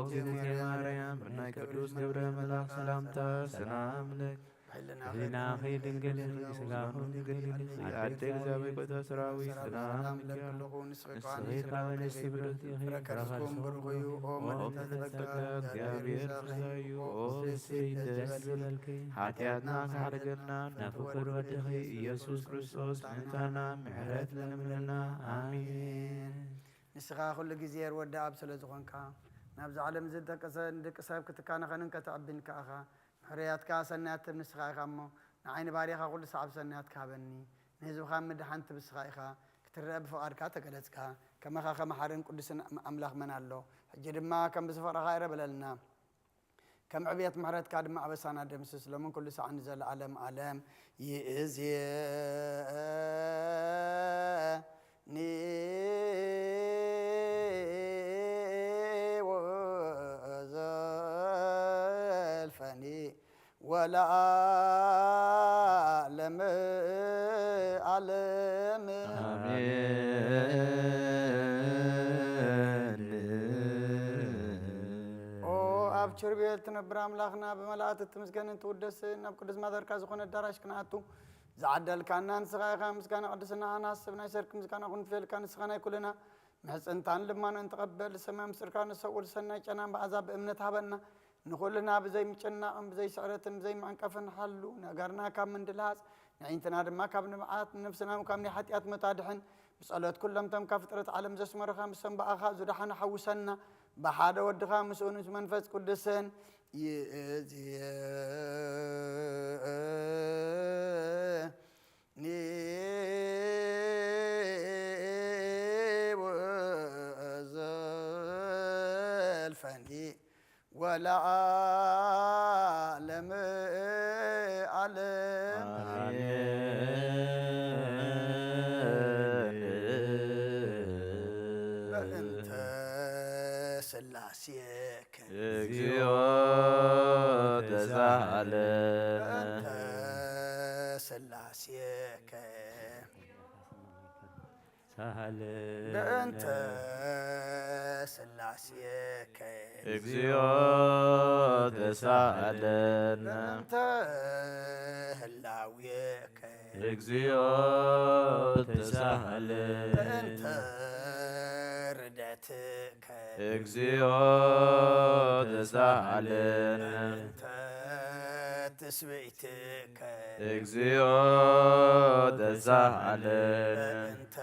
እግዝእትየ ማርያም፣ ብናይ ቅዱስ ገብረ መልኣክ ሰላምታ ሰላም እብለኪ። ብሕልናኺ ድንግል ኢኺ፣ ስጋኺ ድንግል ኢኺ። ኣደ እግዚኣብሔር ጎይታ ሰራዊት ሰላም እብለኪ ኣለኹ። ንስኺ ካብ ኣንስቲ ብርኽቲ ኢኺ፣ ፍረ ከርስኩም ብሩኽ እዩ። ኦ ምልዕተ ጸጋ፣ እግዚኣብሔር ምስሌኪ እዩ። ኦ ፍስሕቲ ደስ ይበልኪ፣ ሓጢኣትና ክሓርገልና ናብ ፍቁር ወድኺ ኢየሱስ ክርስቶስ ምእንታና ምሕረት ለምንልና። ኣሜን። ንስኻ ኩሉ ግዜ ርወዲ ኣብ ስለ ዝኾንካ፣ ናብዛ ዓለም እዚ ደቂ ሰ-፣ ንደቂ ሰብ ክትካነኸንን ከተዕብን ከኣኻ። ምሕረያትካ ሰናያት ትብ ንስኻ ኢኻ እሞ፣ ንዓይ ንባርያኻ ኩሉ ሰዓብ ሰናያትካ ሃበኒ። ንህዝብኻ ምድሓን ትብ ንስኻ ኢኻ። ክትረአ ብፍቓድካ ተገለጽካ። ከማኻ ከመሓርን ቅዱስን ኣምላኽ መን ኣሎ? ሕጂ ድማ ከም ብዝፍቕርኻ ይረ በለልና። ከም ዕብየት ምሕረትካ ድማ ኣበሳና ደምስስ፣ ሎምን ኩሉ ሳዕ ንዘለዓለም ዓለም። ይእዜኒ ወዘልፈኒ ወለዓለመ ዓለም። ኣሜን። ኦ ኣብ ቸር ቤት ትነብር ኣምላኽና፣ ብመላእክት ትምስገንን ትውደስን፣ ኣብ ቅዱስ ማደርካ ዝኾነ ኣዳራሽ ክንኣቱ ዝዓደልካና ንስኻ ኢኻ። ምስጋና ቅድስና ኣናስብ ናይ ሰርክ ምስጋና ክንፍልየልካ ንስኻ ናይ ኩልና ምሕጽንታን ልማኖን ተቐበል። ሰማይ ምስጢርካ ንሰውል ሰናይ ጨናን ብኣዛ ብእምነት ሃበና። ንኹልና ብዘይ ምጭናቕን ብዘይ ስዕረትን ብዘይ ምዕንቀፍን ሓሉ። ነገርና ካብ ምንድልሃጽ፣ ንዕይንትና ድማ ካብ ንብዓት፣ ንነፍስና ካብ ናይ ሓጢኣት ሞት ኣድሕን። ብጸሎት ኩሎም እቶም ካብ ፍጥረት ዓለም ዘስመሩኻ፣ ምስቶም ብኣኻ ዝደሓኑ ሓውሰና። ብሓደ ወድኻ ምስኡን ምስ መንፈስ ቅዱስን ይእዜኒ ወዘልፈኒ ወለዓለመ ዓለም። ኣሜን። በእንተ ስላሴከ እግዚኦ ተሳሃለ። በእንተ ስላሴከ ሳሃለ። በእንተ ስላሴከ እግዚኦ ተሳሃለነ። በእንተ ህላዌከ እግዚኦ ተሳሃለ። በእንተ ርደትከ እግዚኦ ተሳሃለነ። በእንተ ትስብእትከ እግዚኦ ተሳሃለነ። በእንተ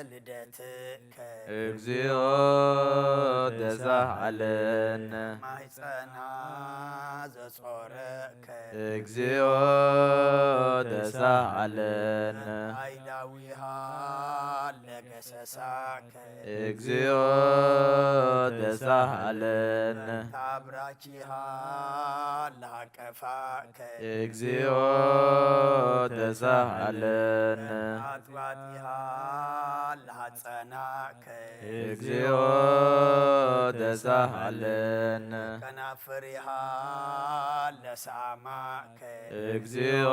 ልደትከ እግዚኦ ተሳሃለነ። ማሕፀና ዘጾረከ እግዚኦ ተሳሃለነ። ኣይዳዊሃ ለገሰሳከ እግዚኦ ተሳሃለነ። ታብራኪሃ ለሃቀፋከ እግዚኦ ተሳሃለነ። ኣጥባጢሃ ለሃጸናከ እግዚኦ ተሳሃለነ። ከናፍሪሃ ለሳማከ እግዚኦ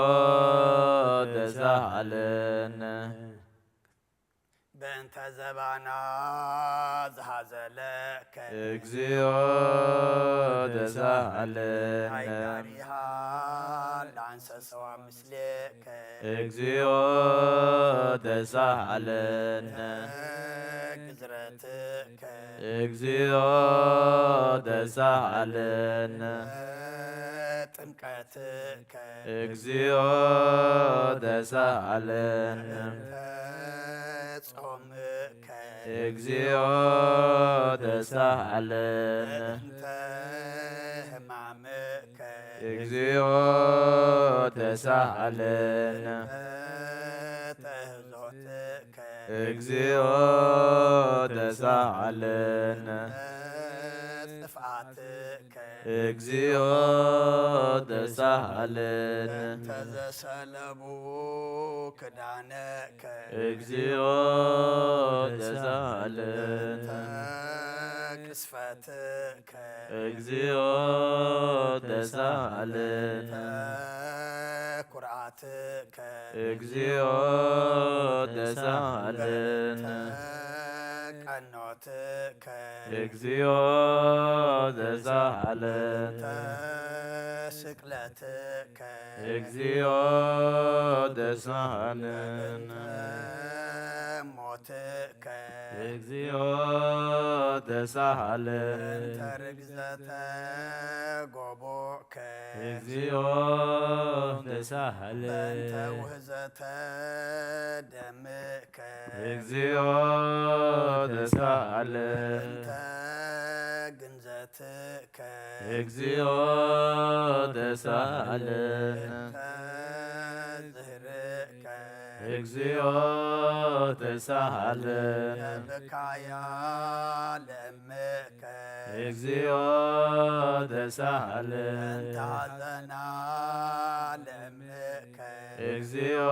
ተሳሃለነ። በእንተ ዘባና ዝሃዘለከ እግዚኦ ተሳሃለነ። ኣይዳሪሃ ለኣንሰሰዋ ምስሌከ እግዚኦ ተሳሃለነ። ግዝረትከ እግዚኦ ተሳሃለነ። ጥምቀትከ እግዚኦ ተሳሃለነ። ጾምከ እግዚኦ ተሳሃለነ። በእንተ ሕማምከ እግዚኦ ተሳሃለነ። ተህዞትከ እግዚኦ ተሳሃለነ። ጥፍኣትከ እግዚኦ ተሳሃለነ። ተዘሰለቡ ክዳነከ እግዚኦ ተሳሃለነ። ቅስፈትከ እግዚኦ ተሳሃለነ። ኩርዓትከ እግዚኦ ተሳሃለነ። ኖትከ እግዚኦ ተሳሃለ። እንተ ስቅለትከ እግዚኦ ተሳሃለ። እንተ ሞትከ እግዚኦ ተሳሃለ። እንተ ርግዘተ ጎቦ ከ እግዚኦ ተሳሃለ። በእንተ ውህዘተ ደምከ እግዚኦ ተሳሃለ። እንተ ግንዘትከ እግዚኦ ተሳሃለ። እንተ ዝህርእ ከ እግዚኦ ተሳሃለ። ለብካያ ለምከ እግዚኦ ተሳሃለ። እንተ ሐዘና ለምከ እግዚኦ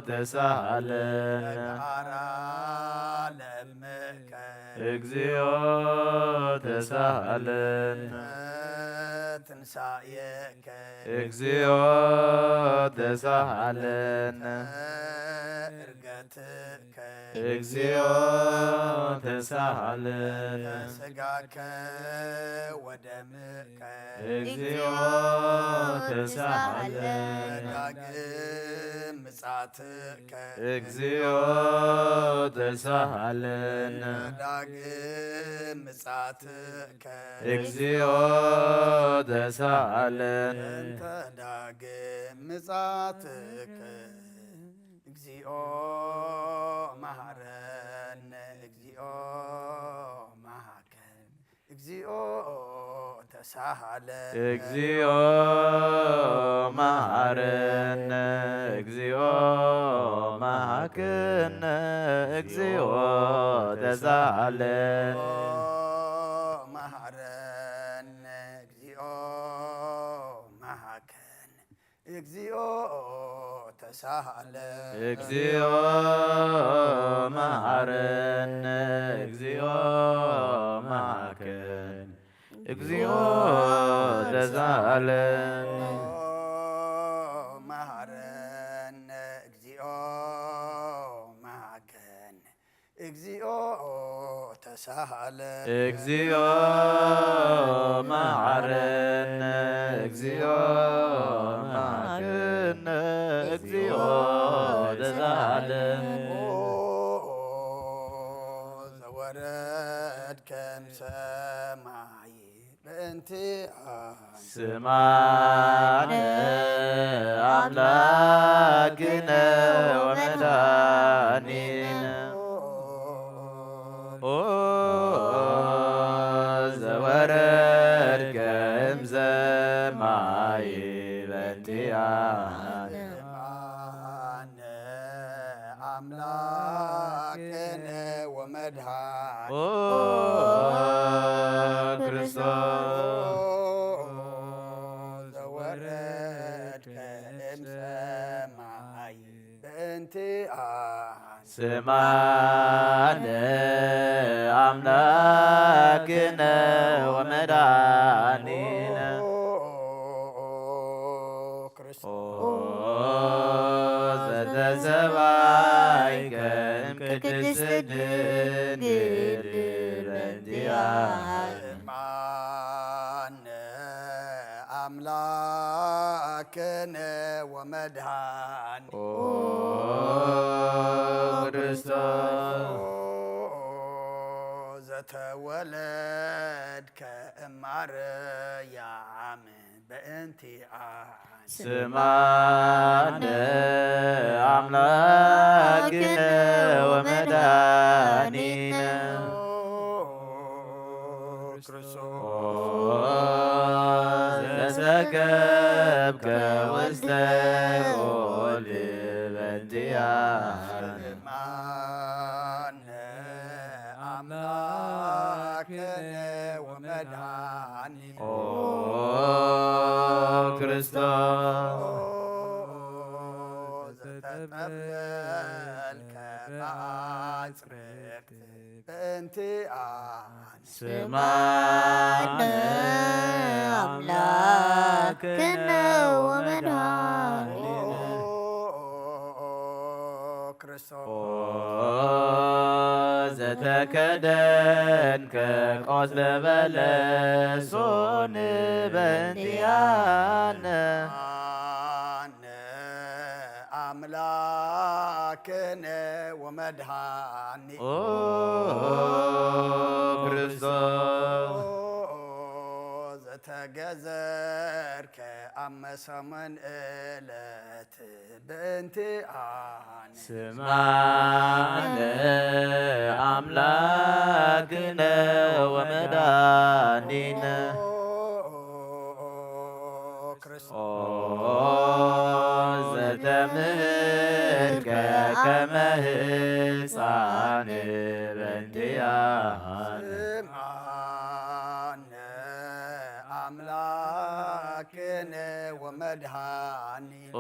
ተሳሃለ። ለግዓራ ለምከ እግዚኦ ተሳሃለ። እንተ ትንሳኤከ እግዚኦ ተሳሃለነ። እርገትከ እግዚኦ ተሳሃለነ። ስጋከ ወደምከ እግዚኦ ተሳሃለነ። ዳግም ምጻትከ እግዚኦ ተሳሃለነ። ዳግም ምጻትከ እግዚኦ ተሳሃለነ። እንተ ዳግም ምጻትከ እግዚኦ መሃረነ። እግዚኦ መሃከን። እግዚኦ ተሳሃለ። እግዚኦ መሃረነ። እግዚኦ መሃከነ። እግዚኦ ተሳሃለነ። መሃረነ። እግዚኦ መሃከነ። እግዚኦ ተሳሃለ። እግዚኦ መሃረነ። እግዚኦ መሃከነ። እግዚኦ ተሳሃለነ። መሃረነ። እግዚኦ መሃከነ። እግዚኦ ተሳሃለ። እግዚኦ መሃረነ። እግዚኦ መሃረነ። እግዚኦ ተሳሃለ። ኦ ዘወረድከ እምሰማይ በእንቲኣነ ስማነ ኣምላክነ ወመድኃኒነ። ኦ ዘወረድከ እምሰማይ በእንቲኣነ ስማነ ኣምላክነ ወመድኃኒነ። ኦ ክርስቶስ ዘወረድከ እምሰማይ በእንቲኣነ ስማነ ኣምላክነ ወመድኃኒነ። ኦ ክርስቶስ ኦ ዘተሰባይከ እምቅድስት ድንግል በእንቲኣነ ስማነ ኣምላክነ ወመድኃኒነ። ኦ ክርስቶስ ዘተወለድከ እማርያም በእንቲኣነ ስማነ ኣምላክነ ወመድኃኒነ። ኦ ክርስቶስ ኦ ዘሰከብከ ውስተ ኦል በእንቲኣነ ስማነ ኣምላክነ ወመድኃኒነ። ኦ ክርስቶስ ዘተጠብለልከ በአጽርቅት በእንቲኣነ ስማነ ኣምላክነ ወመድኃኒነ። ኦ ክርስቶስ ኦ ተከደንከ ቆጽለ በለሶን በእንቲኣነ። ኣነ ኣምላክነ ወመድሃኒ ኦ ክርስቶስ። ዘተገዘርከ ኣብ መሰመን እለት በእንቲኣነ። ስማነ ኣምላክነ ወመድኃኒነ። ኦ ክርስቶስ። ኦ ዘተምህርከ ከመ ህፃን በእንቲኣነ። ስማነ ኣምላክነ ወመድኃኒ ኦ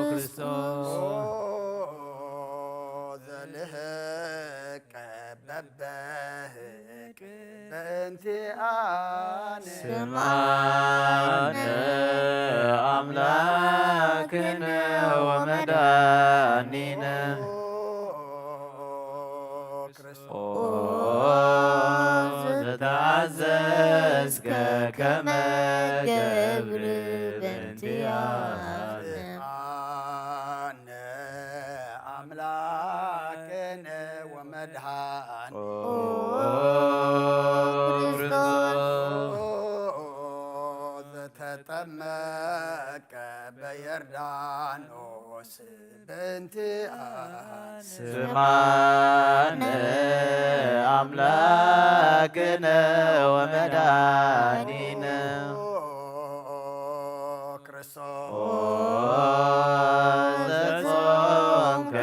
ክርስቶስ። ዘልህቀ በበህቅ በእንቲኣነ። ስማነ ኣምላክነ ወመድኃኒነ። ኦ ክርስቶስ። ኦ ዘተኣዘዝከ ከመ ገብር በእንቲኣነ። ኣነ ኣምላክነ ወመድኃኒ ኦ ክርስቶስ። ዘተጠመቀ በዮርዳኖስ በእንቲኣነ። ስማነ ኣምላክነ ወመድኃኒነ። ኦ ክርስቶስ። ኦ ዘጾምከ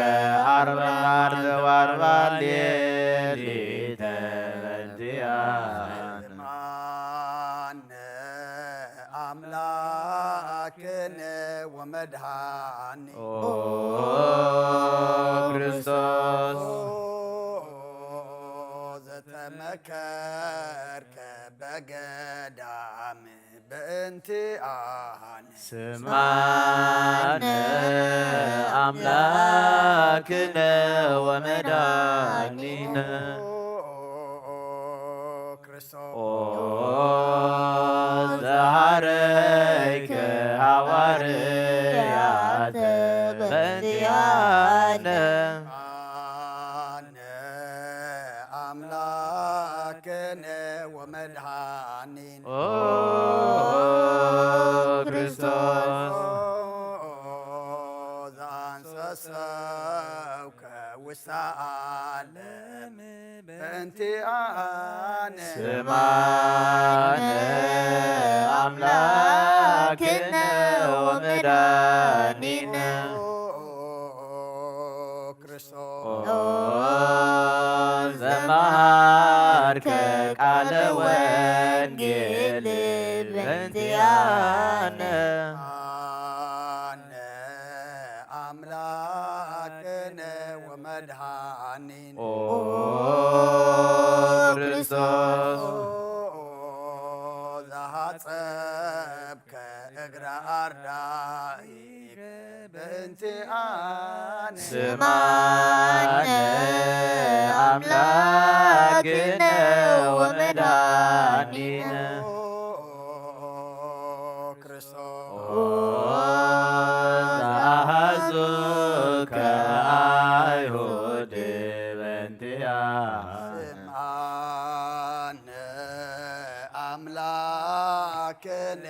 ዓርበ ዓርበ ወዓርበ ሌሊተ በእንቲኣነ። ስማነ ኣምላክነ ወመድኃኒ ኦ ክርስቶስ። ዘተመከርከ በገዳም በእንቲኣነ። ስማነ ኣምላክነ ወመድኃኒነ። ኦ ክርስቶስ። ኦ ዘሃረይከ ሃዋርያተ በእንቲኣነ። ኣነ ኣምላክነ ወመድኃኒነ ኦ ክርስቶስ። ዘአንሰሰውከ ውስተ ዓለም በእንቲኣነ። ስማነ ኣምላክነ ወመድኃኒነ ኦ ክርስቶስ። ኦ ዘመሃርከ ቃለ ወንጌል በእንቲኣነ። ኣነ ኣምላክነ ወመድኃኒነ ኦ ክርስቶስ። ዘሃጸብከ እግረ ኣርዳኢከ በእንቲኣነ። ስማነ ኣምላክነ ወመድኃኒነ ኦ ክርስቶስ። ኦ ዘአሐዙከ አይሁድ በእንቲኣነ። ስምዓነ አምላክነ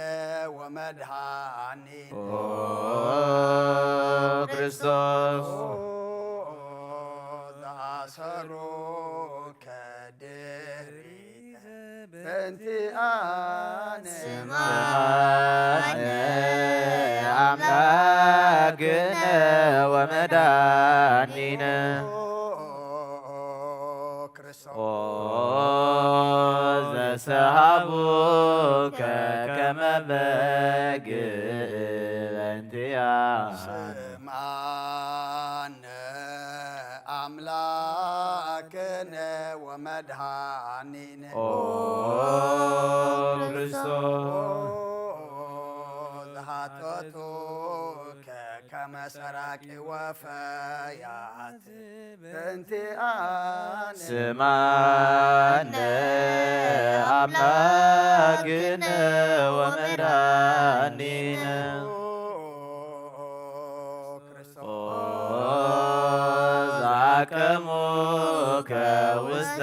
ወመድኃኒነ ኦ ክርስቶስ። ኦ ዘአሰሩከ ድሪተ በእንቲአነ። ስምዓነ አምላክነ ወመድኃኒነ። ኦ ክርስቶስ። ኦ ዘሰሃቡከ ከመ በግ በእንቲአነ። ስምዓነ አምላክነ ወመድኃኒነ። ኦ ክርስቶስ። ኦ ዘሃተቱከ ከመ ሰራቂ ወፈያት በእንቲኣነ ስማነ ኣምላክነ ወመድኃኒነ ኦ ዘአቀሙከ ውስተ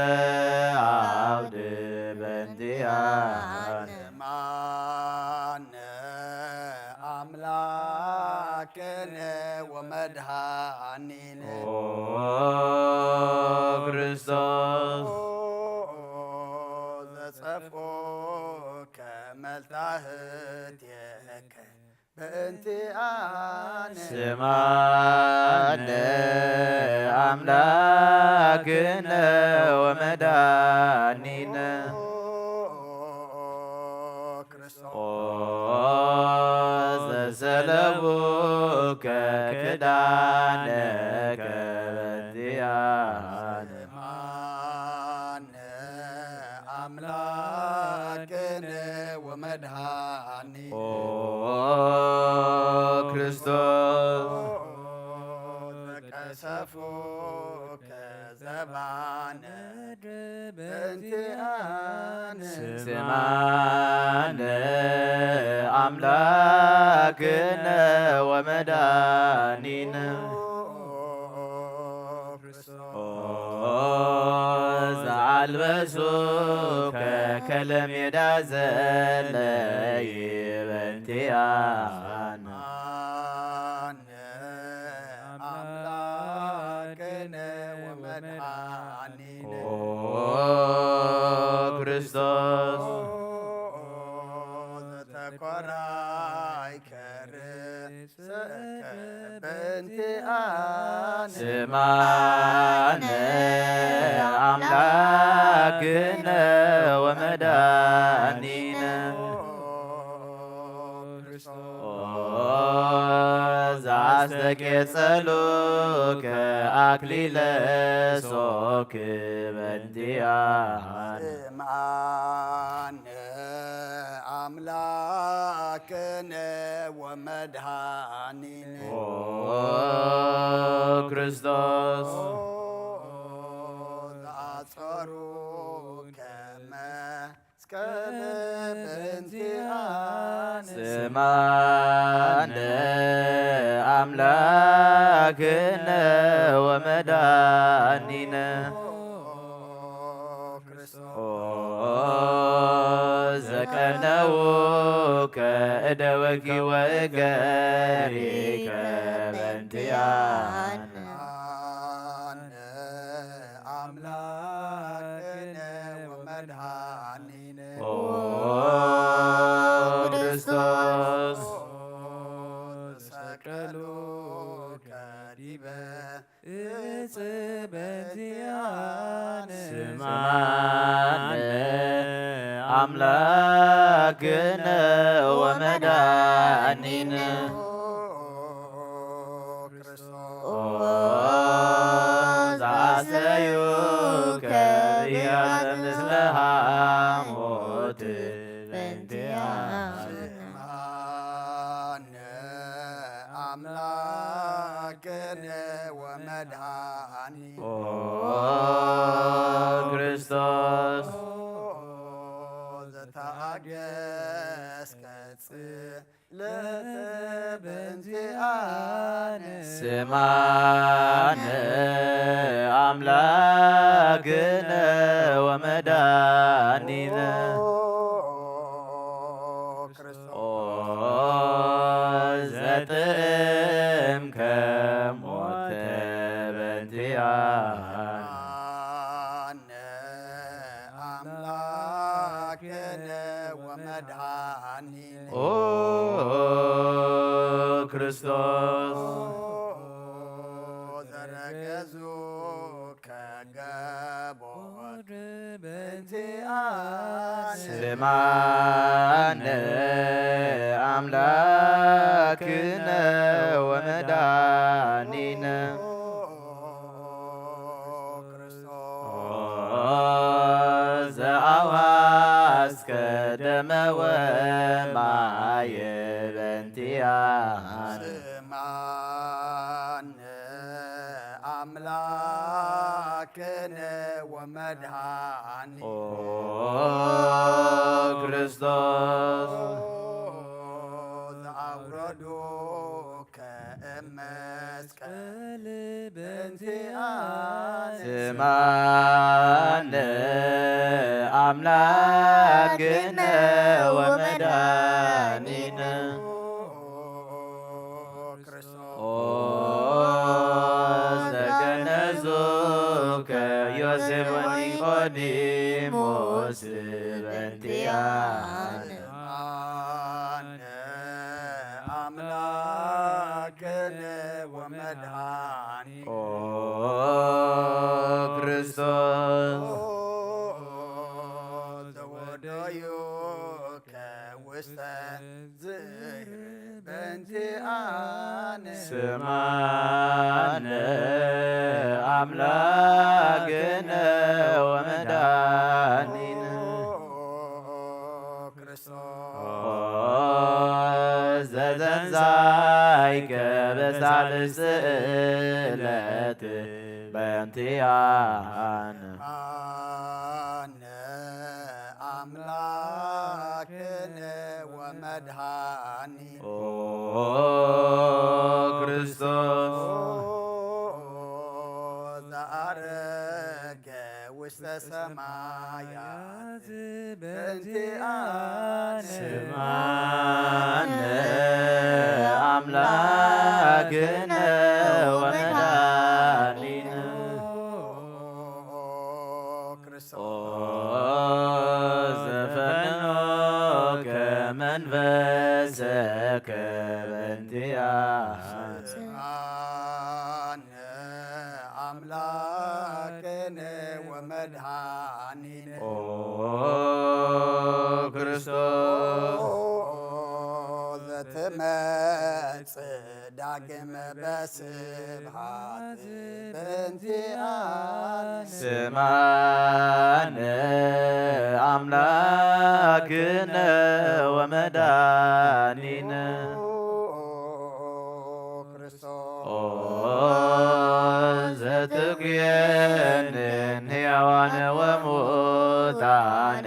አውድ በእንቲአነ ስማነ አምላክነ ወመድኃኒነ ኦ ክርስቶስ ዘጸፍኦከ መልታህትየከ በእንቲአነ ስማነ አምላክነ ወመድኃኒነ ኦ ዘሰለቡከ ክዳነከ በእንቲአነ ስማነ አምላክነ ወመድኃኒ ኦ ክርስቶስ ዘቀሰፉከ ዘባነ በእንቲአነ ስማነ አምላክነ ወመድኃኒነ ኦ ዘአልበሱከ ከለሜዳ ዘለይ በእንቲአነ አምላክነ ወመድኃኒነ ኦ ክርስቶስ ዘተኮራይከ ርእሰከ በእንቲአነ ስማነ አምላክነ ወመድኃኒነ ኦ ዘአስተቄጸሉከ አክሊለ ሶክ በእንቲአነ ስማነ አምላክነ ወመድኃኒነ ኦ ክርስቶስ ዘአጾሩከ መስቀል በእንቲአነ ስማነ አምላክነ ወመድኃኒነ ኦ ዘቀነውከ እደዊኪ ወእገሪከ በእንቲአነ አምላክነ ወመድኃኒነ ኦ ክርስቶስ ሰቀሉከ ዲበ እጽ በእንቲአነ ስማነ አምላክነ ወመድኃኒነ ኦ ዘአስተዩከ ብያዘ ምስለ ሐሞት በእንቲአነ አምላክነ ወመድኃኒ ኦ ክርስቶስ ዘተአገስከ ጽ ለተ በእንቲአነ ስማነ አምላክነ ወመድኃኒነ ኦ ዘጥእምከ ሞተ በእንቲአነ አምላክነ ወመድኃኒነ ኦ ክርስቶስ ዘረገዙከ ገቦት በእንቲአነ ስማነ አምላክነ ወመድኃኒነ ኦ ዘአውሐዝከ ደመ ወማየ በእንቲአነ ስማነ አምላ ላክነ ወመድኃኒ ኦ ክርስቶስ ዘአውረዱከ እመስቀል በእንቲአነ ስማነ አምላክነ ወመድኃኒነ ኦ ዘገነዙከ ዮሴፍ ወኒቆዲሞስ በእንቲአነ አምላክነ ወመድኃኒ ኦ ክርስቶስ ዘወደዩከ ውስተ ዝይር በእንቲአነ ስማነ አምላክነ ወመድኃኒነ ኦ ክርስቶስ ዘተንሳይከ በሳልስት ዕለት በእንቲአነ አነ አምላክነ ወመድኃኒ ኦ ክርስቶስ ዘአረገ ውስተ ሰማያት በእንቲአነ ስማነ አምላክነ ወመድኃኒነ ኦ ክርስቶስ ኦ ዘፈነወከ መንፈሰከ በእንቲአነ ስማነ አምላክነ ወመድኃኒነ ኦ ክርስቶስ ኦ ዘትመጽእ ዳግመ በስብሐት በእንቲአነ ስማነ አምላክነ ወመድኃኒነ ኦ ክርስቶስ ኦ ዘትኩየንን ሕያዋነ ወሙታነ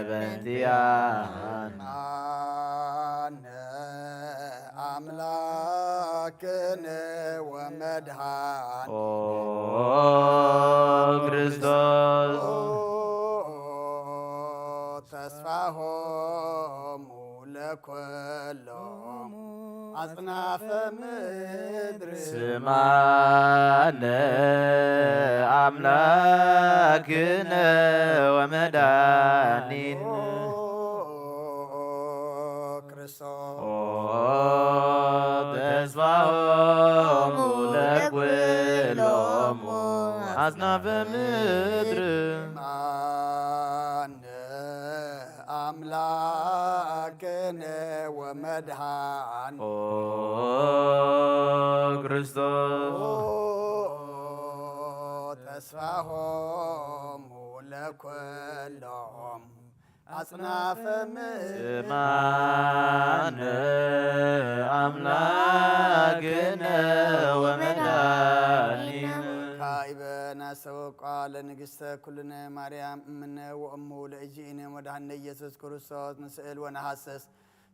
በእንቲአነ አነ አምላክነ ወመድኃኒ ኦ ክርስቶስ ኦ ተስፋሆሙ ለኩሎም አጽናፈ ምድር ስማነ አምላክነ ወመድኃኒነ ኦ ክርስቶስ ኦ ተስፋሆሙ ለኩሎሙ አጽናፈ ምድር አነ አምላክነ ወመድኃኒ ኦ ክርስቶስ ኦ ተስፋሆሙ ለኩሎም አጽናፈ ምድር ስማነ አምላክነ ወመድኃኒነ ካይበ ናሰወቋ ለንግሥተ ኩልነ ማርያም እምነ ወእሙ ለእግዚእነ ወመድኃኒነ ኢየሱስ ክርስቶስ ንስእል ወነሐስስ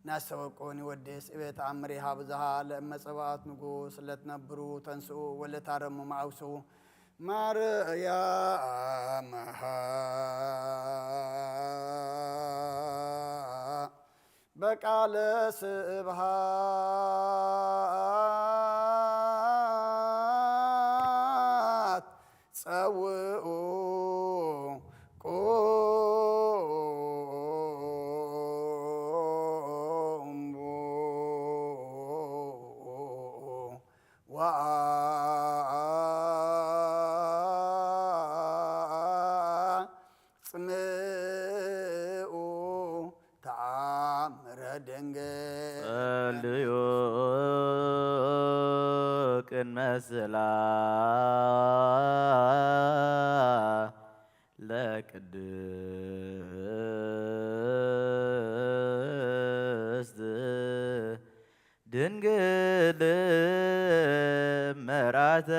ናሰወቁ ንወድስ እቤት አምሪሃ ብዝሃ ለእመ ጸባኦት ንጉሥ ለትነብሩ ተንስኡ ወለታረሙ መአውስኡ ማርያም በቃለ ስብሃት ጸውኡ ቁሙ ወአጽምኡ ተአምረ ድንግል ጸልዩ ቅድመ ስላ ለቅድስት ድንግል መራተ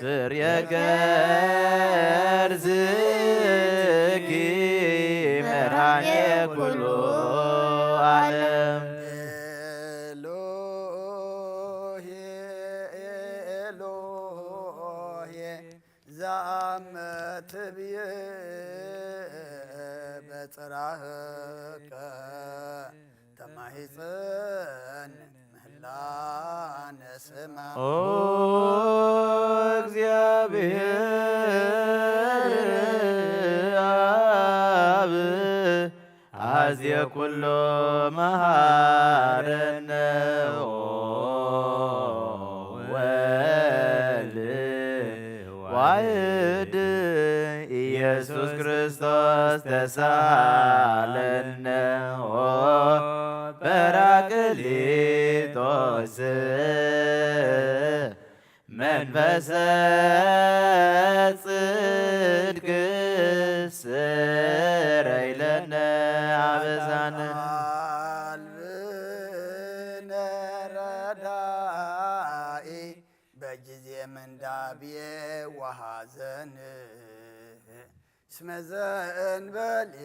ፍሬ ከርሥኪ መድኃኔ ኩሉ ዓለም። ኤሎሄ፣ ኤሎሄ፣ ዛመ ትብዬ በጽራህከ ተማሂፀን ምህላነ ስማ። ኦ እግዚአብሔር አብ አዜ ኩሎ መሃረነ። ኦ ወልድ ዋሕድ ኢየሱስ ክርስቶስ ተሳለነ። ኦ ጰራቅሊጦስ መንፈሰ ጽድቅ ስረይ ለነ አበሳነ። አልብነ ረዳኢ በጊዜ ምንዳቤ ወሐዘን። እስመ ዘእንበሌከ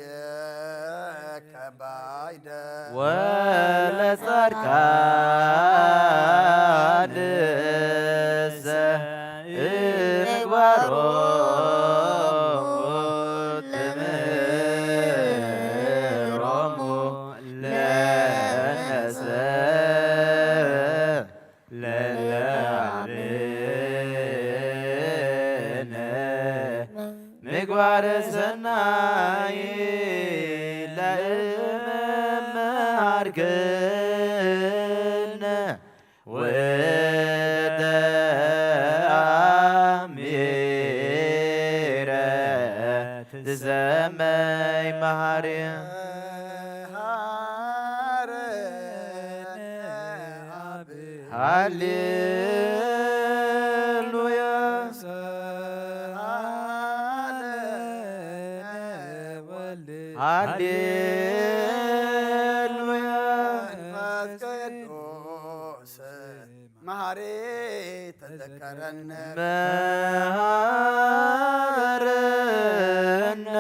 ባይደ ወለጻድቃንሰ ምግባሮሙ ትምህሮሙ ለነሰ ለለዓሌነ ምግባረ ሰናይ ለእመሃርክነ ወተአሚረ ትሰመይ መሃሪ። ሃሌሉያ። ሃሌሉያ። መንፈስ ቅዱስ መሐሪ ተዘከረነ። መሐረነ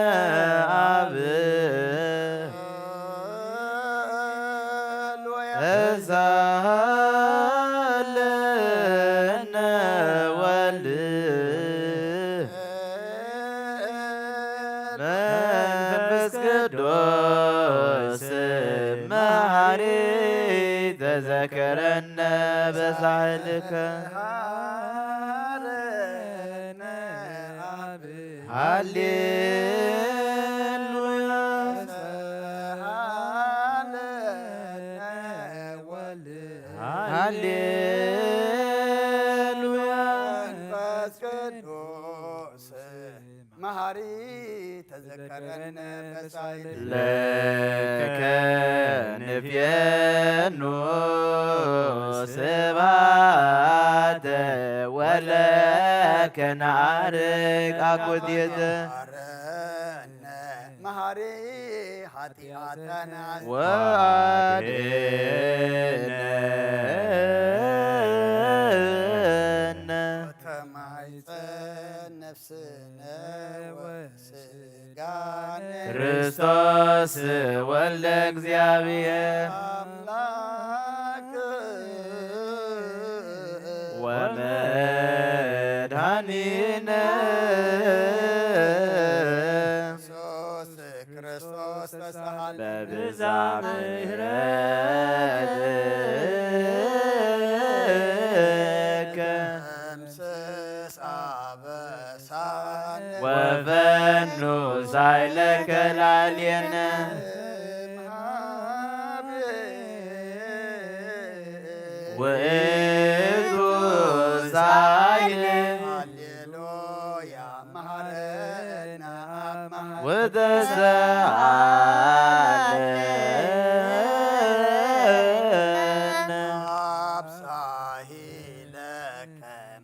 አብ እሳለነ ወልድ መንፈስ ቅዱስ መሐሪ ተዘከረነ በሳህልከ። ሃሌሉያ። ሃሌሉያ። መንፈስ ቅዱስ መሐሪ ተዘከረነ በሳይል። ለከ ንፌኑ ስብሐተ ወለከ ነዐርግ አኮቴተ። መሐሪ ኃጢአተነ ወአድኅነነ ተማይፀን ነፍስነ ወስጋነ ክርስቶስ ወልደ እግዚአብሔር አምላክ ወመድኃኒነ ኢየሱስ ክርስቶስ ተሳሃለ በብዛ ምሕረትከ ደምስስ አበሳነ ወፈኑ ሳይለከ ላዕሌነ። ውእቱ ሳይል ሃሌሉያ መሐረነ አብ መሐረነ ወተሳሃለነ አብ ሳሂለከ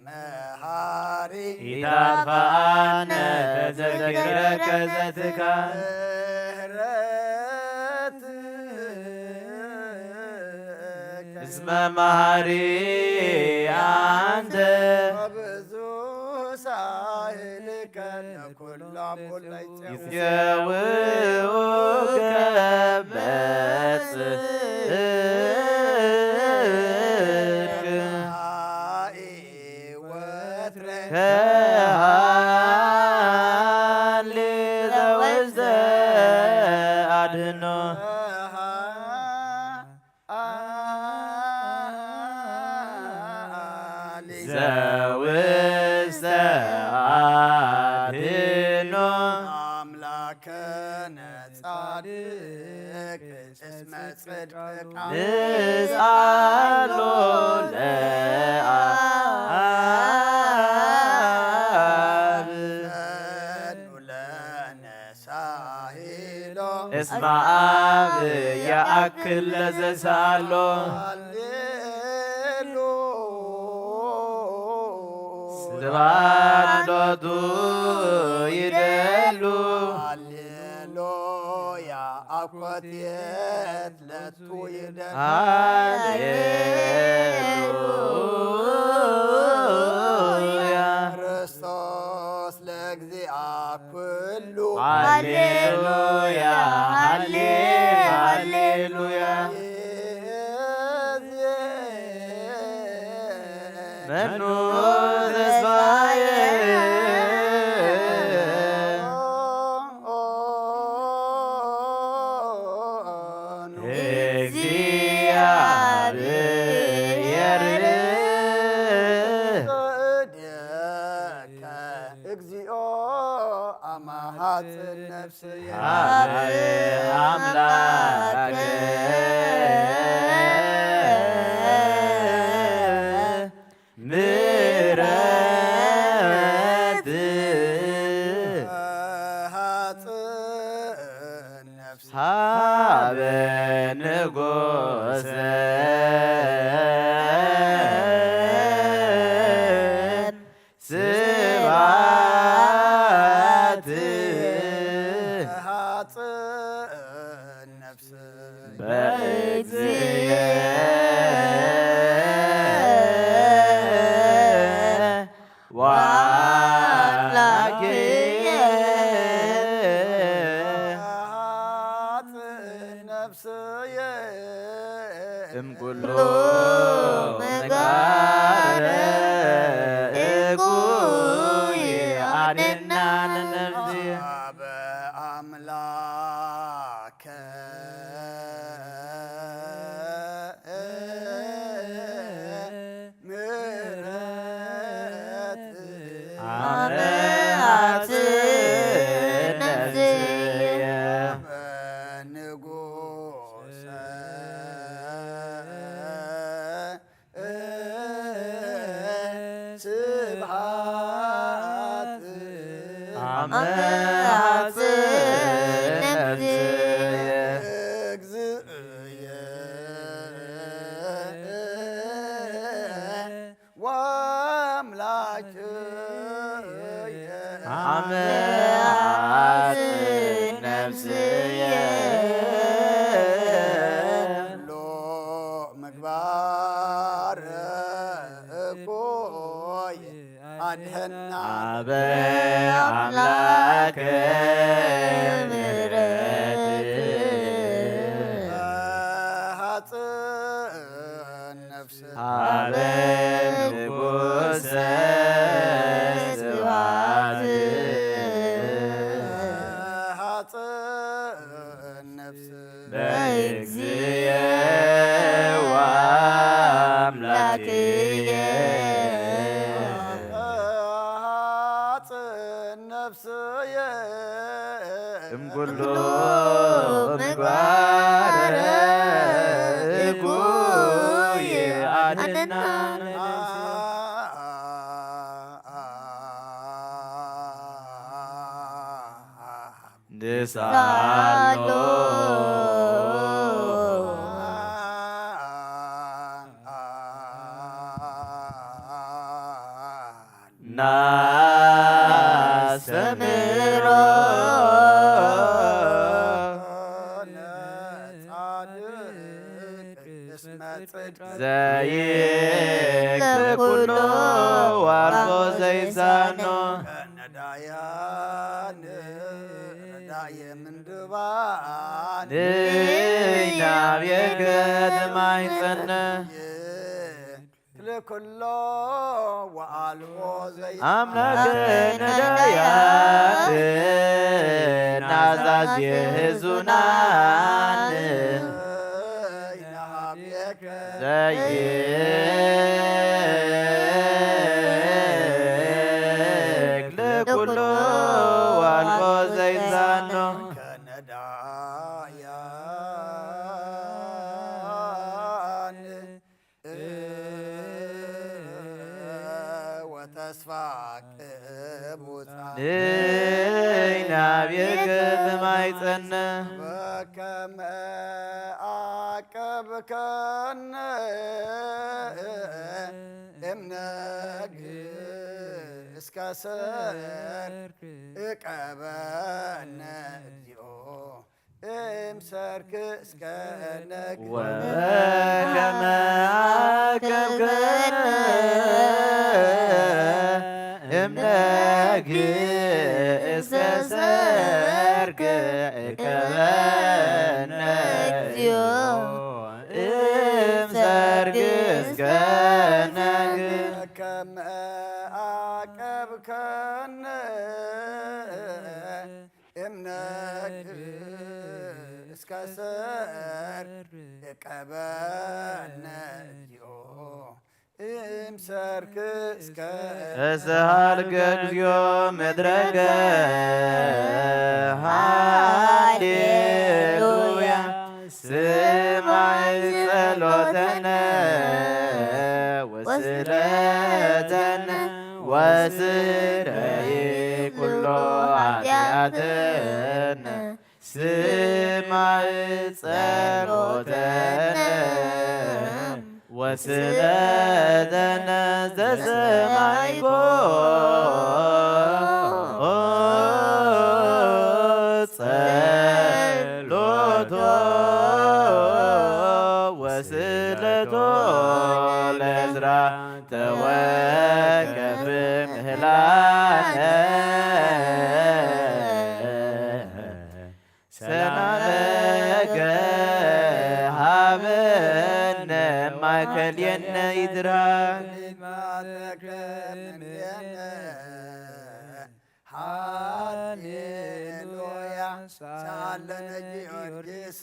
መሐሪ ኢታጥፍኣነ ተዘኪረከ ዘትካል ምሕረት እስመ መሐሪ አንተ ወብዙ ሳይልከ ኩሎም ቁልይ ይጼውኡከ በጽድቅ ወትረ ከሃሊ ዘውስተ ኣድህኖ ዘውስተ ኣድህኖ ኣምላክነ ጻድቅ እስመ ጽድቅ ንስኣሎ ለኣብ ለነ ሳሂሎ እስመ ኣብ ያኣክል ለዘሳሎ ሃሌሉ ስብሐት ሎቱ ይደሉ ሃሌሉያ ኣኮቴት ለቱ ይደል ሃሌሉያ ክርስቶስ ለእግዚኣ ኩሉ ሃሌሉያ ሃሌ ሃሌሉያ መኑ ተስፋዬ እግዚአብሔር እግዚኦ አማሃጽን ነፍስየ ሀበ አምላክ ምሕረት ሃጽን ነፍስ ሀበ ንጉሰ ስብሐት ሃጽን ነፍስ በእግዚእ ወአምላክየ ሃጽን ነፍስየ እምኩሉ ምግባር እኩይ አድህና ለነፍስየ ሀበ አምላከ ምሕረት አመ ሃጽን ነፍስየ በንጉሰ ስብሐት አመ ሃጽን ነፍስየ እግዚእየ ወአምላክየ አመ ሃጽን ነፍስየ ኩሎ ምግባር እኩይ አድህና ሀበ አምላክ ምሕረት ሃጽን ነፍስ ሀበ ንጉሰ ስብሐት ሃጽን ነፍስ በእግዚእ ወአምላክየ ሃጽን ነፍስየ እምኩሉ ምግባር እኩይ አድህና ለነፍስየ ንስኣሎ ናስተምሮ ዘይክል ኩሎ ዋልቦ ዘይሳኖ ከነዳያን ረዳየ ምንድባን ንናብየከ ትማይጸነ ለኩሎ ወአልቦ ዘይ ኣምላክ ነዳያን ናዛዝ የህዙናን ይንሃብየከ ዘይክ ለኩሎ ወአልቦ ዘይዛኖ ከነዳያን ወተስፋ ቅቡጻ ንናብየከ ትማይጸነ በከመ አቀብከነ እምነግ እስከ ሰርክ እቀበነ እግዚኦ እምሰርክ እስከ ነግ ወከመ አከብከነ እምነግ እስከ ሰርክ እከበነ እግዚኦ እምሰርክ እስከ ነግ ከመ አቀብከነ እምነግ እስከ ሰርክ እቀበነ እግዚኦ እምሰርክ እስከ እስሃልከ እግዚኦ ምድረከ ሃሌሉያ ስማይ ጸሎተነ ወስለተነ ወስረይ ኩሎ ኃጢአተነ ስማዕ ጸሎተነ ወስለተነ ዘሰማይኮ ጸሎቶ ወስለቶ ለዝራ ተወከፍ ምህላነ ሰላመከ ሃበነ ማእከልየነ ይድራ ሃሌሉያ ሳለነ ጊዮርጊስ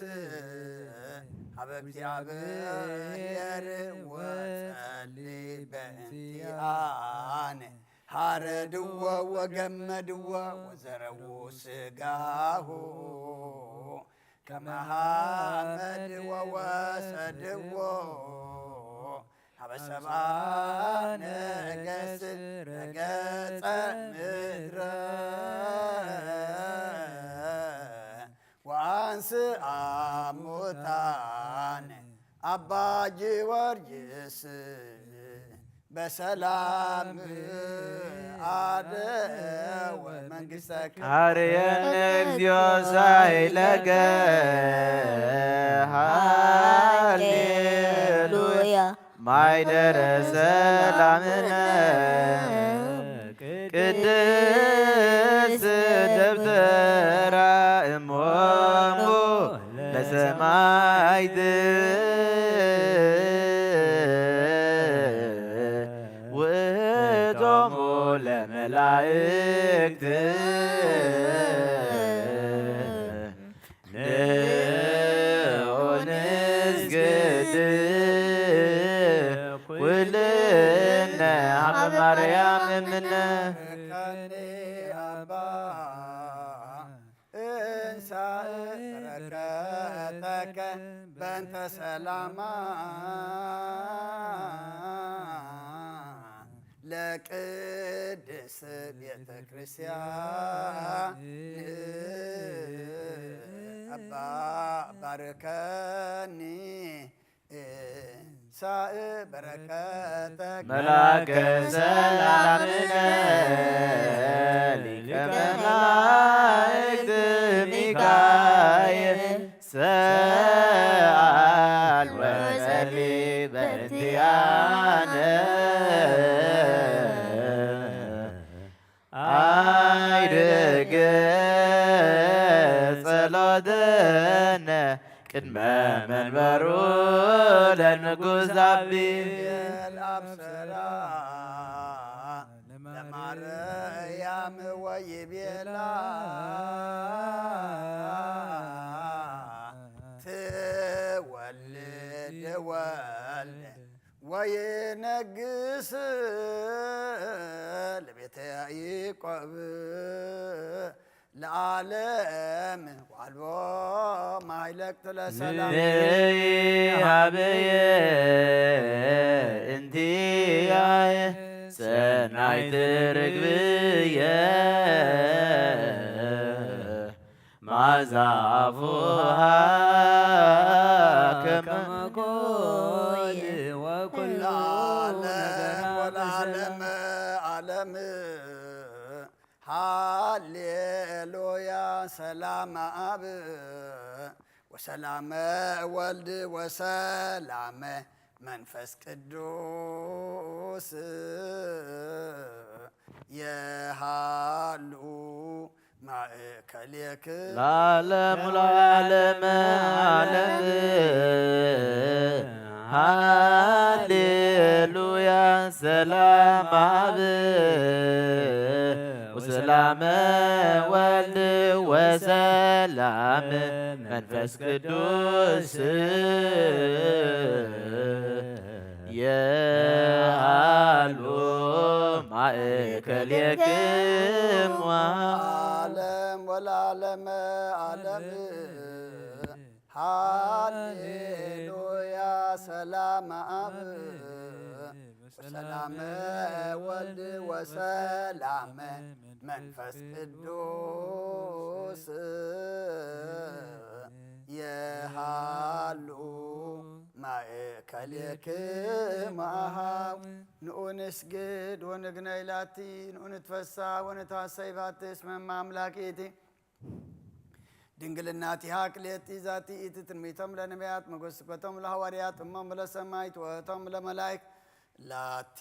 ኣብ እግዚኣብሔር ወጸሊ በእንቲኣነ ሓረድዎ ወገመድዎ ወዘረዉ ስጋሁ ከመሃመድ ወወሰድዎ ሀበ ሰብአ ነገስ ረገጸ ምድረ ወአንስአ ሙታን አባ ጊዮርጊስ በሰላም አደወ መንግሥተከ። ሀርየነ እግዚኦ ሳይለከ ሃሌሉያ። ማይደረ ሰላምነ ቅድስት ደብተራ እሞሙ ለሰማይት ውእቶሙ ለመላእክት ንዑ ንስግድ ኩልነ ሀበ ማርያም እምነ ከኔ አባ እንሳእ በረከተከ በእንተ ሰላማ ለቅድስት ቤተ ክርስቲያን። አባ ባርከኒ ሳእ በረከተ መላከ ሰላምነ ሊቀ መላእክት ሚካኤል ሰአል ወጸሊ በእንቲአነ ኣይደገ ጸሎተነ ቅድመ መንበሩ ለንጉስ ኣቢ። ኣብሰራ ለማርያም ወይቤላ ትወልድ ወልድ ወይነግስ ለቤተ ያዕቆብ ለዓለም ዋልቦ ማይለቅ ለሰላም። ሀበየ እንቲያየ ሰናይት ርግብየ መዓዛ ኣፉሃ ከመ ኮል ወኩሉ ለዓለም ነገራ ወለዓለመ ዓለም። ሃሌሉያ ሰላም ኣብ ወሰላመ ወልድ ወሰላመ መንፈስ ቅዱስ የሃሉ ማእከሌክ ለዓለሙ ለዓለመ ዓለም። ሃሌሉያ ሰላም ኣብ ወሰላመ ወልድ ወሰላም መንፈስ ቅዱስ የሃሉ ማእከሌክሙ። ዓለም ወለዓለመ ዓለም። ሃሌሉያ ሰላም ኣብ ወሰላመ ወልድ ወሰላመ መንፈስ ቅዱስ የሃሉ ማእከሌክሙ። ንዑ ንስግድ ወንግነይ ላቲ፣ ንዑ ንትፈሳ ወንትሐሰይ ባቲ፣ እስመ እመ አምላክ ይእቲ። ድንግልና ቲሃ ክሌቲ ዛቲ ኢቲ ትንቢቶም ለነቢያት መጎስኮቶም ለሐዋርያት እሞም ለሰማይት ወቶም ለመላይክ ላቲ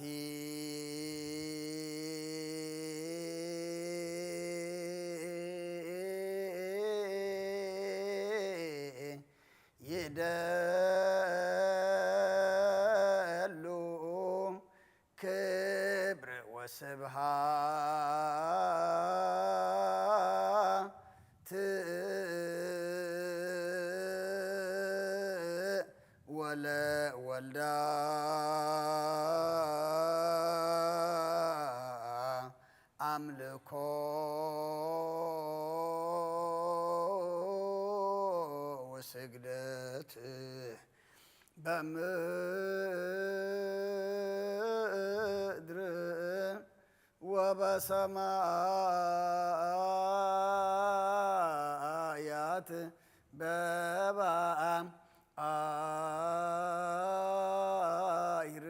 ይደሉ ክብር ወስብሃት ወለ ወልዳ ኣምልኮ ወስግደት በምድር ወበሰማያት በባይር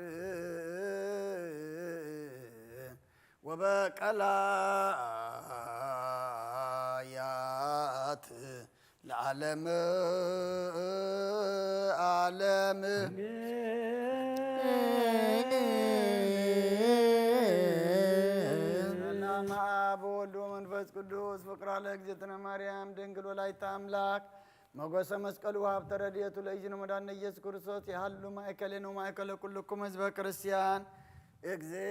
ወበቀላያት ለዓለም ዓለም። ሰላም አብ ወወልድ ወመንፈስ ቅዱስ ፍቅራ ለእግዝእትነ ማርያም ድንግል ወላዲተ አምላክ ሞገሰ መስቀሉ ሀብተ ረድኤቱ ለእግዚእነ መድኃኒነ ኢየሱስ ክርስቶስ ይሃሉ ማእከሌነ ወማእከለ ኩልኩም ህዝበ ክርስቲያን። እግዝእ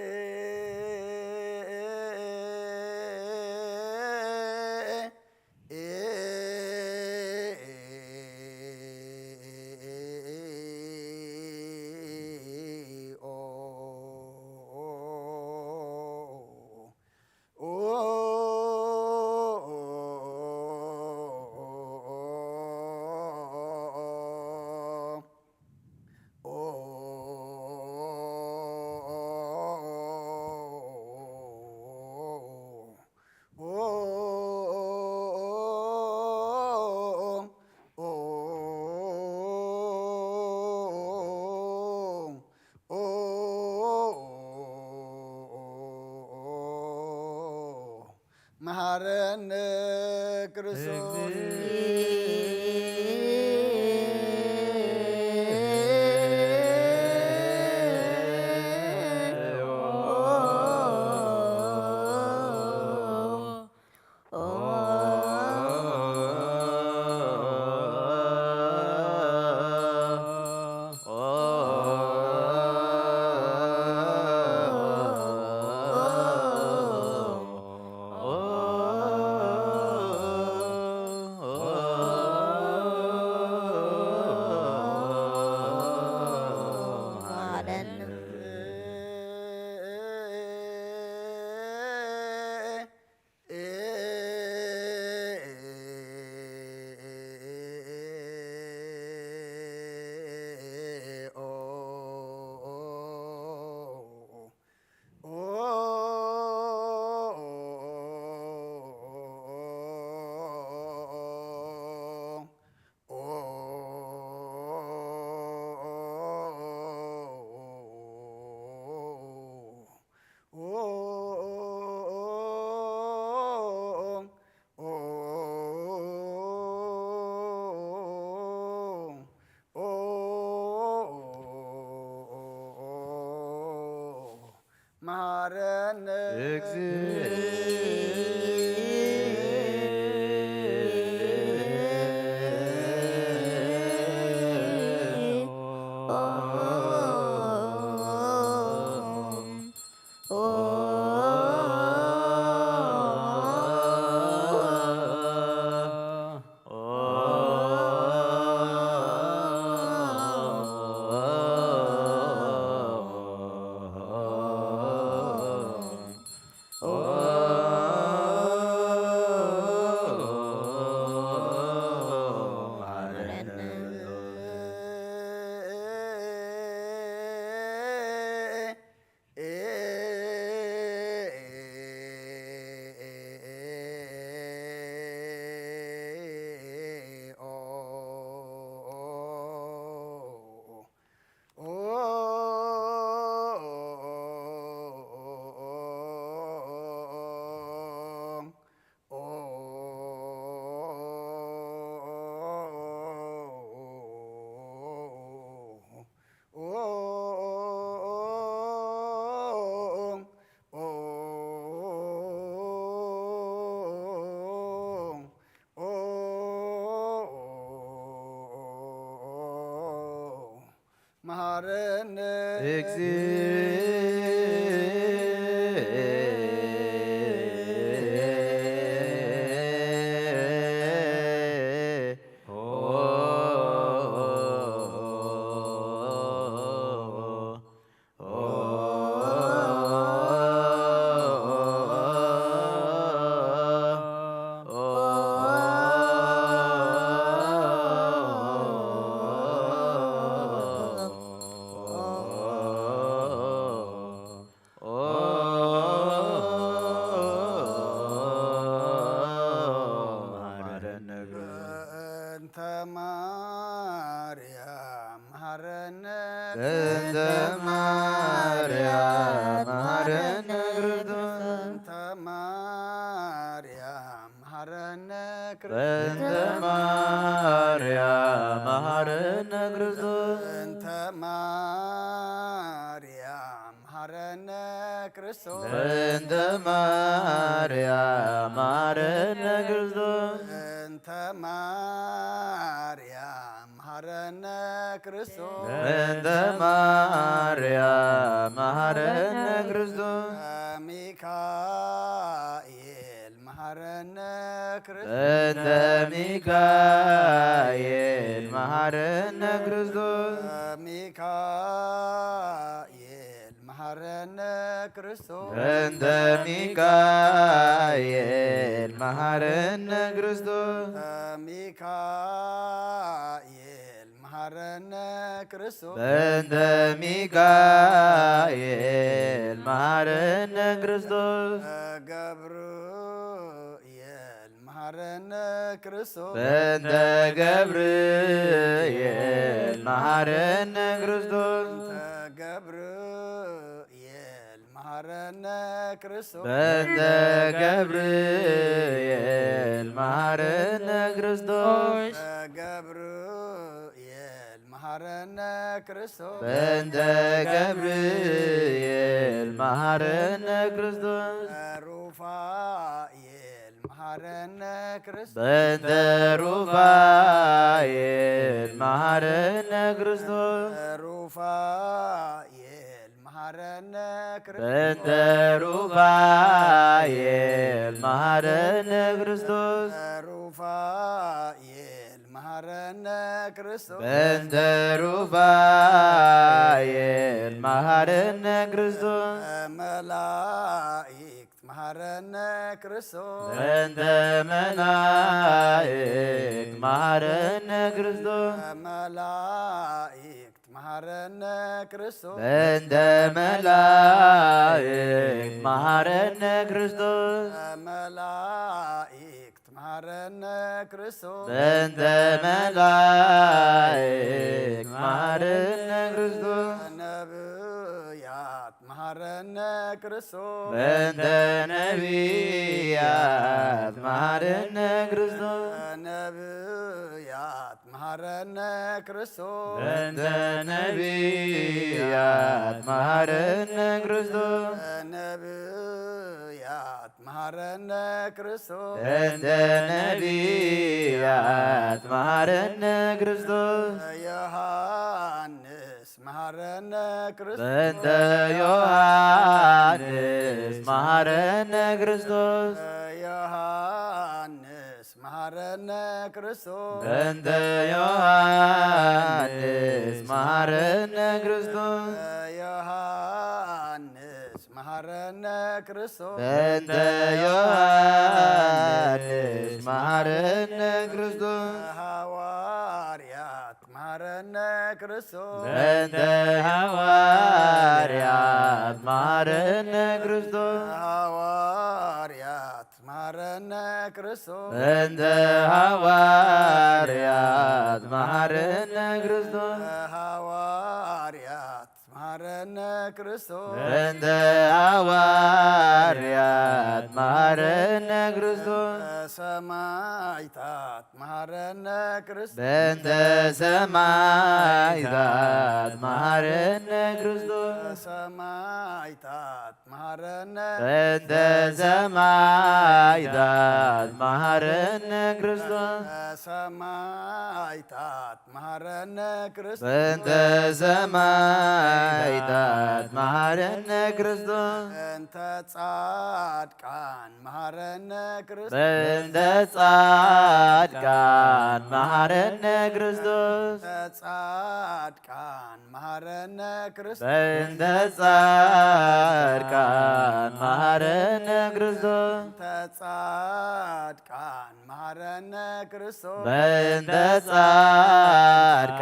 መሐረነ ክርስቶስ። እግዚእ መሃረነ እግዚእ በእንተ ማርያም መሃረነ በእንተ ማርያም መሃረነ ክርስቶስ። በእንተ ማርያም መሃረነ ክርስቶስ። በእንተ ማርያም መሃረነ ክርስቶስ። በእንተ ማርያም መሃረነ ክርስቶስ። በእንተ ማርያም መሃረነ ክርስቶስ። በእንተ ማርያም መሃረነ ክርስቶስ። በእንተ ማርያም መሃረነ ክርስቶስ። ሚካኤል መሃረነ ክርስቶስ። በእንተ ሚካኤል መሃረነ ክርስቶስ። ሚካኤል መሃረነ ክርስቶስ። በእንተ ሚካኤል መሃረነ ክርስቶስ። ሚካኤል መሃረነ ክርስቶስ። በእንተ ሚካኤል መሃረነ ክርስቶስ። ገብርኤል መሃረነ ክርስቶስ። በእንተ ገብርኤል መሃረነ ክርስቶስ። በእንተ ገብርኤል መሃረነ ክርስቶስ። በእንተ ገብርኤል መሃረነ ክርስቶስ። በገብርኤል መሃረነ ክርስቶስ። በእንተ ገብርኤል መሃረነ ክርስቶስ። ሩፋኤል መሃረነ ክርስቶስ። በእንተ ሩፋኤል መሃረነ ክርስቶስ። ሩፋኤል መሃረነ ክርስቶስ። በእንተ ሩፋኤል መሃረነ ክርስቶስ። ሩፋኤል መሃረነ ክርስቶስ። በእንተ ሩፋኤል መሃረነ ክርስቶስ። መላእክት መሃረነ ክርስቶስ። በእንተ መላእክት መሃረነ ክርስቶስ። መላእክት መሃረነ ክርስቶስ። በእንተ መላእክት መሃረነ ክርስቶስ። መላእክት መሃረነ ክርስቶስ። በእንተ መላእክት መሃረነ ክርስቶስ። ነብያት መሃረነ ክርስቶስ። በእንተ ነቢያት መሃረነ ክርስቶስ። ነብያት መሃረነ ክርስቶስ። በእንተ ነቢያት መሃረነ ክርስቶስ። ነብያት መሃረነ ክርስቶስ በእንተ ነቢያት መሃረነ ክርስቶስ ዮሃንስ መሃረነ ክርስቶስ በእንተ ዮሃንስ መሃረነ ክርስቶስ ዮሃንስ መሃረነ ክርስቶስ በእንተ ዮሃንስ መሃረነ ክርስቶስ ዮሃንስ መሃረነ ክርስቶስ በእንተ ዮሃንስ መሃረነ ክርስቶስ ሃዋርያት መሃረነ ክርስቶስ በእንተ ሃዋርያት መሃረነ ክርስቶስ ሃዋርያት መሃረነ ክርስቶስ በእንተ ሃዋርያት መሃረነ ክርስቶስ ሃዋርያት መሃረነ ክርስቶስ በእንተ ሃዋርያት መሃረነ ክርስቶስ ሰማይታት መሃረነ ክርስቶስ በእንተ ሰማይታት መሃረነ ክርስቶስ ሰማይታት መሃረነ በእንተ ሰማይታት መሃረነ ክርስቶስ ሰማይታት መሃረነ ክርስቶስ በእንተ ሰማይታት መሃረነ ክርስቶስ እንተ ጻድቃን መሃረነ ክርስቶስ በእንተ ጻድቃን መሃረነ ክርስቶስ ጻድቃን መሃረነ ክርስቶስ በእንተ ጻድቃን መሃረነ ክርስቶስ ጻድቃን መሃረነ ክርስቶስ በእንተ ጻድቃን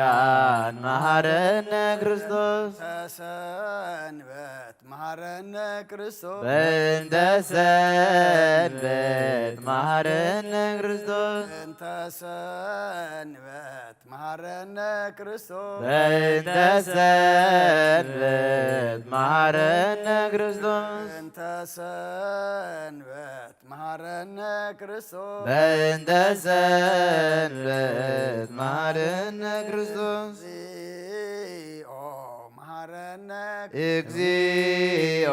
መሃረነ ክርስቶስ ተሰንበት መሃረነ ክርስቶስ በእንተ ሰንበት መሃረነ ክርስቶስ እንተ ሰንበት መሃረነ ክርስቶስ በእንተ ሰንበት መሃረነ ክርስቶስ እንተ ሰንበት መሃረነ ክርስቶስ በእንተ ሰንበት መሃረነ ክርስቶስ እግዚኦ መሃረነ እግዚኦ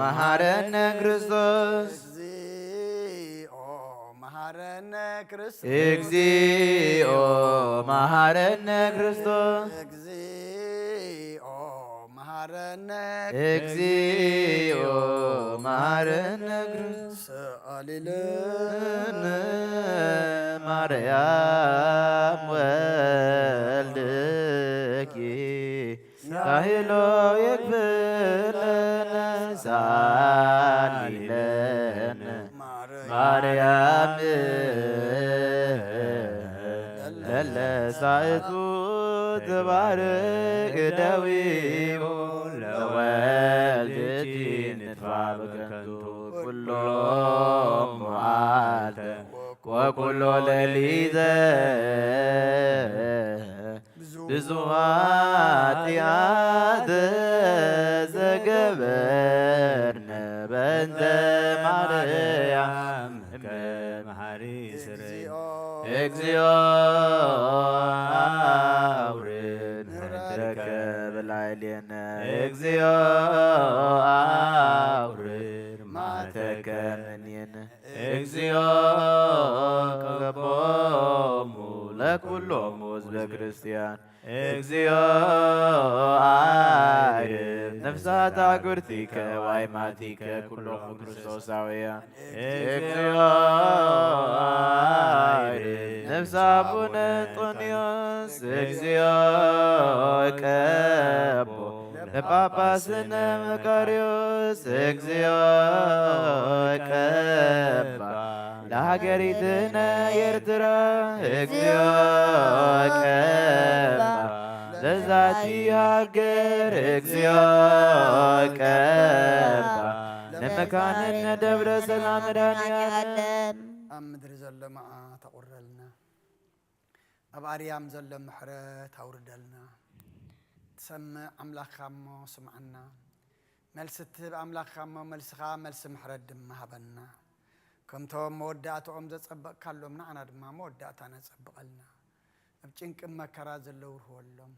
መሃረነ ክርስቶስ እግዚኦ መሃረነ ክርስቶስ እግዚኦ መሃረነ ክርስቶስ እግዚኦ መሃረነ እግዚኦ መሃረነ ክርስቶስ ሰአሊልን ማርያም ወልድኪ ሳይሎ ይክፍለነ ሳሊለነ ማርያም ለለሳእቱ ትባርክ ደዊሁ ለወልድኪ ንጥፋ በከንቱ ኩሎ መዓልተ ወኩሎ ሌሊተ ብዙ ኃጢአት ዘገበርነ በእንተ ማርያም እመ መሐሪ ስርይ እግዚኦ እግዚኦ አውርድ ምሕረትከ በላዕሌነ እግዚኦ አውርድ መዓተከ እምኔነ እግዚኦ ገቦሙ ለኩሎሙ ህዝበ ክርስቲያን እግዚኦ አይርፍ ነፍሳት አጉርቲከ ዋይማቲከ ኩሎሙ ክርስቶሳውያን እግዚኦ አይርፍ ነፍስ አቡነ እንጦንዮስ እግዚኦ ቀቦ ለጳጳስነ መቃርዮስ እግዚኦ ቀባ ለሃገሪትነ ኤርትራ እግዚኦ ቀባ ለዛቲ ሃገር እግዚኦ ቀባ ለመካንነ ደብረ ሰላም መድኃኔዓለም መድኃኔዓለም ኣብ ምድሪ ዘሎ መዓ ተቑረልና ኣብ ኣርያም ዘሎ ምሕረት ኣውርደልና። ትሰምዕ ኣምላኽካ እሞ ስምዓና። መልሲ እትህብ ኣምላኽካ እሞ መልስኻ መልሲ ምሕረት ድማ ሃበና። ከምቶም መወዳእትኦም ዘጸበቕካሎም ንዓና ድማ መወዳእታና ጸብቐልና። ኣብ ጭንቂ መከራ ዘለዉ ርህወሎም።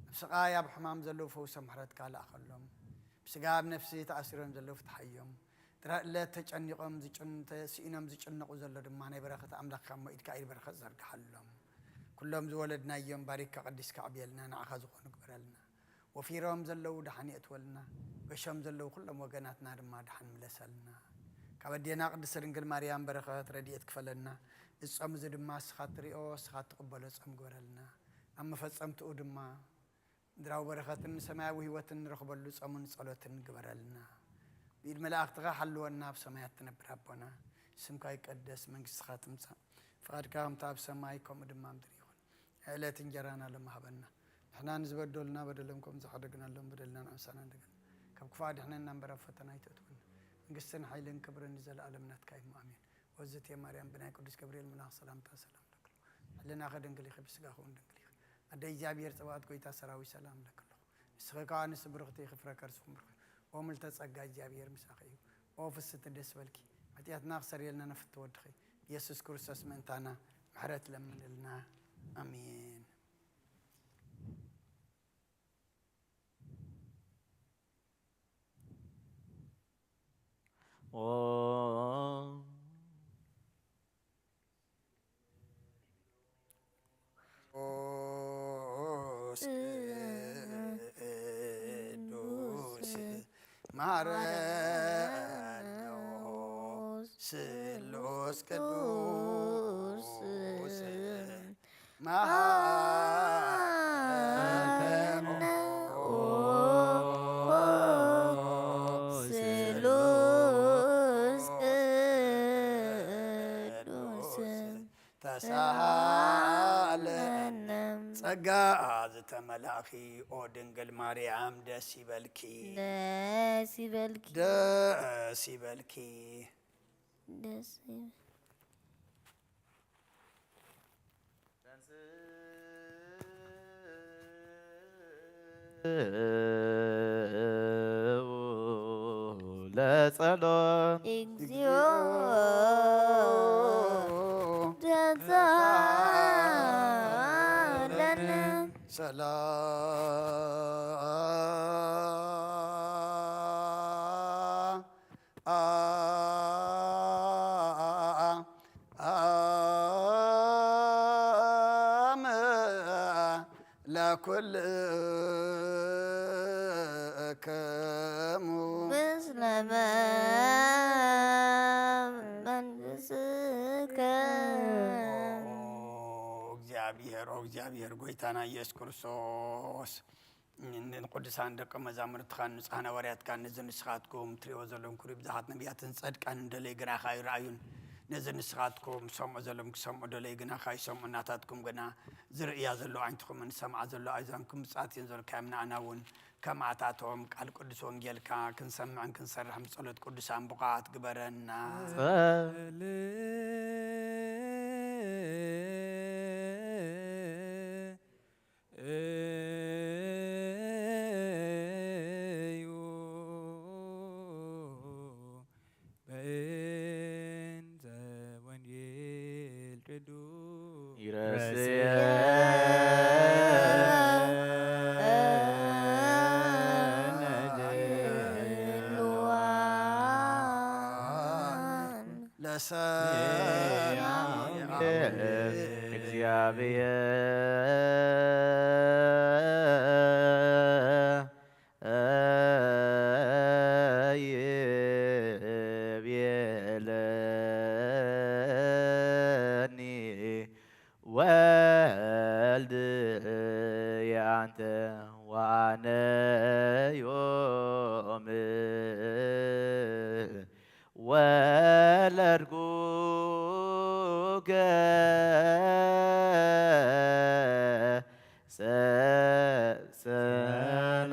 ኣብ ስቓይ ኣብ ሕማም ዘለዉ ፈውሰ ምሕረትካ ልኣኸሎም። ብስጋ ኣብ ነፍሲ ተኣሲሮም ዘለዉ ፍትሓዮም። ራእለ ተጨኒቖም ዝጭን-፣ ተስኢኖም ዝጭነቑ ዘሎ ድማ ናይ በረኸት ኣምላኽካ እሞ ኢድካ ኢድ በረኸት ዘርግሓሎም። ኩሎም ዝወለድናዮም ባሪካ ቀዲስካ ኣዕብየልና፣ ንዓኻ ዝኾኑ ግበረልና። ወፊሮም ዘለዉ ደሓን የእትወልና፣ ገሾም ዘለዉ ኩሎም ወገናትና ድማ ደሓን ምለሰልና። ካብ ኣዴና ቅድስት ድንግል ማርያም በረኸት ረድኤት ክፈለና። እዚ ጾም እዚ ድማ እስኻ ትሪኦ፣ እስኻ ትቕበሎ ጾም ግበረልና። ኣብ መፈጸምትኡ ድማ ምድራዊ በረኸትን ሰማያዊ ህይወትን ንረኽበሉ ጾምን ጸሎትን ግበረልና። ብኢድ መላእኽትኻ ሓልወና፣ ኣብ ሰማያት ትነብር ኣቦና፣ ስምካ ይቀደስ፣ መንግስትኻ ትምጻእ፣ ፍቓድካ ከምቲ ኣብ ሰማይ ከምኡ ድማ ምድሪ ይኹን። ዕለት እንጀራና ሎሚ ሃበና፣ ንሕና ንዝበደሉና በደሎም ከም ዝሓደግናሎም በደልና ንዓምሳና እንደገና፣ ካብ ክፉእ ኣድሕነና እምበር ኣብ ፈተና ኣይተእትወና። መንግስትን ሓይልን ክብርን ንዘለኣለም ናትካ እዩ፣ ኣሜን። ወዝቴ ማርያም ብናይ ቅዱስ ገብርኤል መልኣኽ ሰላምታ ሰላም ለክሉ። ሕልናኺ ድንግል ኢኺ፣ ብስጋኺ እውን ድንግል ኢኺ። ኣደ እግዚኣብሔር ጸባኦት፣ ጎይታ ሰራዊት፣ ሰላም ለክሉ። ንስኺ ከኣ ንስ ብርኽቲ ኢኺ፣ ፍረ ከርስኹም ብሩኽ እዩ። ኦ ምልተ ጸጋ፣ እግዚኣብሔር ምሳኺ እዩ። ኦ ፍስቲ ደስ በልኪ፣ ሓጢኣትና ክሰርየልና ንፍቲ ወድኺ ኢየሱስ ክርስቶስ ምእንታና ምሕረት ለምንልና። ኣሜን። ኦ ቅዱስ ማረነ ስሉስ ቅዱስ መሃረነ ስሉስ ቅዱስ ተሳሃለነ። ጸጋ ዝተመላእኪ ኦ ድንግል ማርያም ደስ ይበልኪ። ደስ ይበልኪ። ደስ ይበልኪ። ደስ ይበል። ለጸሎት እግዚኦ ተንሳለነ። ሰላም ለኩልክሙ ምስለ መንፈስከ። ኦ እግዚኣብሔር፣ ኦ እግዚኣብሔር፣ ጎይታና ኢየሱስ ክርስቶስ፣ ንቅዱሳን ደቀ መዛሙርትኻን ንጹሓን ሃዋርያትካን፣ ነዚ ንስኻትኩም ትሪእዎ ዘለኹም ክብሪ ብዙሓት ነቢያትን ጸድቃንን ደለዩ ግናኻ ኣይረኣዩን። ነዚ ንስኻትኩም ሰምዑ ዘለኹም ክሰምዑ ደለዩ ግናኻ ኣይሰምዑን። ናታትኩም ግና ዝርእያ ዘሎ ዓይንትኹምን ዝሰምዓ ዘሎ ኣእዛንኩም ብፅዓት እየን ዘልካዮም። ንኣና እውን ከማዕታቶም ቃል ቅዱስ ወንጌልካ ክንሰምዕን ክንሰርሕን ብጸሎት ቅዱሳን ብቑዓት ግበረና። ጸል- እዩ በእንተ ወንጌል ቅዱስ ይረስየ ለሰላም። እግዚአብሔር ይቤለኒ ወልድየ አንተ ወአነ ዮም ወለድኩከ ሰ-፣ ሰላም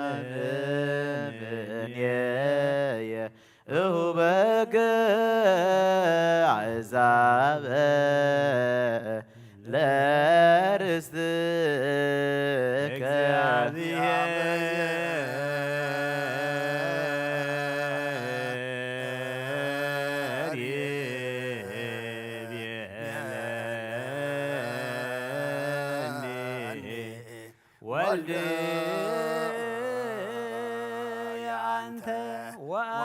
እምኔየ እሁበከ አሕዛበ ለርስትከ። ወልድየ አንተ ወአ-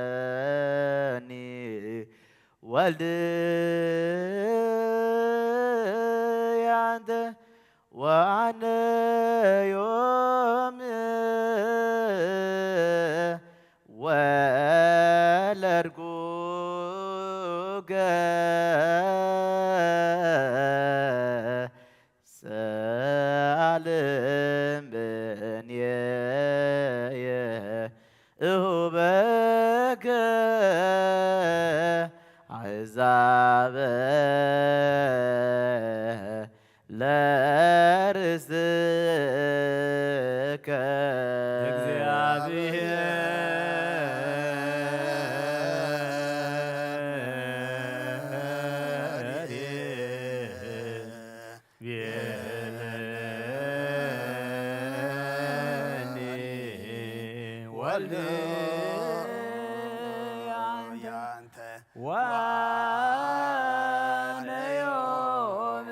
ይቤለኒ ወልድየ አንተ ወአነ ዮም ወለድኩከ ሰአልም ብኔየ እሁበከ አሕዛበ ለርስትከ። እግዚአብሔር ወልድ ያንተ ዋነ ዮም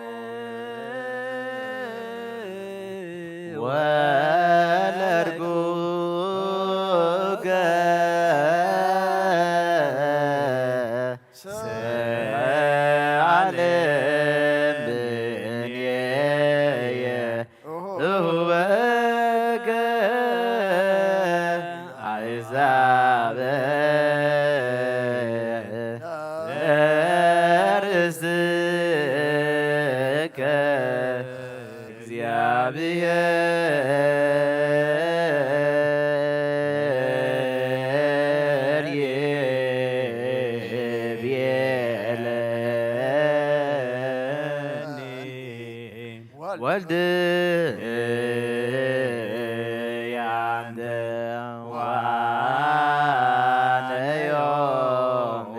ወለድኩከ ሰአልም ብኔየ እሁበከ አሕዛበ ለርስትከ። እግዚአብሔር ይቤለኒ ወልድ ያንተ ዋነ ዮም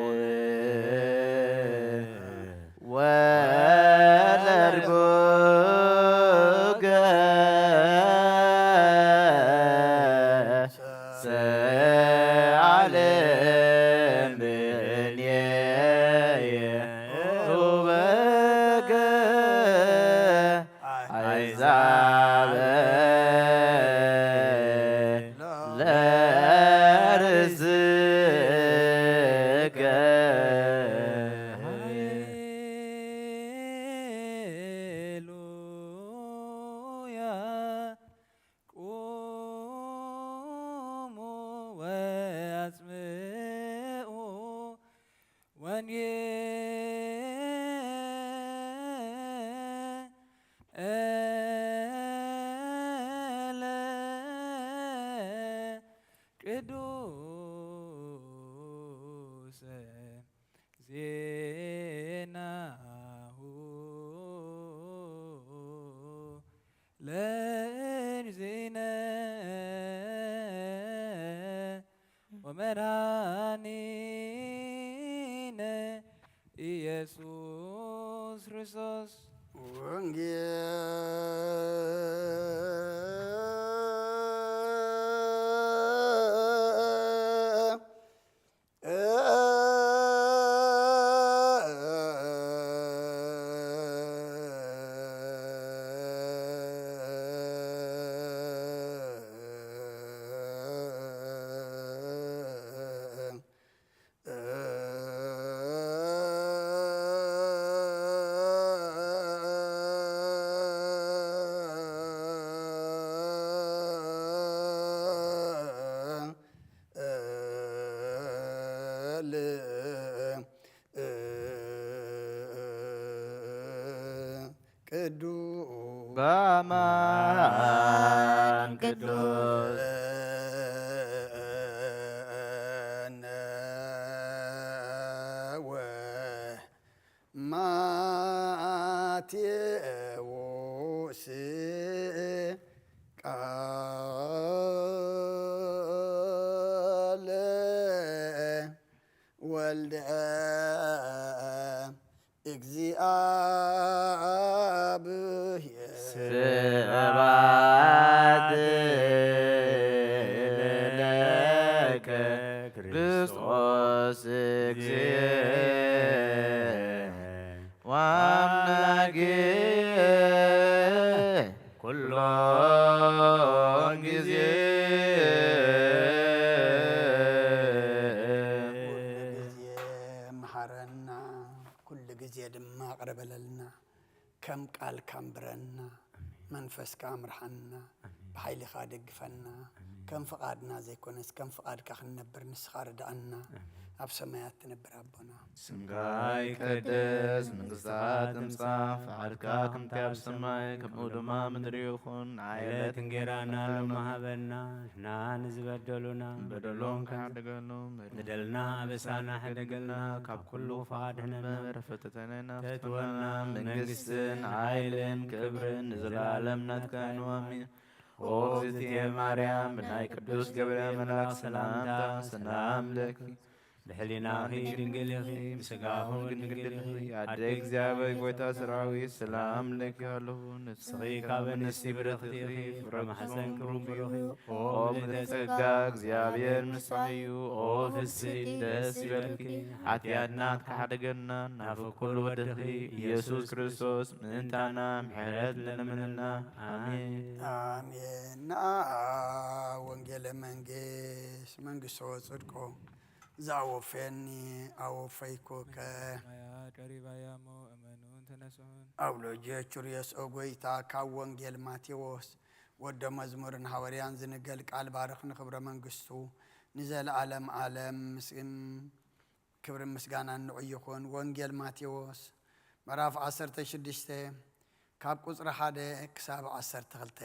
ወለድኩከ ሰአልም ብኔየ እሁበከ አሕዛበ ለርስትከ። ሃሌሉያ። ቁሙ ወአጽምዑ ወንጌለ ቅዱሰ ዜናሁ ለእግዚእነ ወመድኃኒነ ኢየሱስ ክርስቶስ። ወንጌል ቅዱስ በአማን ቅዱስ ቃለ ወልደ እግዚአብሔር። ስብሐት ለከ ክርስቶስ ወአምላኬ ኩሎ ጊዜ። ኩሉ ግዜ መሓረና፣ ኩሉ ግዜ ድማ ይቕረ በለልና። ከም ቃልካ ኣንብረና፣ ኣሜን። መንፈስካ ኣምርሓና፣ ኣሜን። ብሓይልኻ ደግፈና። ኣሜን። ከም ፍቓድና ዘይኮነስ ከም ፍቓድካ ክንነብር ንስኻ ርድኣና። ኣሜን። ኣብ ሰማያት ትነብር ኣቦና። ስምካ ይቀደስ፣ መንግስትኻ ትምጻእ፣ ፍቓድካ ከምቲ ኣብ ሰማይ ከምኡ ድማ ምድሪ ይኹን። ዕለት እንጌራና ሎሚ ሃበና፣ ንሕና ንዝበደሉና በደሎም ክሓድገሎም፣ በደልና ኣበሳና ሕደገልና፣ ካብ ኩሉ ክፉእ ኣድሕነና። እምበር ፈተነና ተእትወና፣ መንግስትን ሓይልን ክብርን ንዘለኣለም ናትካ እዩ። ኣሜን። ኦ እግዝእትየ ማርያም፣ ብናይ ቅዱስ ገብርኤል መልኣክ ሰላምታ ሰላም ለኪ፣ ብሕሊናኺ ድንግል ኢኺ፣ ብስጋኺ ድንግል ኢኺ። ኣደ እግዚኣብሔር ጎይታ ሰራዊት ሰላም ለኪ ኣለኹ። ንስኺ ካብ ኣንስቲ ብርኽቲ ኢኺ፣ ፍረ ማሕፀንኪ ብሩኽ እዩ። ኦ ምልዕተ ጸጋ እግዚኣብሔር ምሳኺ እዩ። ኦ ፍስሕቲ ደስ ይበልኪ፣ ሓጢኣትና ትሓደገና፣ ናፍቁ ወድኺ ኢየሱስ ክርስቶስ ምእንታና ምሕረት ለምንልና። ኣሜን። ኣሜን። ንኣ ወንጌለ መንግስት መንግስቶ ጽድቆ ዘኣወፈኒ ኣወፈይኩከ። ሰማያት ቀሪባያሞ እመኑን ተነስኡን። ኣውሎጅዮ ቹርዮስ ኦ ጎይታ፣ ካብ ወንጌል ማቴዎስ ወደ መዝሙርን ሃዋርያን ዝንገል ቃል ባርኽ ንኽብረ መንግስቱ ንዘለዓለም ዓለም። ምስም ክብርን ምስጋናን ንዑ ይኹን። ወንጌል ማቴዎስ ምዕራፍ ዓሰርተ ሽዱሽተ ካብ ቁጽሪ ሓደ ክሳብ ዓሰርተ ክልተ።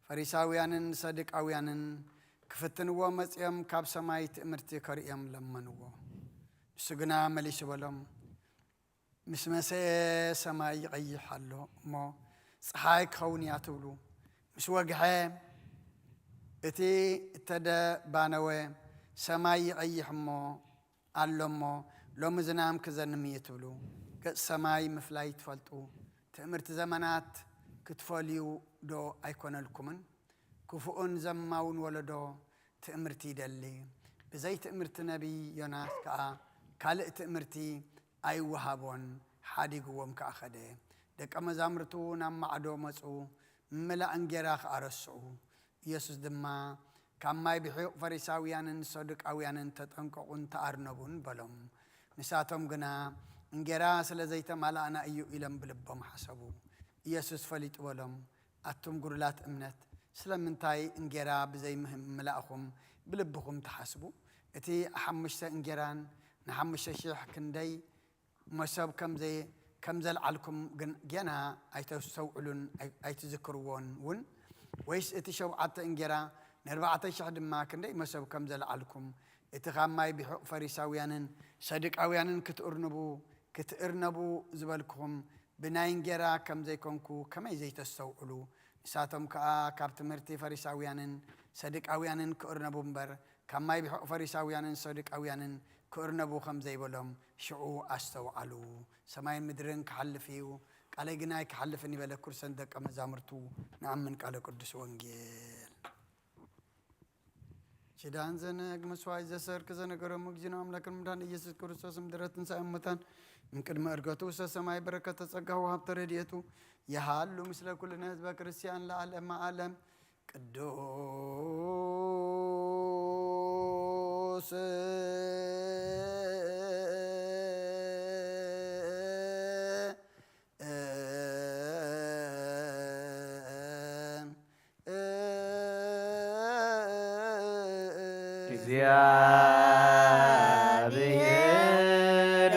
ፈሪሳውያንን ሰዱቃውያንን ክፍትንዎ መጺኦም ካብ ሰማይ ትእምርቲ ከርእዮም ለመንዎ። ንሱ ግና መሊሱ በሎም፣ ምስ መሰየ ሰማይ ይቐይሕ ኣሎ እሞ ጸሓይ ክኸውን እያ ትብሉ። ምስ ወግሐ እቲ እተደባነወ ሰማይ ይቐይሕ እሞ ኣሎ እሞ ሎሚ ዝናም ክዘንም እዩ ትብሉ። ገጽ ሰማይ ምፍላይ ትፈልጡ። ትእምርቲ ዘመናት ክትፈልዩ ዶ ኣይኮነልኩምን? ክፉእን ዘማውን ወለዶ ትእምርቲ ይደሊ። ብዘይ ትእምርቲ ነቢይ ዮናስ ከኣ ካልእ ትእምርቲ ኣይወሃቦን፣ ሓዲግዎም ከኣ ኸደ። ደቀ መዛሙርቱ ናብ ማዕዶ መጹ፣ ምምላእ እንጌራ ከኣ ረስዑ። ኢየሱስ ድማ፣ ካብ ማይ ብሒቕ ፈሪሳውያንን ሰዱቃውያንን ተጠንቀቑን ተኣርነቡን በሎም። ንሳቶም ግና፣ እንጌራ ስለ ዘይተማላእና እዩ ኢሎም ብልቦም ሓሰቡ። ኢየሱስ ፈሊጡ በሎም፣ ኣቱም ጉዱላት እምነት፣ ስለምንታይ እንጌራ ብዘይ ምህም ምላእኹም ብልብኹም ትሓስቡ? እቲ ሓሙሽተ እንጌራን ንሓሙሽተ ሽሕ ክንደይ መሶብ ከም ዘይ-፣ ከም ዘልዓልኩም ግን ጌና ኣይተስተውዕሉን ኣይ-፣ ኣይትዝክርዎን እውን? ወይስ እቲ ሸውዓተ እንጌራ ንኣርባዕተ ሽሕ ድማ ክንደይ መሶብ ከም ዘልዓልኩም፣ እቲ ካብ ማይ ቢሑቕ ፈሪሳውያንን ሰዱቃውያንን ክትእርንቡ፣ ክትእርነቡ ዝበልኩኹም ብናይ እንጌራ ከም ዘይኮንኩ ከመይ ዘይተስተውዕሉ? ንሳቶም ከኣ ካብ ትምህርቲ ፈሪሳውያንን ሰዱቃውያንን ክእርነቡ እምበር፣ ካብ ማይ ቢሑቕ ፈሪሳውያንን ሰዱቃውያንን ክእርነቡ ከም ዘይበሎም ሽዑ ኣስተውዓሉ። ሰማይን ምድርን ክሓልፍ እዩ፣ ቃለይ ግና ኣይክሓልፍን ይበለ። ኩርሰን ደቀ መዛሙርቱ ንኣምን። ቃለ ቅዱስ ወንጌል። ኪዳን ዘነግ መስዋዕት ዘሰርክ ዘነገሮም እግዚእነ ኣምላክን መድኃኒነ ኢየሱስ ክርስቶስ ምድረ ትንሣኤ እሙታን እምቅድመ ዕርገቱ ውስተ ሰማይ በረከተ ጸጋሁ ወሀብተ ረድኤቱ የሃሉ ምስለ ኩልነ ህዝበ ክርስቲያን ለዓለመ ዓለም። ቅዱስ እግዚአብሔር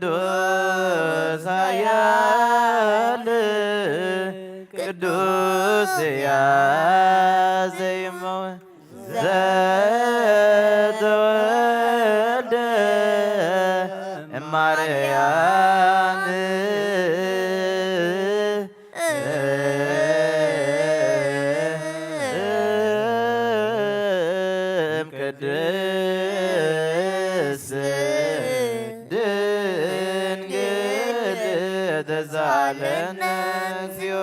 ቅዱስ ኃያል ቅዱስ ያዜሞ ዘተወልደ እማርያም እምቅድስት ድንግል ተሳለነ እግዚኦ።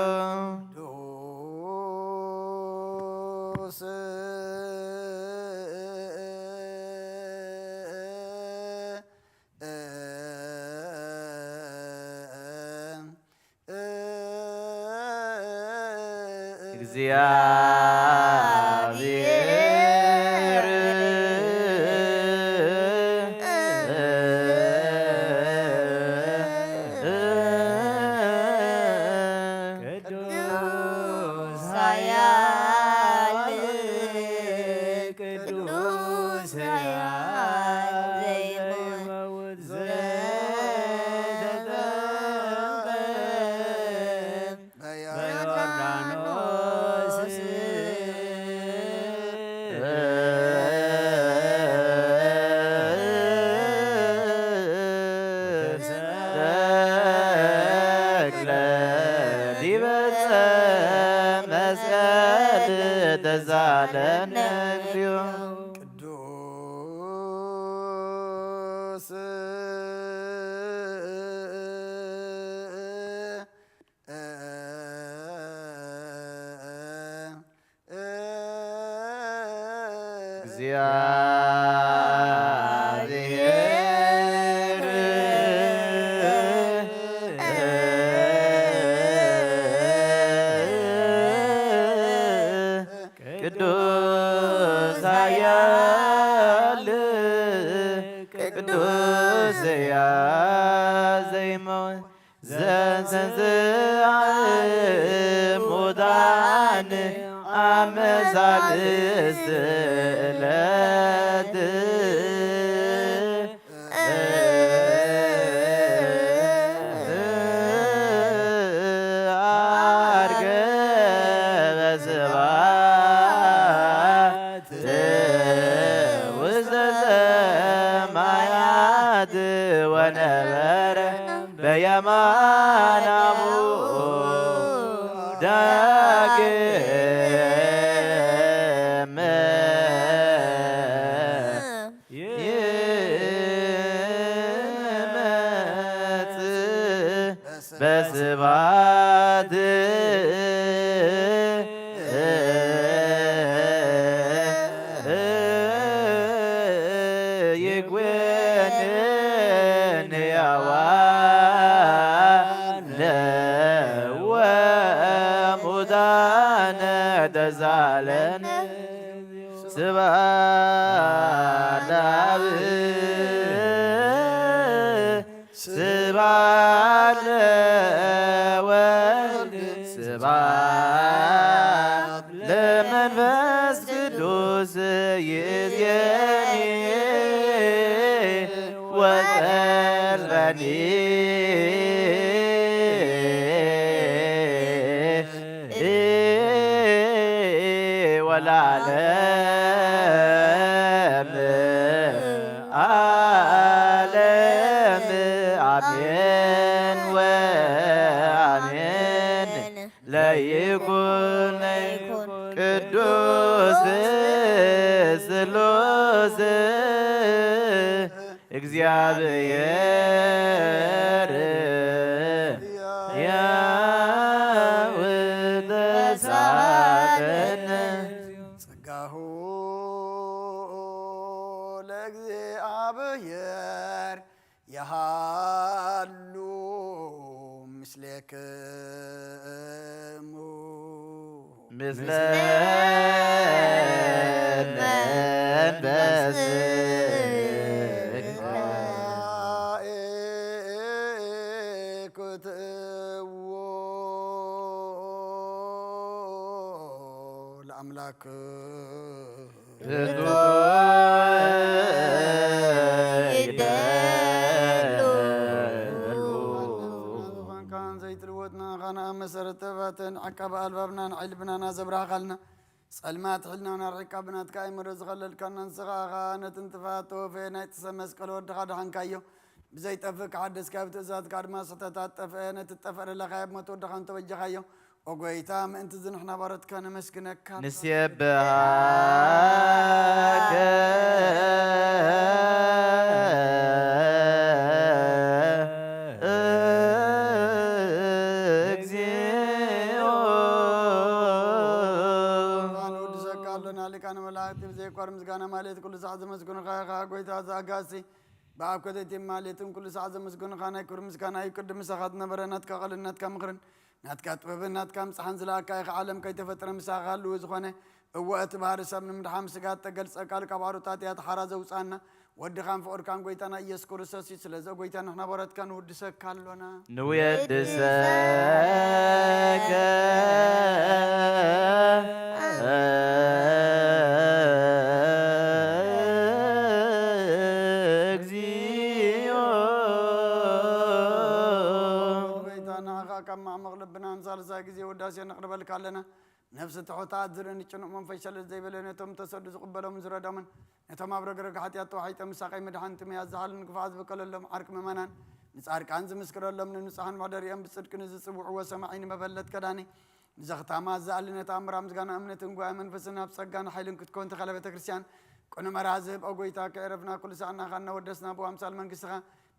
እግዚኣብሔር ቅዱስ ኃያል ቅዱስ ኃያል ዘይመውት ዘተጠምቀ በዮርዳኖስ ተክለ ዲበ መስቀል ተሳለነ እግዚኦ። ቅዱስ እግዚአብሔር ቅዱስ ኃያል ቅዱስ ያ ዘይመውት ዘተንሥአ እሙታን አመ ሣልስት ዕለት ዐርገ በስብሐት ውስተ ሰማያት ወነበረ በየማነ አቡሁ ዳግም ይመጽእ በስብሐት ይኩንን ሕያዋን ወሙታን ተሳለን ስብሐት ለአብ ስብሐት ለወልድ ስብሐት ለመንፈስ ቅዱስ ይእዜኒ ወጸልለኒ ወለዓለም ዓለም አሜን ወአሜን። ለይኩን ቅዱስ ስሉስ እግዚአብሔር ያውተሳለን ጸጋሁ ለእግዚአብሔር የሃሉ ምስሌክሙ ምስለ መንፈስከ ኩትዎ ለአምላክ ዙፋንካን ዘይትልወጥና ኻና መሰረት ተባተን ዓቃቢ ኣልባብናን ዕልብናና ዘብራኻልና ጸልማት ሕልናና ርሒቃ ብናትካ ኣይምሮ ዝኸለልካና ንስኻ ኸኣ ነቲ ንጥፋት ተወፈየ ናይ ጥሰ መስቀል ወድኻ ደሓንካዮ። ብዘይጠፍእ ክሓደስካ ብትእዛዝካ ድማ ስሕተታት ጠፍአ ነቲ ጠፍአ ለለኻዮ ሞት ወድኻ እንተበጀኻዮ። ኦ ጐይታ ምእንቲ እዚ ንሕና ባሮትካ ነመስግነካ። ንሴብሃከ እግዚኦ። ኣነ ወድሰካ ኣሎ። ሊቃነ መላእክቲ ብዘይቋር ምስጋና ማለት ኩሉ ሳዕ ዘመስግኑኻ ኢኻ። ጎይታ ዘኣጋሲ ብኣብ ከተቲ ማለትን ኩሉ ሳዕ ዘመስግኑኻ ናይ ክብሪ ምስጋና እዩ። ቅድም ምሳኻ ዝነበረ ናትካ ቃልን ናትካ ምኽርን ናትካ ጥበብን ናትካ ምጽሓን ዝለኣካ ኢኻ። ዓለም ከይተፈጥረ ምሳኻ ህልው ዝኾነ እወ እቲ ባህሪ ሰብ ንምድሓን ስጋ እተገልጸ ቃል ካብ ኣሮታት እያ ተሓራ ዘውጽኣና። ወድኻን ፍቕርካን ጎይታና ኢየሱስ ክርስቶስ እዩ። ስለዚ ጎይታ ንሕና በረትካ ንውድሰካ ኣሎና። ንውየድሰከ እግዚኦ። ጎይታ ንዓኻ ካብ ማዕሙቕ ልብና ንሳልሳይ ግዜ ውዳሴ ነቕርበልካ ኣለና። ነፍሲ ትሑታት ዝርእን ጭኑቕ መንፈስ ሸለል ዘይበለ ነቶም ተሰዱ ዝቕበሎምን ዝረዶምን ነቶም ኣብ ረግረግ ሓጢኣት ተዋሒጦም ምሳቐይ መድሓን ጥሜያት ዝሓሉን ክፉዓት ዝበቀለሎም ዓርኪ ምእመናን ንጻድቃን ዝምስክረሎም ንንጹሓን መሕደሪኦም ብጽድቂ ንዝጽውዕዎ ሰማዒ ንመበለት ከዳኒ ንዘኽታማ ዝኣሊ ነታ እምራ ምስጋና እምነትን ጓያ መንፈስን ኣብ ጸጋን ሓይልን ክትከውን ተኸለ ቤተ ክርስቲያን ቅኑ መርሃ ዝህብ ኦ ጎይታ ከዕረፍና ኩሉ ሳዕ ናኻ እናወደስና ብኣምሳል መንግስትኻ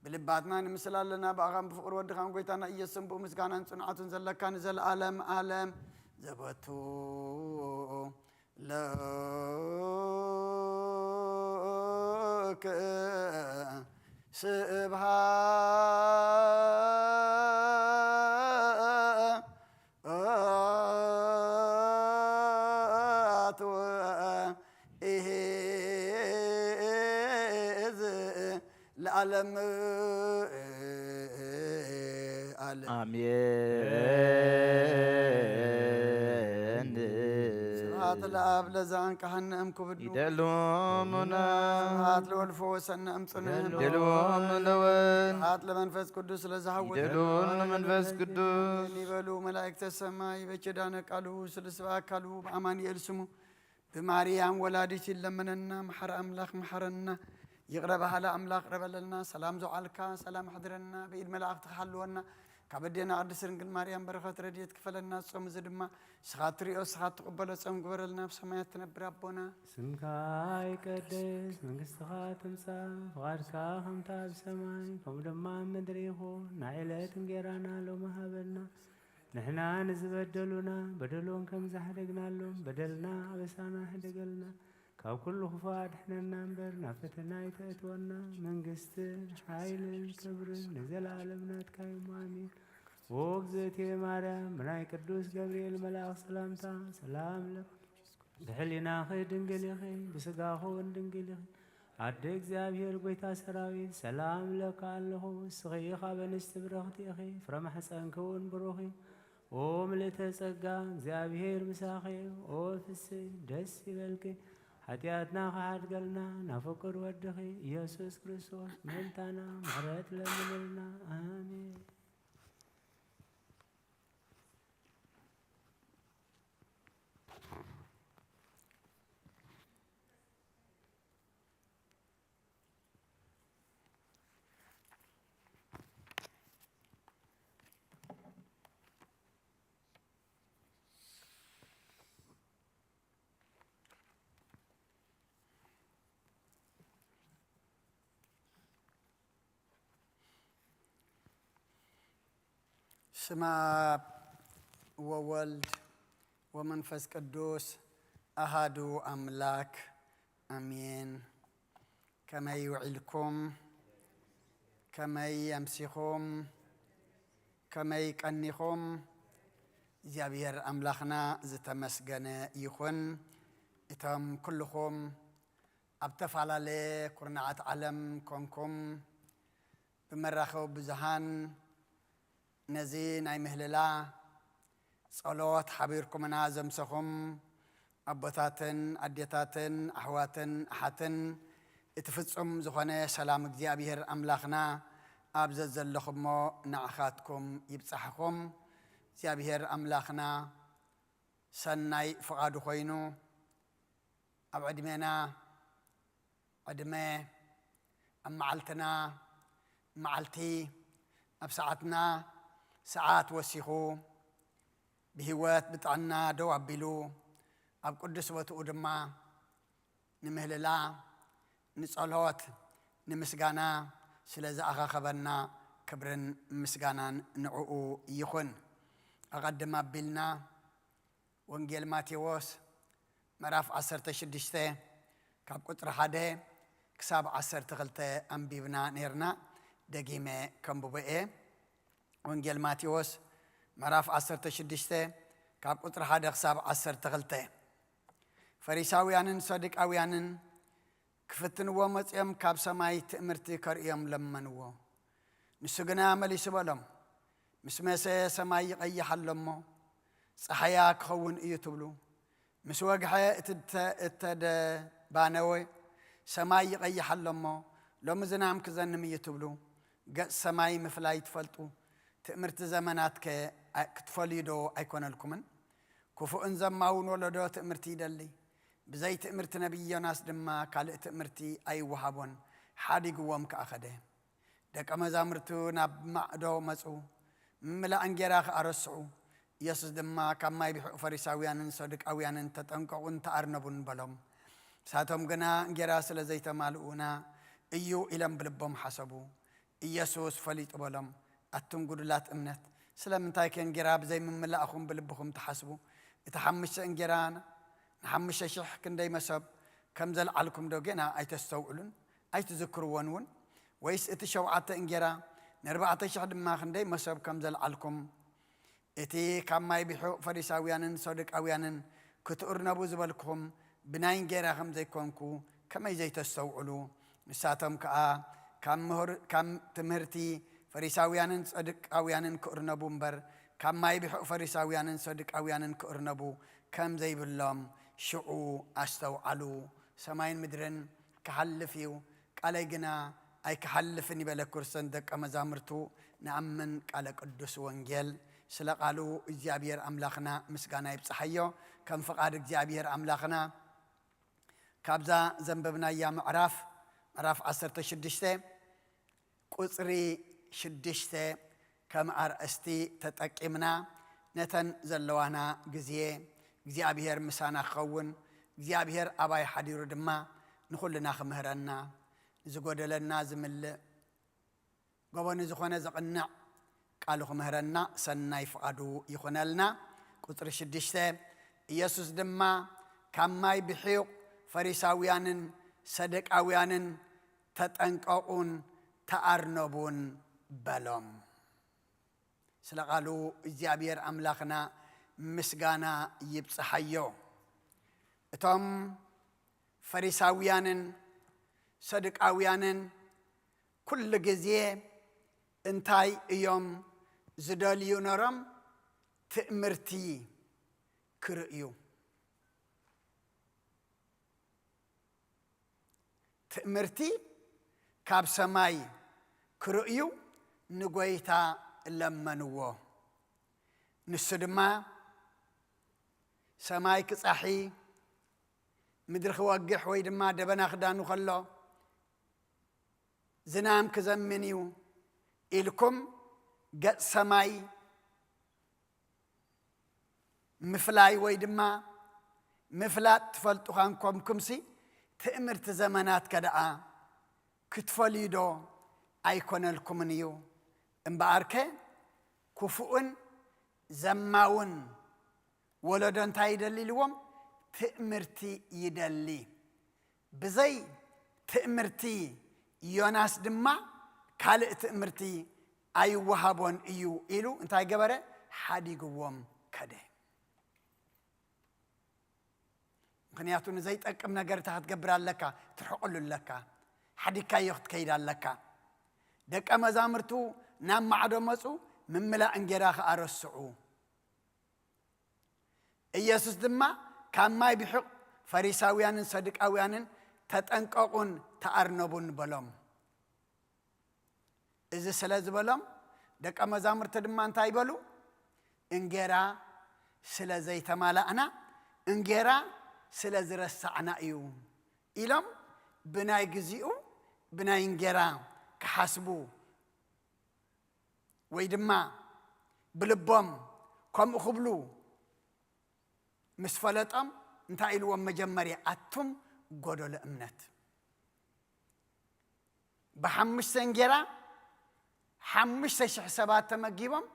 ብልባትና ንምስል ኣለና። ብኣኻን ብፍቕሪ ወድኻን ጎይታና ኢየሱስን ብኡ ምስጋናን ጽንዓቱን ዘለካ ንዘለኣለም ኣለም ዘበቱ ለክ ስብሃት ወኢዝ ለዓለም ዓለም። አሜን። ስብሐት ለአብ ለዘአንቀሐነ እምክብዱ። ይደልዎ እሙነ። ስብሐት ለወልድ ፈወሰነ እምጽኑዕ። ይደልዎ እሙነ ወልድ። ስብሐት ለመንፈስ ቅዱስ ለዘሐወተ። ይደልዎ እሙነ መንፈስ ቅዱስ። ይበሉ መላእክተ ሰማይ በኪዳነ ቃሉ ስልስበ አካሉ በአማኑኤል ስሙ ብማርያም ወላዲት ይለመነና። መሓሪ ኣምላኽ መሓረና። ይቕረ በሃሊ ኣምላኽ ይቕረ በለልና። ሰላም ዘውዓልካ ሰላም ኣሕድረና። ብኢድ መላእኽቲ ክሓልወና። ካብ ኣዴና ቅድስት ድንግል ማርያም በረኸት ረድኤት ክፈለና። ጾም እዚ ድማ ንስኻ ትሪኦ ንስኻ ትቕበሎ ጾም ግበረልና። ኣብ ሰማያት ትነብር ኣቦና። ስምካ ይቀደስ፣ መንግስትኻ ትምጻእ፣ ፍቓድካ ከምታ ኣብ ሰማይ ከምኡ ድማ ኣብ ምድሪ ይኹን። ናይ ዕለት እንጌራና ሎሚ ሃበና። ንሕና ንዝበደሉና በደሎም ከም ዝሓደግናሎም በደልና ኣበሳና ሕደገልና። ካብ ኩሉ ክፉእ ኣድሕነና እምበር ናብ ፈተና ኣይተእትወና። መንግስትን ሓይልን ክብርን ንዘለኣለም ናትካ እዩ። ኣሜን። ኦ እግዝእትየ ማርያም፣ ብናይ ቅዱስ ገብርኤል መልኣኽ ሰላምታ ሰላም እብለኪ። ብሕሊናኺ ድንግል ኢኺ፣ ብስጋኺ እውን ድንግል ኢኺ። ኣደ እግዚኣብሔር ጐይታ ሰራዊት፣ ሰላም እብለኪ ኣለኹ። ንስኺ ካብ ኣንስቲ ብርኽቲ ኢኺ፣ ፍረ ማሕፀንኪ እውን ብሩኽ እዩ። ኦ ምልእተ ጸጋ፣ እግዚኣብሔር ምሳኺ እዩ። ኦ ፍስሕቲ ደስ ይበልኪ፣ ሓጢኣትና ክሓድገልና ናብ ፍቁር ወድኺ ኢየሱስ ክርስቶስ ምእንታና ምሕረት ለምንልና። ኣሜን። ስመ አብ ወወልድ ወመንፈስ ቅዱስ አሃዱ አምላክ አሜን። ከመይ ውዒልኩም? ከመይ ኣምሲኹም? ከመይ ቀኒኹም? እግዚኣብሔር ኣምላኽና ዝተመስገነ ይኹን። እቶም ኩልኹም ኣብ ተፈላለየ ኩርናዓት ዓለም ኮንኩም ብመራኸቢ ብዙሃን ነዚ ናይ ምህልላ ጸሎት ሓቢርኩምና ዘምሰኹም ኣቦታትን ኣዴታትን ኣሕዋትን ኣሓትን፣ እቲ ፍጹም ዝኾነ ሰላም እግዚኣብሔር ኣምላኽና ኣብ ዘዘለኹሞ ንዓኻትኩም ይብጻሕኹም። እግዚኣብሔር ኣምላኽና ሰናይ ፍቓዱ ኮይኑ ኣብ ዕድሜና ዕድመ፣ ኣብ መዓልትና መዓልቲ፣ ኣብ ሰዓትና ሰዓት ወሲኹ ብህይወት ብጥዕና ደው ኣቢሉ ኣብ ቅዱስ ቦትኡ ድማ ንምህልላ፣ ንጸሎት፣ ንምስጋና ስለ ዝኣኻኸበና ክብርን ምስጋናን ንዕኡ ይኹን። ኣቐድም ኣቢልና ወንጌል ማቴዎስ ምዕራፍ ዓሰርተ ሽዱሽተ ካብ ቁጽሪ ሓደ ክሳብ ዓሰርተ ክልተ ኣንቢብና ነይርና። ደጊመ ከንብቦ እየ። ወንጌል ማቴዎስ ምዕራፍ ዓሰርተ ሽዱሽተ ካብ ቁጽሪ ሓደ ክሳብ ዓሰርተ ክልተ። ፈሪሳውያንን ሰዱቃውያንን ክፍትንዎ መጺኦም ካብ ሰማይ ትእምርቲ ከርእዮም ለመንዎ። ንሱ ግና መሊሱ በሎም፣ ምስ መሰ ሰማይ ይቐይሕ ኣሎ እሞ፣ ጸሓያ ክኸውን እዩ ትብሉ፣ ምስ ወግሐ እትተ-፣ እተደባነወ ሰማይ ይቐይሕ ኣሎ እሞ፣ ሎሚ ዝናም ክዘንም እዩ ትብሉ፣ ገጽ ሰማይ ምፍላይ ትፈልጡ፣ ትእምርቲ ዘመናትከ ኣ-፣ ክትፈልዩ ዶ ኣይኮነልኩምን? ክፉእን ዘማውን ወለዶ ትእምርቲ ይደሊ። ብዘይ ትእምርቲ ነቢይ ዮናስ ድማ ካልእ ትእምርቲ ኣይወሃቦን፣ ሓዲግዎም ከኣ ኸደ። ደቀ መዛሙርቱ ናብ ማዕዶ መጹ፣ ምምላእ እንጌራ ከኣ ረስዑ። ኢየሱስ ድማ፣ ካብ ማይ ቢሑቕ ፈሪሳውያንን ሰዱቃውያንን ተጠንቀቑን ተኣርነቡን በሎም። ንሳቶም ግና እንጌራ ስለ ዘይተማልኡና እዩ ኢሎም ብልቦም ሓሰቡ። ኢየሱስ ፈሊጡ በሎም፣ ኣቱም ጉዱላት እምነት፣ ስለምንታይ ከ እንጌራ ብዘይ ምምላእኹም ብልብኹም ትሓስቡ? እቲ ሓሙሽተ እንጌራ ንሓሙሽተ ሽሕ ክንደይ መሶብ ከም ዘልዓልኩም ዶ ጌና ኣይተስተውዕሉን? ኣይትዝክርዎን እውን? ወይስ እቲ ሸውዓተ እንጌራ ንኣርባዕተ ሽሕ ድማ ክንደይ መሶብ ከም ዘልዓልኩም? እቲ ካብ ማይ ቢሑቕ ፈሪሳውያንን ሰዱቃውያንን ክትእርነቡ ዝበልኩኹም ብናይ እንጌራ ከም ዘይኮንኩ ከመይ ዘይተስተውዕሉ? ንሳቶም ከኣ ካብ ምህር-፣ ካብ ትምህርቲ ፈሪሳውያንን ሰዱቃውያንን ክእርነቡ እምበር፣ ካብ ማይ ቢሑቕ ፈሪሳውያንን ሰዱቃውያንን ክእርነቡ ከም ዘይብሎም ሽዑ ኣስተውዓሉ። ሰማይን ምድርን ክሓልፍ እዩ፣ ቃለይ ግና ኣይክሓልፍን ይበለ። ክርስቶስ ደቀ መዛሙርቱ ንኣምን ቃለ ቅዱስ ወንጌል። ስለ ቃሉ እግዚኣብሔር ኣምላኽና ምስጋና ይብጽሓዮ። ከም ፍቓድ እግዚኣብሔር ኣምላኽና ካብዛ ዘንበብናያ ምዕራፍ፣ ምዕራፍ ዓሰርተ ሽዱሽተ ቁጽሪ ሽዱሽተ ከም ኣርእስቲ ተጠቂምና ነተን ዘለዋና ግዜ እግዚኣብሔር ምሳና ክኸውን፣ እግዚኣብሔር ኣባይ ሓዲሩ ድማ ንኹልና ክምህረና፣ ንዝጎደለና ዝምልእ፣ ጎቦ ንዝኾነ ዘቕንዕ ቃሉ ክምህረና ሰናይ ፍቓዱ ይኹነልና። ቁጽሪ ሽዱሽተ፣ ኢየሱስ ድማ ካብ ማይ ብሒቕ ፈሪሳውያንን ሰደቃውያንን ተጠንቀቑን ተኣርነቡን በሎም። ስለ ቃሉ እግዚኣብሔር ኣምላኽና ምስጋና ይብጽሓዮ። እቶም ፈሪሳውያንን ሰዱቃውያንን ኩሉ ግዜ እንታይ እዮም ዝደልዩ ነሮም? ትእምርቲ ክርእዩ። ትእምርቲ ካብ ሰማይ ክርእዩ ንጎይታ ለመንዎ። ንሱ ድማ ሰማይ ክጻሒ፣ ምድሪ ክወግሕ ወይ ድማ ደበና ክዳኑ ከሎ፣ ዝናም ክዘምን እዩ ኢልኩም ገጽ ሰማይ ምፍላይ ወይ ድማ ምፍላጥ ትፈልጡ ኳንኮምኩምሲ፣ ትእምርቲ ዘመናትከ ደኣ ክትፈልዩ ዶ ኣይኮነልኩምን እዩ? እምበኣርከ ክፉእን ዘማውን ወለዶ እንታይ ይደሊ ኢልዎም? ትእምርቲ ይደሊ። ብዘይ ትእምርቲ ዮናስ ድማ ካልእ ትእምርቲ ኣይወሃቦን እዩ ኢሉ እንታይ ገበረ? ሓዲግዎም ከደ። ምኽንያቱ ንዘይጠቅም ነገር እንታይ ክትገብር ኣለካ? ትርሕቐሉ ኣለካ። ሓዲግካዮ ክትከይድ ኣለካ። ደቀ መዛሙርቱ ናብ ማዕዶ መጹ፣ ምምላእ እንጌራ ከኣ ረስዑ። ኢየሱስ ድማ ካብ ማይ ብሒቕ ፈሪሳውያንን ሰዱቃውያንን ተጠንቀቑን ተኣርነቡን በሎም። እዚ ስለ ዝበሎም ደቀ መዛሙርቲ ድማ እንታይ በሉ? እንጌራ ስለ ዘይተማላእና፣ እንጌራ ስለ ዝረሳዕና እዩ ኢሎም ብናይ ግዚኡ ብናይ እንጌራ ክሓስቡ ወይ ድማ ብልቦም ከምኡ ክብሉ ምስ ፈለጦም እንታይ ኢልዎም? መጀመርያ ኣቱም ጎደሎ እምነት። ብሓሙሽተ እንጌራ ሓሙሽተ ሽሕ ሰባት ተመጊቦም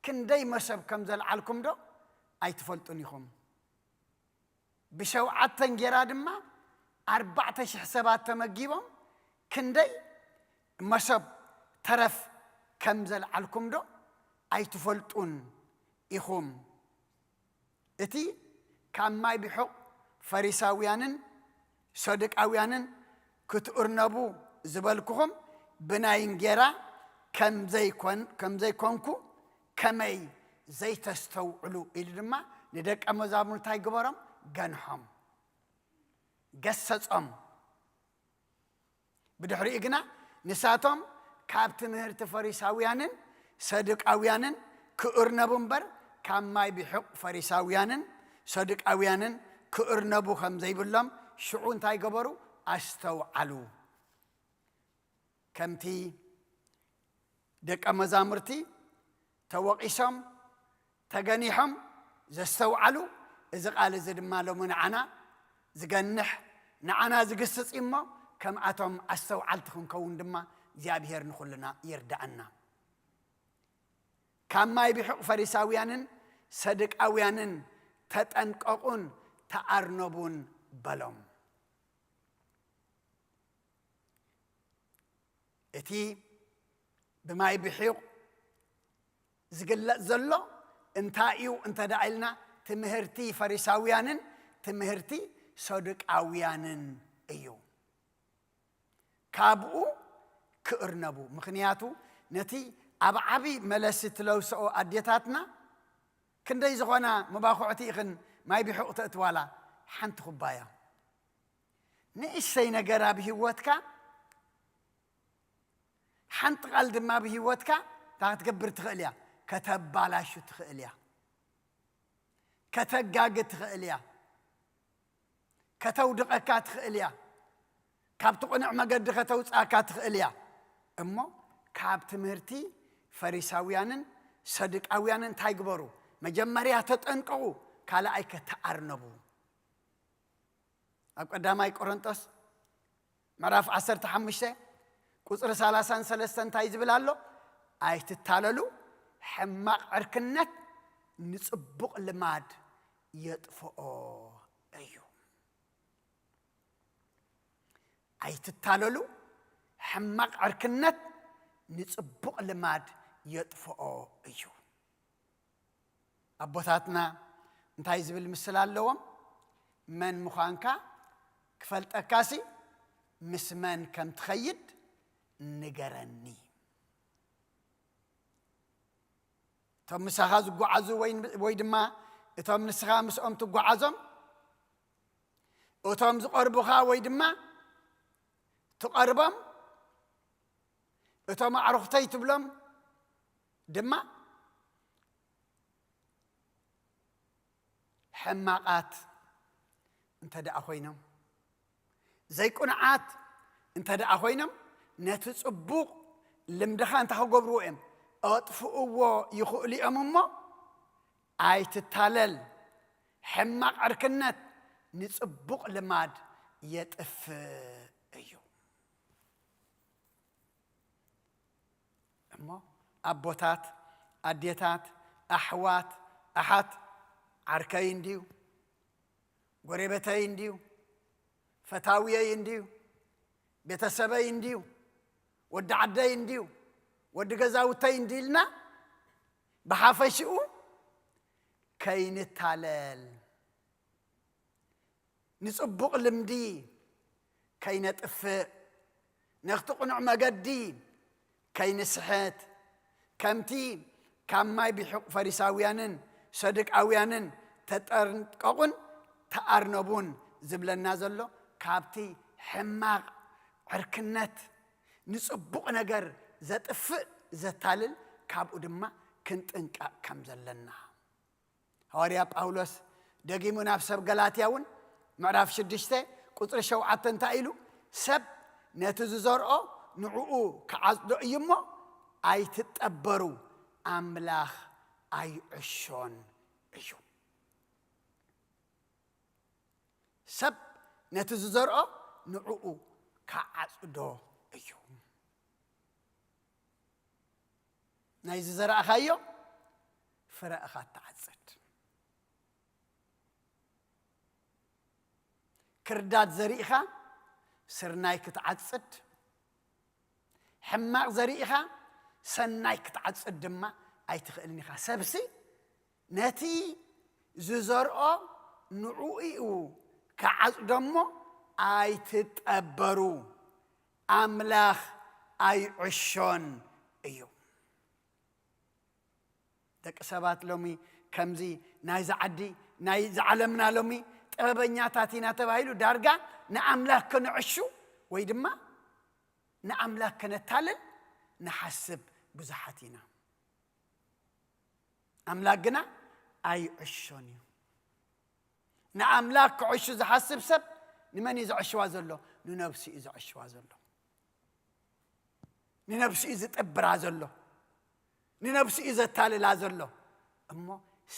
ክንደይ መሰብ ከም ዘልዓልኩም ዶ ኣይትፈልጡን ኢኹም? ብሸውዓተ እንጌራ ድማ ኣርባዕተ ሽሕ ሰባት ተመጊቦም፣ ክንደይ መሶብ ተረፍ ከም ዘልዓልኩም ዶ ኣይትፈልጡን ኢኹም? እቲ ካብ ማይ ብሑቕ ፈሪሳውያንን ሰዱቃውያንን ክትእርነቡ ዝበልኩኹም ብናይ እንጌራ ከም ዘይኮን-፣ ከም ዘይኮንኩ ከመይ ዘይተስተውዕሉ? ኢሉ ድማ ንደቀ መዛሙርቱ እንታይ ግበሮም? ገንሖም፣ ገሰጾም። ብድሕሪኡ ግና ንሳቶም ካብ ትምህርቲ ፈሪሳውያንን ሰዱቃውያንን ክእርነቡ እምበር፣ ካብ ማይ ብሑቕ ፈሪሳውያንን ሰዱቃውያንን ክእርነቡ ከም ዘይብሎም ሽዑ እንታይ ገበሩ? ኣስተውዓሉ። ከምቲ ደቀ መዛሙርቲ ተወቒሶም፣ ተገኒሖም ዘስተውዓሉ፣ እዚ ቃል እዚ ድማ ሎሚ ንዓና ዝገንሕ፣ ንዓና ዝግስጽ እዩ እሞ፣ ከምኣቶም ኣስተውዓልቲ ክንከውን ድማ እግዚኣብሄር ንኹልና ይርዳኣና። ካብ ማይ ብሑቕ ፈሪሳውያንን ሰዱቃውያንን ተጠንቀቑን ተኣርነቡን በሎም። እቲ ብማይ ብሒቕ ዝግለጽ ዘሎ እንታይ እዩ እንተ ደኣ ኢልና፣ ትምህርቲ ፈሪሳውያንን ትምህርቲ ሰዱቃውያንን እዩ። ካብኡ ክእርነቡ። ምኽንያቱ ነቲ ኣብ ዓቢ መለሲ ትለውስኦ ኣዴታትና፣ ክንደይ ዝኾና መባኹዕቲ ኢኽን ማይ ብሑቕ ተእትዋላ? ሓንቲ ኩባያ። ንእሽተይ ነገር ኣብ ህይወትካ፣ ሓንቲ ቃል ድማ ኣብ ህይወትካ እንታይ ክትገብር ትኽእል እያ? ከተባላሹ ትኽእል እያ። ከተጋግ ትኽእል እያ። ከተውድቐካ ትኽእል እያ። ካብቲ ቅኑዕ መገዲ ከተውጽኣካ ትኽእል እያ። እሞ ካብ ትምህርቲ ፈሪሳውያንን ሰዱቃውያንን እንታይ ግበሩ? መጀመርያ ተጠንቀቑ፣ ካልኣይ ከተኣርነቡ። ኣብ ቀዳማይ ቆሮንጦስ ምዕራፍ ዓሰርተ ሓሙሽተ ቁጽሪ ሰላሳን ሰለስተን እንታይ ዝብል ኣሎ? ኣይትታለሉ፣ ሕማቕ ዕርክነት ንጽቡቕ ልማድ የጥፍኦ እዩ። ኣይትታለሉ፣ ሕማቕ ዕርክነት ንጽቡቕ ልማድ የጥፍኦ እዩ። ኣቦታትና እንታይ ዝብል ምስላ ኣለዎም? መን ምዃንካ ክፈልጠካሲ፣ ምስ መን ከም ትኸይድ ንገረኒ። እቶም ምሳኻ ዝጓዓዙ ወይ፣ ወይ ድማ እቶም ንስኻ ምስኦም ትጓዓዞም፣ እቶም ዝቐርቡኻ ወይ ድማ ትቐርቦም፣ እቶም ኣዕሩኽተይ ትብሎም ድማ ሕማቓት እንተ ደኣ ኮይኖም፣ ዘይቅኑዓት እንተ ደኣ ኮይኖም፣ ነቲ ጽቡቕ ልምድኻ እንታይ ክገብርዎ እዮም? ኣጥፍእዎ ይኽእሉ እዮም እሞ፣ ኣይትታለል። ሕማቕ ዕርክነት ንጽቡቕ ልማድ የጥፍእ እዩ። እሞ ኣቦታት፣ ኣዴታት፣ ኣሕዋት፣ ኣሓት፣ ዓርከይ እንድዩ፣ ጎረቤተይ እንድዩ፣ ፈታውየይ እንድዩ፣ ቤተሰበይ እንድዩ፣ ወዲ ዓደይ እንድዩ፣ ወዲ ገዛውተይ እንድዩ ኢልና ብሓፈሽኡ ከይንታለል፣ ንጽቡቕ ልምዲ ከይነጥፍእ፣ ነቲ ቅኑዕ መገዲ ከይንስሕት፣ ከምቲ ካብ ማይ ብሑቕ ፈሪሳውያንን ሰዱቃውያንን ተጠንቀቑን ተኣርነቡን ዝብለና ዘሎ፣ ካብቲ ሕማቕ ዕርክነት፣ ንጽቡቕ ነገር ዘጥፍእ፣ ዘታልል፣ ካብኡ ድማ ክንጥንቀቕ ከም ዘለና። ሃዋርያ ጳውሎስ ደጊሙ ናብ ሰብ ገላትያ እውን ምዕራፍ ሽዱሽተ ቁጽሪ ሸውዓተ እንታይ ኢሉ? "ሰብ ነቲ ዝዘርኦ ንዕኡ ክዓጽዶ እዩ እሞ ኣይትጠበሩ፣ ኣምላኽ ኣይዕሾን እዩ።" ሰብ ነቲ ዝዘርኦ ንዕኡ ክዓጽዶ እዩ። ናይ ዝዘራእኻዮ ፍረ ኢኻ ትዓጽድ። ክርዳድ ዘሪእኻ ስርናይ ክትዓጽድ፣ ሕማቕ ዘሪእኻ ሰናይ ክትዓጽድ ድማ ኣይትኽእልን ኢኻ። ሰብሲ ነቲ ዝዘርኦ ንዕኡ እዩ ክዓጽዶ እሞ ኣይትጠበሩ፣ ኣምላኽ ኣይዕሾን እዩ። ደቂ ሰባት ሎሚ ከምዚ ናይዚ ዓዲ፣ ናይዚ ዓለምና ሎሚ ጥበበኛታት ኢና ተባሂሉ ዳርጋ ንኣምላኽ ከነዕሹ ወይ ድማ ንኣምላኽ ከነታልል ንሓስብ ብዙሓት ኢና። ኣምላኽ ግና ኣይዕሾን እዩ። ንኣምላኽ ክዕሹ ዝሓስብ ሰብ ንመን እዩ ዘዕሽዋ ዘሎ? ንነብሱ እዩ ዘዕሽዋ ዘሎ። ንነብሱ እዩ ዝጥብራ ዘሎ። ንነብሱ እዩ ዘታልላ ዘሎ። እሞ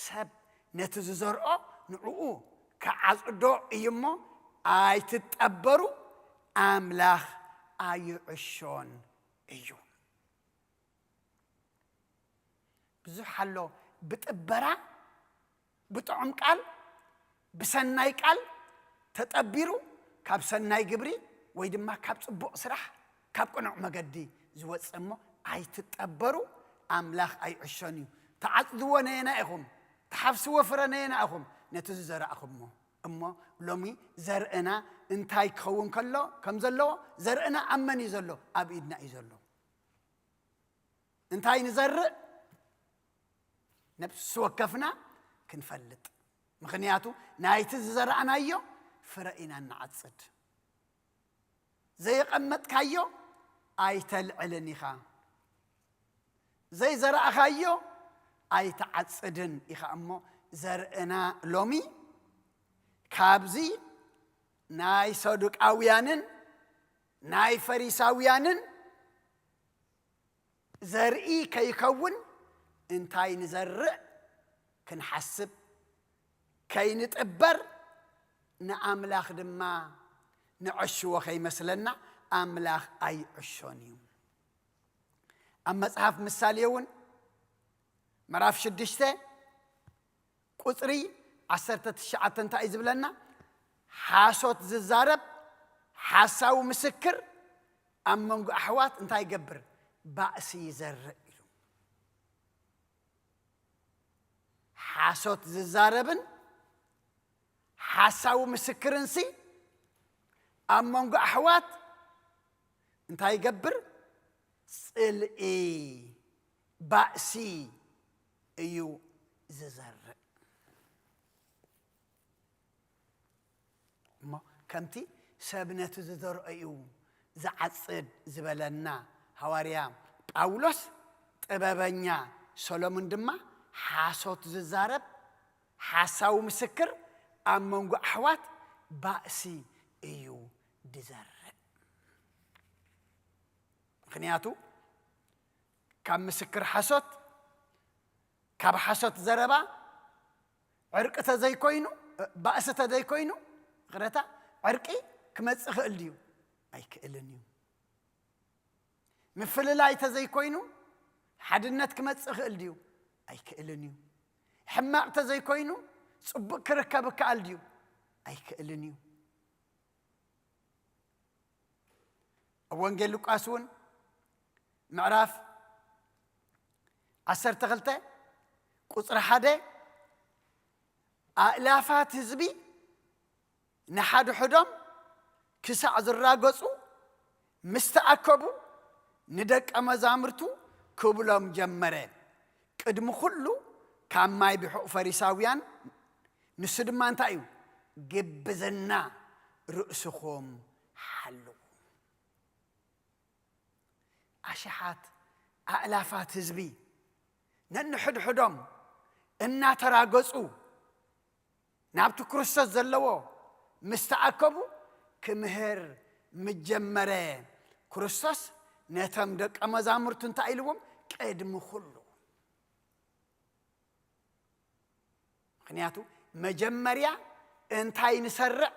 ሰብ ነቲ ዝዘርኦ ንዕኡ ክዓጽዶ እዩ እሞ ኣይትጠበሩ፣ ኣምላኽ ኣይዕሾን እዩ። ብዙሕ ኣሎ ብጥበራ፣ ብጥዑም ቃል፣ ብሰናይ ቃል ተጠቢሩ ካብ ሰናይ ግብሪ ወይ ድማ ካብ ጽቡቕ ስራሕ፣ ካብ ቅኑዕ መገዲ ዝወጽእ እሞ ኣይትጠበሩ፣ ኣምላኽ ኣይዕሾን እዩ። ተዓጽድዎ ነየና ኢኹም፣ ተሓፍስዎ ፍረ ነየና ኢኹም፣ ነቲ ዝዘራእኹሞ። እሞ ሎሚ ዘርእና እንታይ ክኸውን ከሎ ከም ዘለዎ፣ ዘርእና ኣብ መን እዩ ዘሎ? ኣብ ኢድና እዩ ዘሎ። እንታይ ንዘርእ ነፍሲ ወከፍና ክንፈልጥ። ምኽንያቱ ናይቲ ዝዘራእናዮ ፍረ ኢና እንዓጽድ። ዘየቐመጥካዮ ኣይተልዕልን ኢኻ። ዘይዘራእኻዮ ኣይትዓጽድን ኢኻ። እሞ ዘርእና ሎሚ ካብዚ ናይ ሰዱቃውያንን ናይ ፈሪሳውያንን ዘርኢ ከይከውን እንታይ ንዘርእ ክንሓስብ፣ ከይንጥበር፣ ንኣምላኽ ድማ ንዕሽዎ ከይመስለና፣ ኣምላኽ ኣይዕሾን እዩ። ኣብ መጽሓፍ ምሳሌ እውን ምዕራፍ ሽዱሽተ ቁጽሪ ዓሰርተ ትሽዓተ እንታይ እዩ ዝብለና? ሓሶት ዝዛረብ ሓሳዊ ምስክር ኣብ መንጎ ኣሕዋት እንታይ ይገብር? ባእሲ ይዘርእ ኢሉ። ሓሶት ዝዛረብን ሓሳዊ ምስክርንሲ ኣብ መንጎ ኣሕዋት እንታይ ይገብር? ጽልኢ፣ ባእሲ እዩ ዝዘርእ። እሞ ከምቲ ሰብ ነቲ ዝዘርኦ እዩ ዝዓጽድ ዝበለና ሃዋርያ ጳውሎስ፣ ጥበበኛ ሰሎሞን ድማ ሓሶት ዝዛረብ ሓሳዊ ምስክር ኣብ መንጎ ኣሕዋት ባእሲ እዩ ዝዘርእ። ምኽንያቱ ካብ ምስክር ሓሶት፣ ካብ ሓሶት ዘረባ ዕርቂ ተዘይኮይኑ፣ ባእሲ ተዘይኮይኑ፣ ይቕረታ፣ ዕርቂ ክመጽእ ይኽእል ድዩ? ኣይክእልን እዩ። ምፍልላይ ተዘይኮይኑ ሓድነት ክመጽእ ይኽእል ድዩ? ኣይክእልን እዩ። ሕማቕ ተዘይኮይኑ ጽቡቕ ክርከብ ይከኣል ድዩ? ኣይክእልን እዩ። ኣብ ወንጌል ሉቃስ እውን ምዕራፍ ዓሰርተ ክልተ ቁጽሪ ሓደ፣ ኣእላፋት ህዝቢ ንሓድሕዶም ክሳዕ ዝራገጹ ምስ ተኣከቡ፣ ንደቀ መዛሙርቱ ክብሎም ጀመረ። ቅድሚ ኩሉ ካብ ማይ ብሑቕ ፈሪሳውያን፣ ንሱ ድማ እንታይ እዩ? ግብዝና ርእስኹም ሓልዉ። ኣሽሓት ኣእላፋት ህዝቢ ነንሕድሕዶም እናተራገጹ ናብቲ ክርስቶስ ዘለዎ ምስ ተኣከቡ ክምህር ምስ ጀመረ፣ ክርስቶስ ነቶም ደቀ መዛሙርቱ እንታይ ኢልዎም? ቅድሚ ኩሉ። ምኽንያቱ መጀመርያ እንታይ ንሰርዕ፣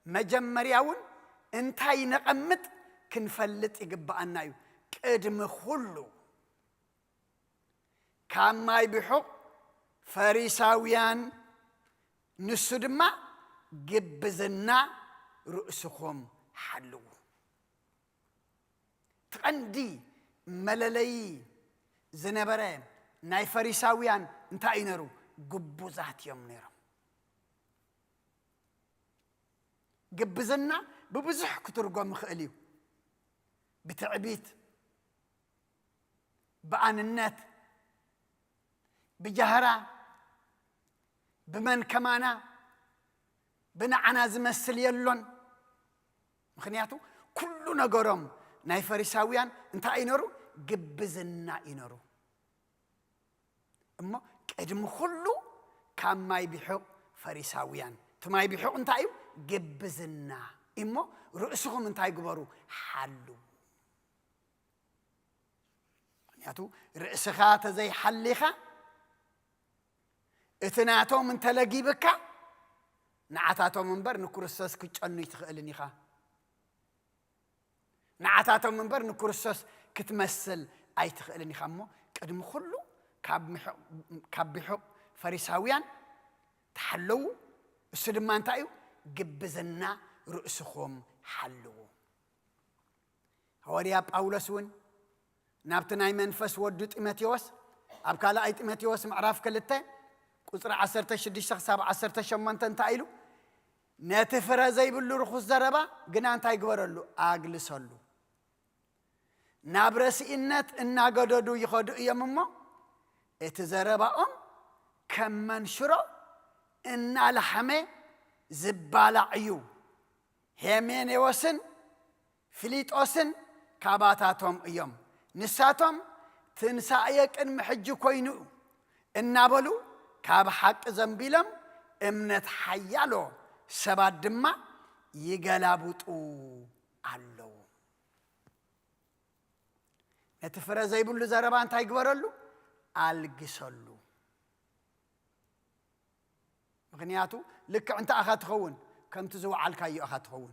መጀመርያ እውን እንታይ ነቐምጥ ክንፈልጥ ይግብኣና እዩ። ቅድሚ ኩሉ ካብ ማይ ብሑቕ ፈሪሳውያን፣ ንሱ ድማ ግብዝና ርእስኹም ሓልዉ። እቲ ቀንዲ መለለዪ ዝነበረ ናይ ፈሪሳውያን እንታይ እዩ ነይሩ? ግቡዛት እዮም ነይሮም። ግብዝና ብብዙሕ ክትርጎም ይኽእል እዩ። ብትዕቢት፣ ብኣንነት፣ ብጃህራ፣ ብመን ከማና፣ ብንዓና ዝመስል የሎን። ምኽንያቱ ኩሉ ነገሮም ናይ ፈሪሳውያን እንታይ እዩ ነሩ? ግብዝና እዩ ነሩ። እሞ ቅድሚ ኩሉ ካብ ማይ ቢሑቕ ፈሪሳውያን፣ እቲ ማይ ቢሑቕ እንታይ እዩ? ግብዝና። እሞ ርእስኹም እንታይ ግበሩ? ሓሉ። ምኽንያቱ ርእስኻ ተዘይሓሊኻ፣ እቲ ናቶም እንተለጊብካ፣ ንዓታቶም እምበር ንክርስቶስ ክትጨኑ ኣይትኽእልን ኢኻ። ንዓታቶም እምበር ንክርስቶስ ክትመስል ኣይትኽእልን ኢኻ። እሞ ቅድሚ ኩሉ ካብ ምሕቕ-፣ ካብ ቢሑቕ ፈሪሳውያን ተሓለዉ። እሱ ድማ እንታይ እዩ? ግብዝና ርእስኹም ሓልዉ። ሃዋርያ ጳውሎስ እውን ናብቲ ናይ መንፈስ ወዱ ጢሞቴዎስ ኣብ ካልኣይ ጢሞቴዎስ ምዕራፍ ክልተ ቁጽሪ ዓሰርተ ሽዱሽተ ክሳብ ዓሰርተ ሸሞንተ እንታይ ኢሉ? "ነቲ ፍረ ዘይብሉ ርኹስ ዘረባ ግና እንታይ ግበረሉ? ኣግልሰሉ። ናብ ረስኢነት እናገደዱ ይኸዱ እዮም እሞ፣ እቲ ዘረባኦም ከም መንሽሮ እናለሓመ ዝባላዕ እዩ። ሄሜኔዎስን ፊሊጦስን ካባታቶም እዮም። ንሳቶም ትንሳኤ ቅድሚ ሕጂ ኮይኑ እናበሉ ካብ ሓቂ ዘንቢሎም እምነት ሓያሎ ሰባት ድማ ይገላብጡ ኣለዉ።" ነቲ ፍረ ዘይብሉ ዘረባ እንታይ ግበረሉ? ኣልግሰሉ። ምኽንያቱ ልክዕ እንታይ ኢኻ ትኸውን? ከምቲ ዝወዓልካዮ ኢኻ ትኸውን።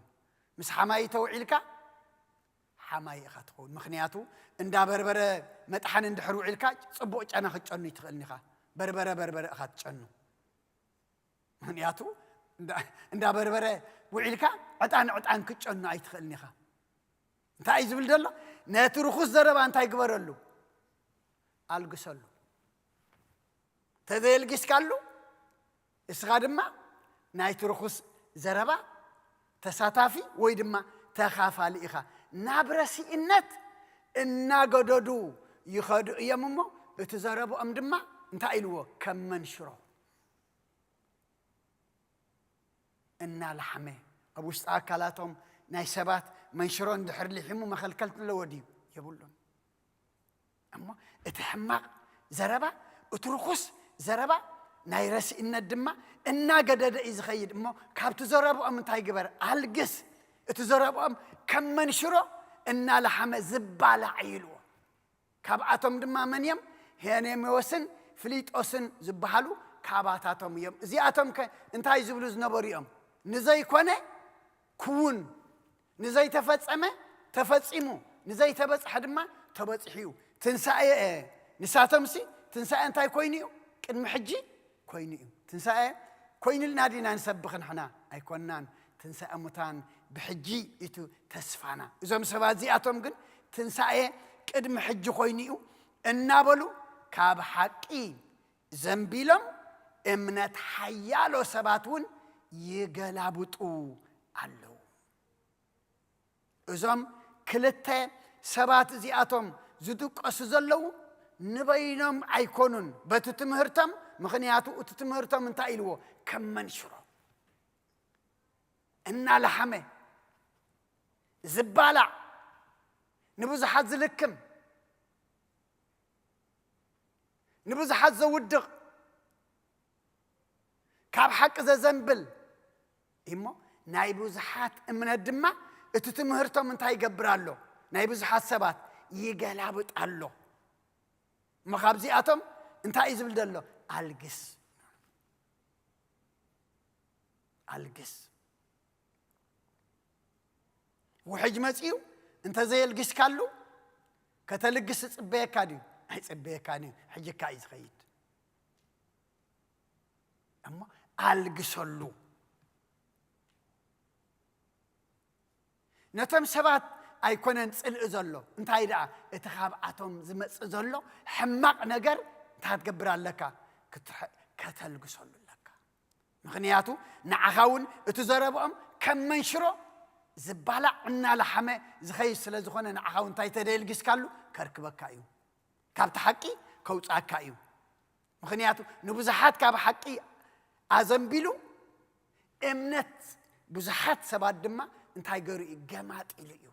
ምስ ሓማይ ተውዒልካ ሓማይ ኢኻ ትኸውን። ምኽንያቱ እንዳ በርበረ መጥሓን እንድሕር ውዒልካ ጽቡቕ ጨና ክትጨኑ ኣይትኽእልን ኢኻ። በርበረ በርበረ ኢኻ ትጨኑ። ምኽንያቱ እንዳ፣ እንዳ በርበረ ውዒልካ ዕጣን ዕጣን ክትጨኑ ኣይትኽእልን ኢኻ። እንታይ እዩ ዝብል ዘሎ? ነቲ ርኹስ ዘረባ እንታይ ግበረሉ? ኣልግሰሉ። ተዘየልጊስካሉ፣ እስኻ ድማ ናይቲ ርኹስ ዘረባ ተሳታፊ ወይ ድማ ተኻፋሊ ኢኻ። ናብ ረሲእነት እናገደዱ ይኸዱ እዮም እሞ፣ እቲ ዘረብኦም ድማ እንታይ ኢልዎ? ከም መንሽሮ እናላሕመ፣ ኣብ ውሽጢ ኣካላቶም ናይ ሰባት መንሽሮ እንድሕር ሊሒሙ መኸልከል ኣለዎ ድዩ? የብሉን። እሞ እቲ ሕማቕ ዘረባ፣ እቲ ርኹስ ዘረባ ናይ ረሲእነት ድማ እናገደደ እዩ ዝኸይድ። እሞ ካብቲ ዘረብኦም እንታይ ግበር? ኣልግስ። እቲ ዘረብኦም ከም መንሽሮ እናላሓመ ዝባላዕ እዩ ኢልዎ። ካብኣቶም ድማ መን እዮም? ሄሜኔዎስን ፊሊጦስን ዝበሃሉ ካባታቶም እዮም። እዚኣቶም ከ እንታይ ዝብሉ ዝነበሩ እዮም? ንዘይኮነ ክውን፣ ንዘይተፈጸመ ተፈጺሙ፣ ንዘይተበጽሐ ድማ ተበጺሑ እዩ። ትንሳኤ፣ ንሳቶምሲ ትንሳኤ እንታይ ኮይኑ እዩ? ቅድሚ ሕጂ ኮይኑ እዩ። ትንሳኤ ኮይኑልና ዲና ንሰብኽ ንሕና? ኣይኮንናን። ትንሳኤ ሙታን ብሕጂ እዩ ተስፋና። እዞም ሰባት እዚኣቶም ግን ትንሳኤ ቅድሚ ሕጂ ኮይኑ እዩ እናበሉ ካብ ሓቂ ዘንቢሎም እምነት ሓያሎ ሰባት እውን ይገላብጡ ኣለዉ። እዞም ክልተ ሰባት እዚኣቶም ዝጥቀሱ ዘለዉ ንበይኖም ኣይኮኑን፣ በቲ ትምህርቶም። ምኽንያቱ እቲ ትምህርቶም እንታይ ኢልዎ? ከም መንሽሮ እናለሓመ ዝባላዕ፣ ንብዙሓት ዝልክም፣ ንብዙሓት ዘውድቕ፣ ካብ ሓቂ ዘዘንብል እሞ፣ ናይ ብዙሓት እምነት ድማ እቲ ትምህርቶም እንታይ ይገብር ኣሎ? ናይ ብዙሓት ሰባት ይገላብጥ ኣሎ። እሞ ካብዚኣቶም እንታይ እዩ ዝብል ዘሎ? ኣልግስ። ኣልግስ። ውሕጅ መጺኡ እንተዘየልጊስካሉ፣ ከተልግስ ዝጽበየካ ድዩ? ኣይጽበየካን እዩ። ሕጂ እካ እዩ ዝኸይድ። እሞ ኣልግሰሉ። ነቶም ሰባት ኣይኮነን ጽልኢ ዘሎ፣ እንታይ ደኣ እቲ ካብኣቶም ዝመጽእ ዘሎ ሕማቕ ነገር እንታይ ክትገብር ኣለካ? ክትርሐ-፣ ከተልግሰሉ ኣለካ። ምኽንያቱ ንዓኻ እውን እቲ ዘረብኦም ከም መንሽሮ ዝባላዕ እናለሓመ ዝኸይድ ስለ ዝኾነ፣ ንዓኻ እውን እንታይ ተደየልጊስካሉ ከርክበካ እዩ። ካብቲ ሓቂ ከውጻካ እዩ። ምኽንያቱ ንብዙሓት ካብ ሓቂ ኣዘንቢሉ፣ እምነት ብዙሓት ሰባት ድማ እንታይ ገይሩ እዩ? ገማጢሉ እዩ።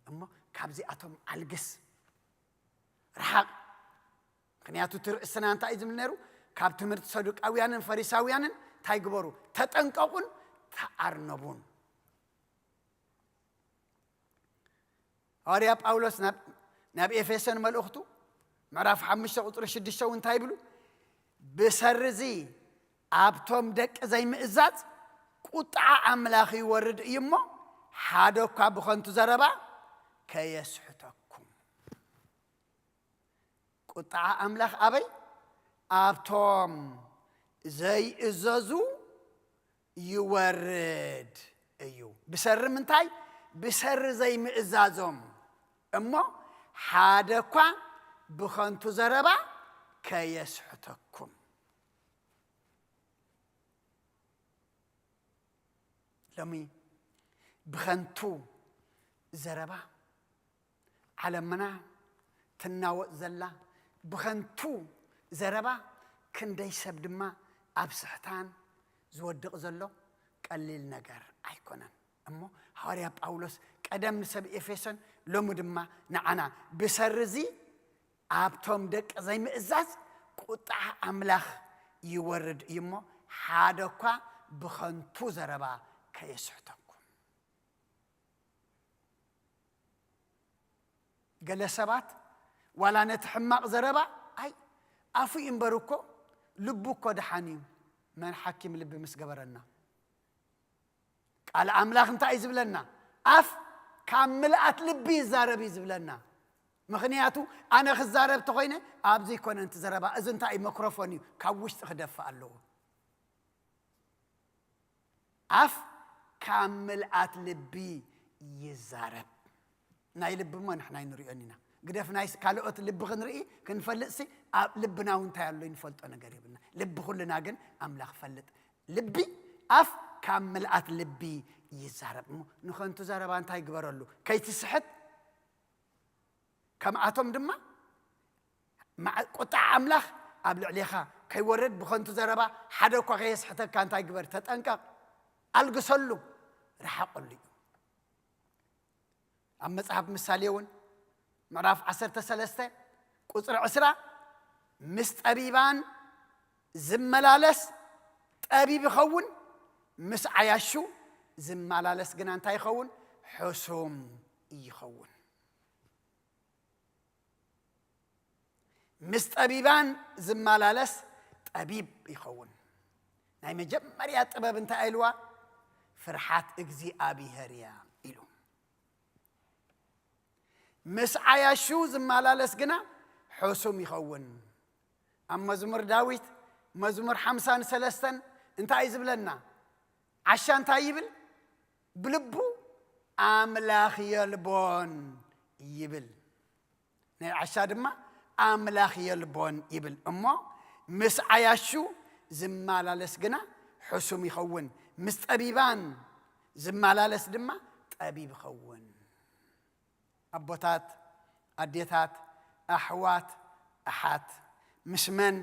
እሞ ካብዚኣቶም ኣልግስ፣ ርሓቕ። ምኽንያቱ እቲ ርእስና እንታይ እዩ ዝብል ነይሩ? ካብ ትምህርቲ ሰዱቃውያንን ፈሪሳውያንን እንታይ ግበሩ? ተጠንቀቑን ተኣርነቡን። ሃዋርያ ጳውሎስ ናብ፣ ናብ ኤፌሶን መልእኽቱ ምዕራፍ ሓሙሽተ ቁጽሪ ሽዱሽተ እውን እንታይ ይብሉ? "ብሰሪ እዚ ኣብቶም ደቂ ዘይምእዛዝ ቁጥዓ ኣምላኽ ይወርድ እዩ እሞ፣ ሓደ እኳ ብኸንቱ ዘረባ ከየስሕተኩም።" ቁጥዓ ኣምላኽ ኣበይ? ኣብቶም ዘይእዘዙ ይወርድ እዩ። ብሰሪ ምንታይ? ብሰሪ ዘይምእዛዞም። እሞ ሓደ እኳ ብኸንቱ ዘረባ ከየስሕተኩም። ሎሚ ብኸንቱ ዘረባ ዓለምና ትናወጽ ዘላ፣ ብኸንቱ ዘረባ ክንደይ ሰብ ድማ ኣብ ስሕታን ዝወድቕ ዘሎ ቀሊል ነገር ኣይኮነን። እሞ ሃዋርያ ጳውሎስ ቀደም ንሰብ ኤፌሶን፣ ሎሚ ድማ ንዓና፣ ብሰሪ እዚ ኣብቶም ደቂ ዘይምእዛዝ ቁጥዓ ኣምላኽ ይወርድ እዩ እሞ፣ ሓደ እኳ ብኸንቱ ዘረባ ከየስሕተኩም። ገለ ሰባት ዋላ ነቲ ሕማቕ ዘረባ፣ ኣይ፣ ኣፉ እዩ እምበር እኮ ልቡ እኮ ደሓን እዩ። መን ሓኪም ልቢ ምስ ገበረና? ቃል ኣምላኽ እንታይ እዩ ዝብለና? ኣፍ ካብ ምልኣት ልቢ ይዛረብ እዩ ዝብለና። ምኽንያቱ ኣነ ክዛረብ ተኾይነ፣ ኣብዚ ይኮነ እቲ ዘረባ፣ እዚ እንታይ እዩ? መክሮፎን እዩ፣ ካብ ውሽጢ ክደፍእ ኣለዎ። ኣፍ ካብ ምልኣት ልቢ ይዛረብ። ናይ ልቢ እሞ ንሕና ኣይንሪኦን ኢና። ግደፍ ናይ ካልኦት ልቢ ክንርኢ፣ ክንፈልጥሲ፣ ኣብ ልብና እውን እንታይ ኣሎ ይንፈልጦ ነገር የብልና። ልቢ ኩልና ግን ኣምላኽ ፈልጥ። ልቢ፣ ኣፍ ካብ ምልኣት ልቢ ይዛረብ። እሞ ንኸንቱ ዘረባ እንታይ ግበረሉ? ከይትስሕት። ከምኣቶም ድማ መዓ-፣ ቁጥዓ ኣምላኽ ኣብ ልዕሌኻ ከይወርድ ብኸንቱ ዘረባ ሓደ እኳ ከየስሕተካ እንታይ ግበር? ተጠንቀቕ፣ ኣልግሰሉ፣ ርሓቐሉ እዩ። ኣብ መጽሓፍ ምሳሌ እውን ምዕራፍ ዓሰርተ ሰለስተ ቁጽሪ ዕስራ፣ "ምስ ጠቢባን ዝመላለስ ጠቢብ ይኸውን፣ ምስ ዓያሹ ዝመላለስ ግና እንታይ ይኸውን? ሕሱም ይኸውን።" "ምስ ጠቢባን ዝመላለስ ጠቢብ ይኸውን።" ናይ መጀመርያ ጥበብ እንታይ ኢልዋ? "ፍርሓት እግዚኣብሔር እያ" ኢሉ። "ምስ ዓያሹ ዝመላለስ ግና ሕሱም ይኸውን።" ኣብ መዝሙር ዳዊት፣ መዝሙር ሓምሳን ሰለስተን እንታይ እዩ ዝብለና? ዓሻ እንታይ ይብል? ብልቡ ኣምላኽ የልቦን ይብል። ናይ ዓሻ ድማ ኣምላኽ የልቦን ይብል። እሞ ምስ ዓያሹ ዝመላለስ ግና ሕሱም ይኸውን፣ ምስ ጠቢባን ዝመላለስ ድማ ጠቢብ ይኸውን። ኣቦታት፣ ኣዴታት፣ ኣሕዋት፣ ኣሓት፣ ምስ መን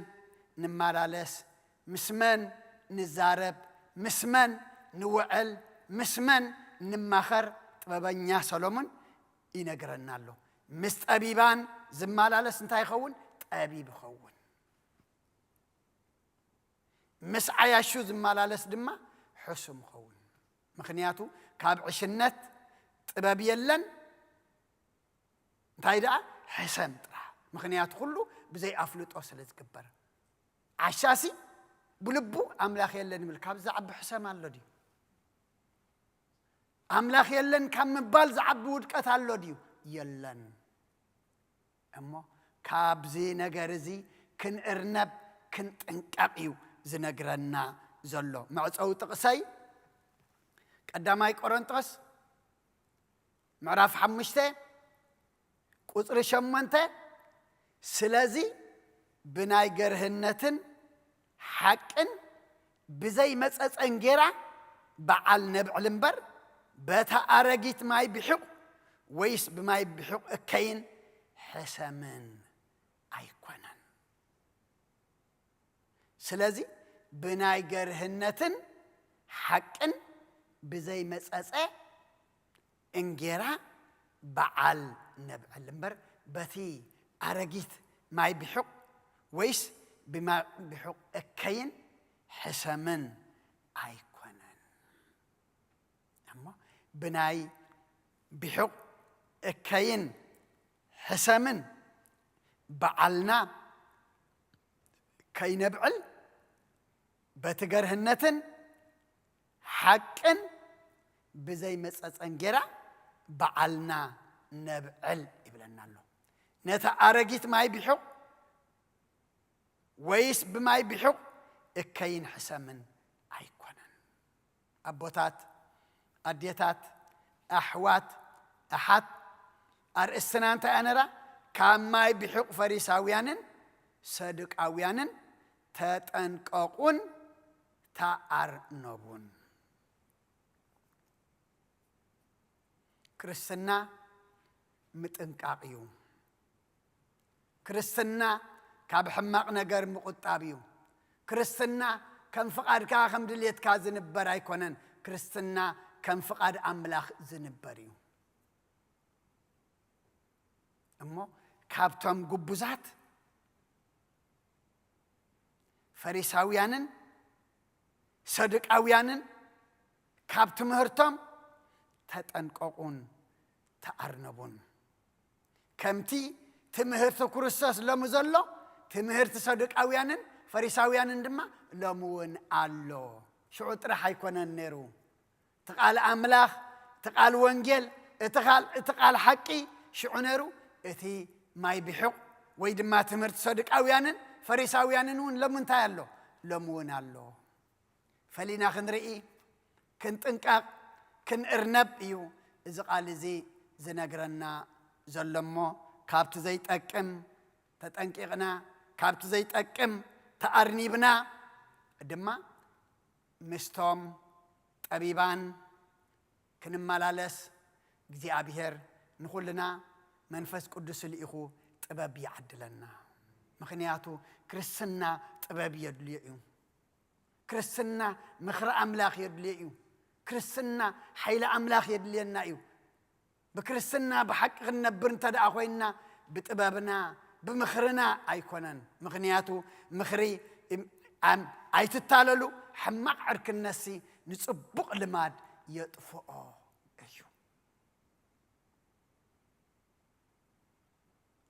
ንመላለስ? ምስ መን ንዛረብ? ምስ መን ንውዕል? ምስ መን ንማኸር? ጥበበኛ ሰሎሞን ይነግረና ኣሎ። ምስ ጠቢባን ዝመላለስ እንታይ ይኸውን? ጠቢብ ይኸውን። ምስ ዓያሹ ዝመላለስ ድማ ሕሱም ይኸውን። ምኽንያቱ ካብ ዕሽነት ጥበብ የለን፣ እንታይ ደኣ? ሕሰም ጥራሕ። ምኽንያቱ ኩሉ ብዘይ ኣፍልጦ ስለ ዝግበር። ዓሻሲ ብልቡ ኣምላኽ የለን ይብል። ካብ ዝዓቢ ሕሰም ኣሎ ድዩ? ኣምላኽ የለን ካብ ምባል ዝዓቢ ውድቀት ኣሎ ድዩ? የለን። እሞ ካብዚ ነገር እዚ ክንእርነብ፣ ክንጥንቀቕ እዩ ዝነግረና ዘሎ። መዕጸዊ ጥቕሰይ ቀዳማይ ቆሮንጦስ ምዕራፍ ሓሙሽተ ቁጽሪ ሸሞንተ፣ ስለዚ ብናይ ገርህነትን ሓቅን ብዘይመጸጸ እንጌራ በዓል ነብዕል እምበር፣ በታ ኣረጊት ማይ ብሒቕ ወይስ ብማይ ብሒቕ እከይን ሕሰምን ኣይኮነን። ስለዚ ብናይ ገርህነትን ሓቅን ብዘይመጸጸ እንጌራ በዓል ነብዕል እምበር፣ በቲ ኣረጊት ማይ ብሑቕ ወይስ ብማይ ብሑቕ እከይን ሕሰምን ኣይኮነን። እሞ ብናይ ብሑቕ እከይን ሕሰምን በዓልና ከይነብዕል፣ በቲ ገርህነትን ሓቅን ብዘይመጸጸ እንጌራ በዓልና ነብዕል ይብለና ኣሎ። ነታ ኣረጊት ማይ ብሑቕ ወይስ ብማይ ብሑቕ እከይን ሕሰምን ኣይኮነን። ኣቦታት፣ ኣዴታት፣ ኣሕዋት፣ ኣሓት፣ ኣርእስትና እንታይ እያ ነራ? ካብ ማይ ብሑቕ ፈሪሳውያንን ሰዱቃውያንን ተጠንቀቑን ተኣርነቡን። ክርስትና ምጥንቃቕ እዩ። ክርስትና ካብ ሕማቕ ነገር ምቑጣብ እዩ። ክርስትና ከም ፍቓድካ ከም ድልየትካ ዝንበር ኣይኮነን። ክርስትና ከም ፍቓድ ኣምላኽ ዝንበር እዩ። እሞ ካብቶም ግቡዛት ፈሪሳውያንን ሰዱቃውያንን ካብ ትምህርቶም ተጠንቀቑን ተኣርነቡን። ከምቲ ትምህርቲ ክርስቶስ ሎሚ ዘሎ፣ ትምህርቲ ሰዱቃውያንን ፈሪሳውያንን ድማ ሎሚ እውን ኣሎ። ሽዑ ጥራሕ ኣይኮነን ነይሩ። እቲ ቃል ኣምላኽ፣ እቲ ቃል ወንጌል፣ እቲ ቃል፣ እቲ ቃል ሓቂ ሽዑ ነይሩ። እቲ ማይ ብሑቕ ወይ ድማ ትምህርቲ ሰዱቃውያንን ፈሪሳውያንን እውን ሎሚ እንታይ ኣሎ? ሎሚ እውን ኣሎ። ፈሊና ክንርኢ፣ ክንጥንቀቕ፣ ክንእርነብ እዩ እዚ ቃል እዚ ዝነግረና ዘሎ። እሞ ካብቲ ዘይጠቅም ተጠንቂቕና፣ ካብቲ ዘይጠቅም ተኣርኒብና ድማ ምስቶም ጠቢባን ክንመላለስ እግዚኣብሔር ንኹልና መንፈስ ቅዱስ ልኢኹ ጥበብ ይዓድለና። ምኽንያቱ ክርስትና ጥበብ የድልዮ እዩ። ክርስትና ምኽሪ ኣምላኽ የድልዮ እዩ። ክርስትና ሓይሊ ኣምላኽ የድልየና እዩ። ብክርስትና ብሓቂ ክንነብር እንተ ደኣ ኮይንና፣ ብጥበብና፣ ብምኽርና ኣይኮነን። ምኽንያቱ ምኽሪ እም-፣ ኣም-፣ ኣይትታለሉ፣ ሕማቕ ዕርክነትሲ ንጽቡቕ ልማድ የጥፍኦ እዩ።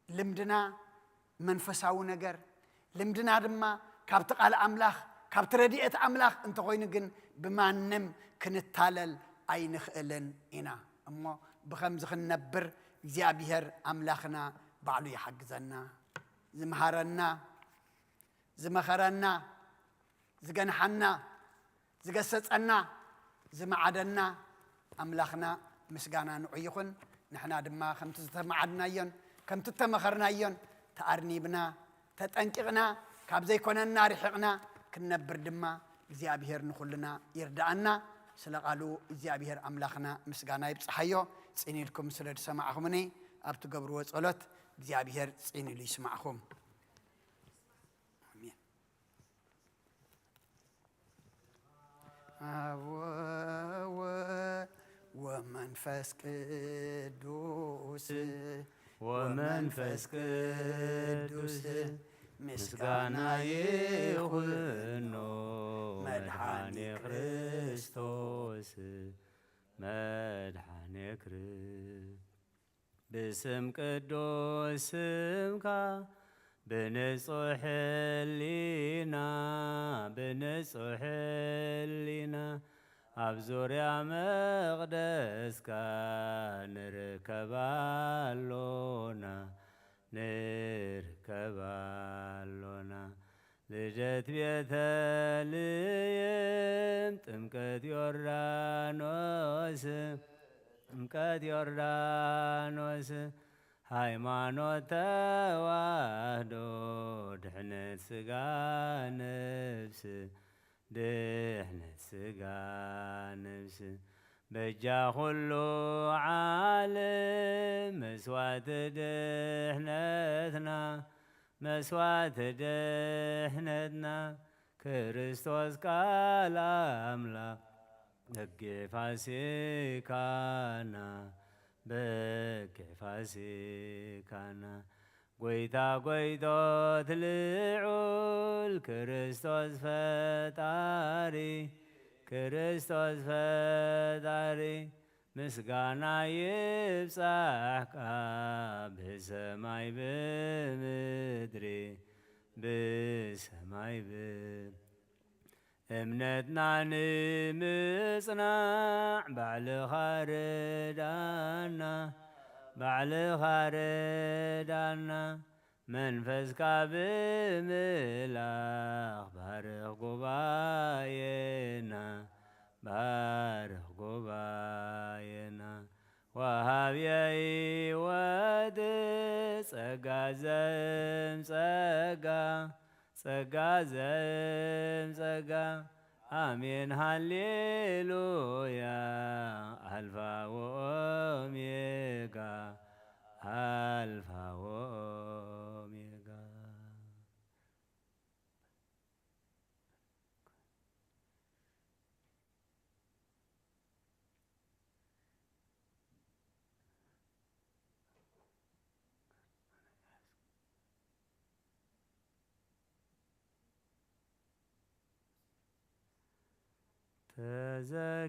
ልምድና መንፈሳዊ ነገር፣ ልምድና ድማ ካብቲ ቃል ኣምላኽ፣ ካብቲ ረድኤት ኣምላኽ እንተኾይኑ ግን ብማንም ክንታለል ኣይንኽእልን ኢና። እሞ ብኸምዚ ክንነብር እግዚኣብሔር ኣምላኽና ባዕሉ ይሓግዘና፣ ዝምሃረና፣ ዝመኸረና፣ ዝገንሓና፣ ዝገሰጸና፣ ዝመዓደና ኣምላኽና ምስጋና ንዑ ይኹን። ንሕና ድማ ከምቲ ዝተመዓድናዮን ከምቲ እተመኸርናዮን ተኣርኒብና፣ ተጠንቂቕና፣ ካብ ዘይኮነና ርሒቕና ክንነብር ድማ እግዚኣብሔር ንኹልና ይርድኣና። ስለ ቃሉ እግዚኣብሔር ኣምላኽና ምስጋና ይብጽሓዮ። ጽን ኢልኩም ስለ ዝሰማዕኹምኒ ኣብ ትገብርዎ ጸሎት እግዚኣብሔር ጽን ኢሉ ይስማዕኹም። ኣሜን። ኣብ ወወልድ ወመንፈስ ቅዱስ ወመንፈስ ቅዱስ ምስጋና ይኹኖ መድኃኔ ክርስቶስ መድኃኔ ክርስ-፣ ብስም ቅዱስ ስምካ ብንጹሕ ሕሊና፣ ብንጹሕ ሕሊና ኣብ ዙርያ መቕደስካ ንርከብ ኣሎና፣ ንርከብ ኣሎና። ልደት ቤተልሔም፣ ጥምቀት ዮርዳኖስ፣ ጥምቀት ዮርዳኖስ፣ ሃይማኖት ተዋህዶ፣ ድሕነት ስጋ ነፍስ፣ ድሕነት ስጋ ነፍስ፣ በጃ ኩሉ ዓለም መስዋዕቲ ድሕነትና፣ መስዋዕቲ ድሕነትና፣ ክርስቶስ ቃል ኣምላኽ በጌ ፋሲካና፣ በጌ ፋሲካና፣ ጎይታ ጎይቶት ልዑል ክርስቶስ ፈጣሪ፣ ክርስቶስ ፈጣሪ፣ ምስጋና ይብጻሕካ ብሰማይ ብምድሪ፣ ብሰማይ ብ-፣ እምነትና ንምጽናዕ ባዕልኻ ርዳና፣ ባዕልኻ ርዳና። መንፈስካ ብምልኣኽ ባርኽ ጉባኤና፣ ባርኽ ጉባኤና። ወሃብየ ህይወት ጸጋ ዘእም ጸጋ፣ ጸጋ ዘእም ጸጋ። ኣሜን ሃሌሉያ። ኣልፋ ወኦሜጋ፣ ኣልፋ ወኦሜጋ።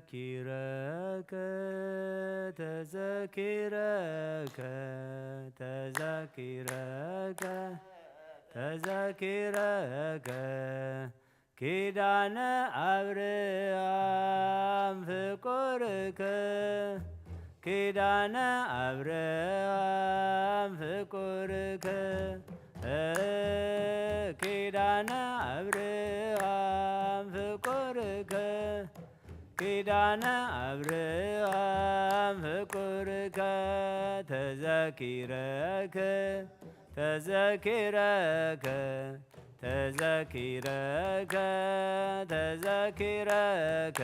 ተዘኪረከ፣ ተዘኪረከ፣ ተዘኪረከ፣ ተዘኪረከ፣ ኪዳነ ኣብርሃም ፍቁርከ፣ ኪዳነ ኣብርሃም ፍቁርከ፣ ኪዳነ ኣብርሃም ፍቁርከ፣ ኪዳነ ኣብርሃም ፍቁርከ፣ ተዘኪረከ፣ ተዘኪረከ፣ ተዘኪረከ፣ ተዘኪረከ፣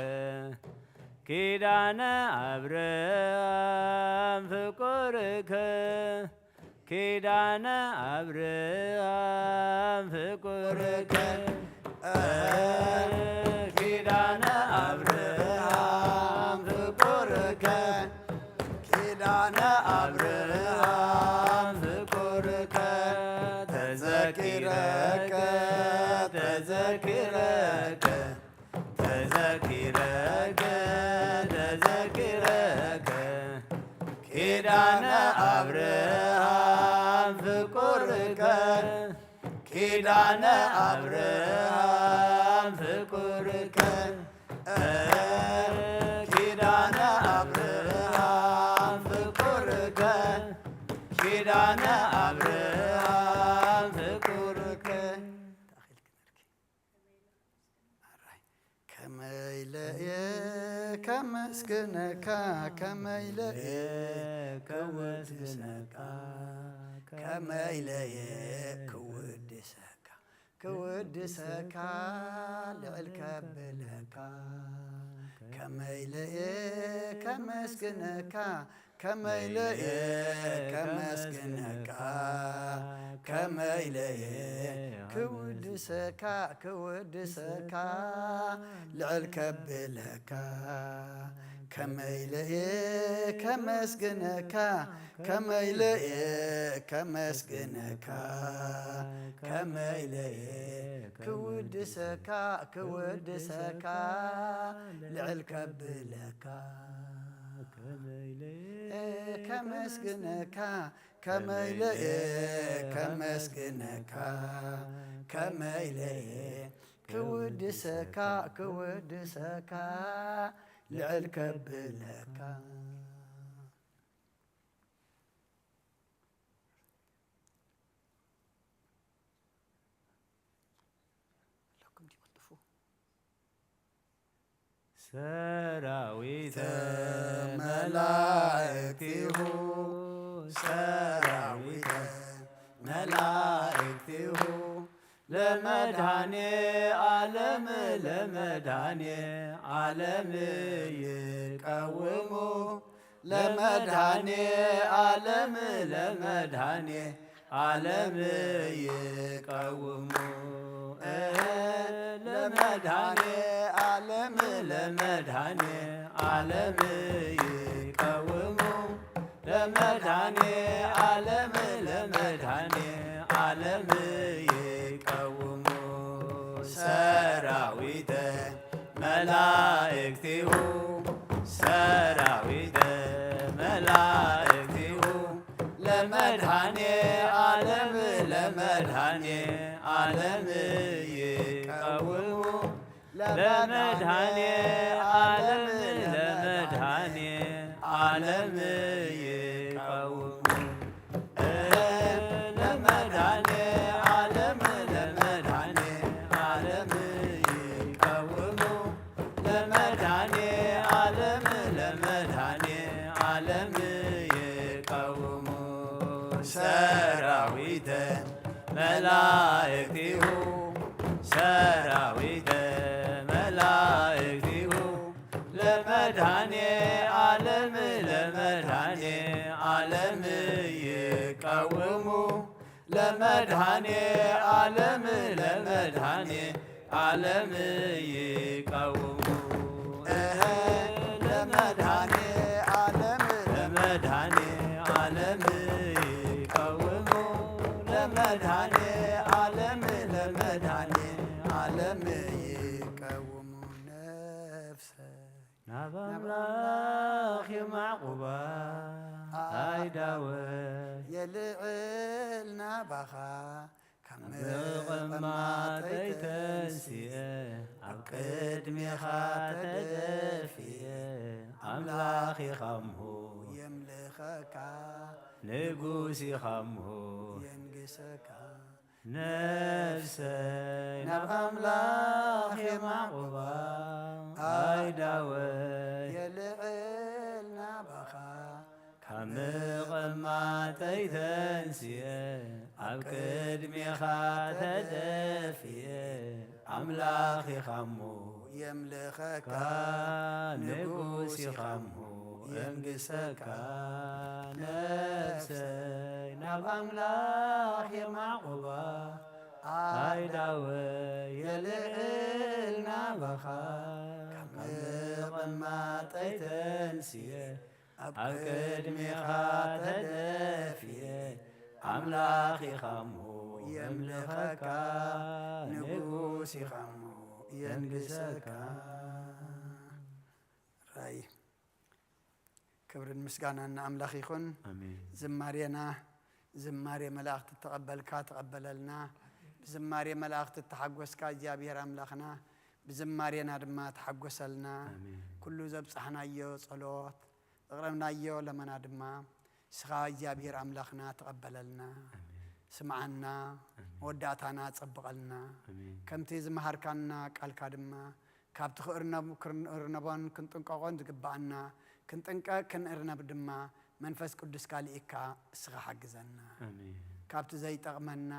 ኪዳነ ኣብርሃም ፍቁርከ፣ ኪዳነ ኣብርሃም ፍቁርከ፣ ኪዳነ ኣብርሃም ፍቁርከ፣ ኪዳነ ኣብርሃም ፍቁርከ፣ ተዘኪረከ፣ ተዘኪረከ፣ ተዘኪረከ፣ ተዘኪረከ፣ ኪዳነ ኣብርሃም ፍቁርከ፣ ኪዳነ ኣብርሃም ፍቁርከ፣ ኪዳነ ኣብርሃም ፍቁርከ፣ ኪዳነ ኣብርሃም ፍቁርከ። ከመይ ኢለ እየ ከመስግነካ፣ ከመይ ኢለ እየ ከመስግነካ፣ ከመይ ኢለ እየ ክውድሰካ፣ ክውድሰካ ልዕል ከብለካ፣ ከመይ ኢለ እየ ከመስግነካ፣ ከመይ ኢለ እየ ከመስግነካ፣ ከመይ ኢለ እየ ክውድሰካ፣ ክውድሰካ ልዕል ከብለካ፣ ከመይ ኢለ እየ ከመስግነካ፣ ከመይ ኢለ እየ ከመስግነካ፣ ከመይ ኢለ እየ ክውድሰካ፣ ክውድሰካ ልዕል ከብለካ፣ ከመይ ኢለ እየ ከመስግነካ፣ ከመይ ኢለ እየ ከመስግነካ፣ ከመይ ኢለ እየ ክውድሰካ፣ ክውድሰካ ልዕል ከብለካ። ኣለኩም ዲኹም ጥፉ? ሰራዊተ መላ መላእክቲሁ ሰራዊተ መላእክቲሁ ለመድኃኔ ዓለም ለመድኃኔ ዓለም ይቀውሙ ለመድኃኔ ዓለም ለመድኃኔ ዓለም ይቀውሙ ለመድኃኔ ዓለም ለመድኃኔ ዓለም ይቀውሙ ለመድኃኔ ዓለም ለመድኃኔ ዓለም ይቀውሙ ሰራዊተ መላእክቲሁ ሰራዊተ መላእክቲሁ ለመድኃኔ ዓለም ለመድኃኔ ዓለም ይቀውሙ ለመድኃኔ ዓለም ለመድኃኔ ዓለም ይቀውሙ ለመድኃኔ ዓለም ለመድኃኔ ዓለም ይቀውሙ ለመድኃኔ ዓለም ለመድኃኔ ዓለም ይቀውሙ ሰራዊተ መላእክቲሁ ሰራዊተ መላእክቲሁ ለመድኃኔ ዓለም ለመድኃኔ ዓለም ይቀውሙ ለመድኃኔ ዓለም ለመድኃኔ ዓለም ይቀውሙ እህ ለመድኃኔ ዓለም ለመድኃኔ ዓለም ይቀውሙ ለመድኃኔ ዓለም ለመድኃኔ ዓለም ይቀውሙ ነፍሰ ናብ ኣምላኽ የማዕቁባ ኣይዳወ የልዕል ናባኻ ካብ ምቕማጠይ ተንስኤ ኣብ ቅድሜኻ ተደፊኤ ኣምላኽ ኢኻምሁ የምልኸካ ንጉስ ኢኻምሁ የንግሰካ ነፍሰይ ናብ ኣምላኽ የማዕቁባ ኣይዳወ የልዕል ናባኻ ካብ ምቕማጠይ ተንስኤ ኣብ ቅድሜኻ ተደፊኤ ኣምላኽ ኢኻሞ የምልኸካ ንጉስ ኢኻሞ የንግሰካ ነፍሰይ ናብ ኣምላኽ የማዕቁባ ኣይዳወ የልዕል ናባኻ ካብ ምቕማጠይ ተንስኤ ኣብ ቅድሜኻ ተደፊኤ ኣምላኽ ኢኻሞ የምልኸካ ንጉስ ኢኻሞ የንግሰካ ራይ ክብርን ምስጋናን ንኣምላኽ ይኹን ኣሜን ዝማሬና ዝማሬ መላእኽቲ ተቐበልካ ተቐበለልና ብዝማሬ መላእኽቲ ተሓጎስካ እግዚኣብሔር ኣምላኽና ብዝማሬና ድማ ተሓጎሰልና ኣሜን ኩሉ ዘብጻሕናዮ ጸሎት ዘቕረብናዮ ለመና ድማ ንስኻ እግዚኣብሔር ኣምላኽና ተቐበለልና ኣሜን ስምዓና ኣሜን መወዳእታና ጸብቐልና ኣሜን ከምቲ ዝመሃርካና ቃልካ ድማ ካብቲ ክእርነብ ክንእርነቦን ክንጥንቀቖን ዝግብኣና ክንጥንቀቕ ክንእርነብ ድማ መንፈስ ቅዱስካ ልኢካ እስኻ ሓግዘና ኣሜን ካብቲ ዘይጠቕመና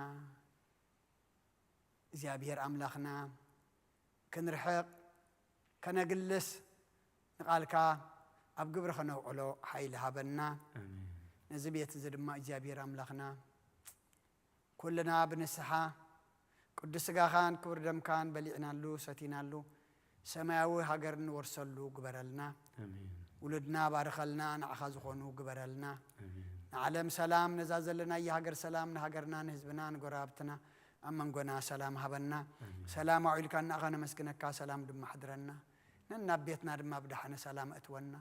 እግዚኣብሔር ኣምላኽና ክንርሕቕ ከነግልስ ንቓልካ ኣብ ግብሪ ከነውዕሎ ሓይሊ ሃበና ኣሜን ነዚ ቤት እዚ ድማ እግዚኣብሔር ኣምላኽና ኩልና ብንስሓ ቅዱስ ስጋኻን ክቡር ደምካን በሊዕናሉ ሰቲናሉ ሰማያዊ ሃገር ንወርሰሉ ግበረልና ኣሜን ውሉድና ባርኸልና ንዓኻ ዝኾኑ ግበረልና ኣሜን ንዓለም ሰላም ነዛ ዘለናያ ሃገር ሰላም ንሃገርና ንህዝብና ንጎረባብትና ኣብ መንጎና ሰላም ሃበና ኣሜን ሰላም ኣውዒልካ እናኻ ነመስግነካ ሰላም ድማ ሓድረና ነናብ ቤትና ድማ ብደሓነ ሰላም እትወና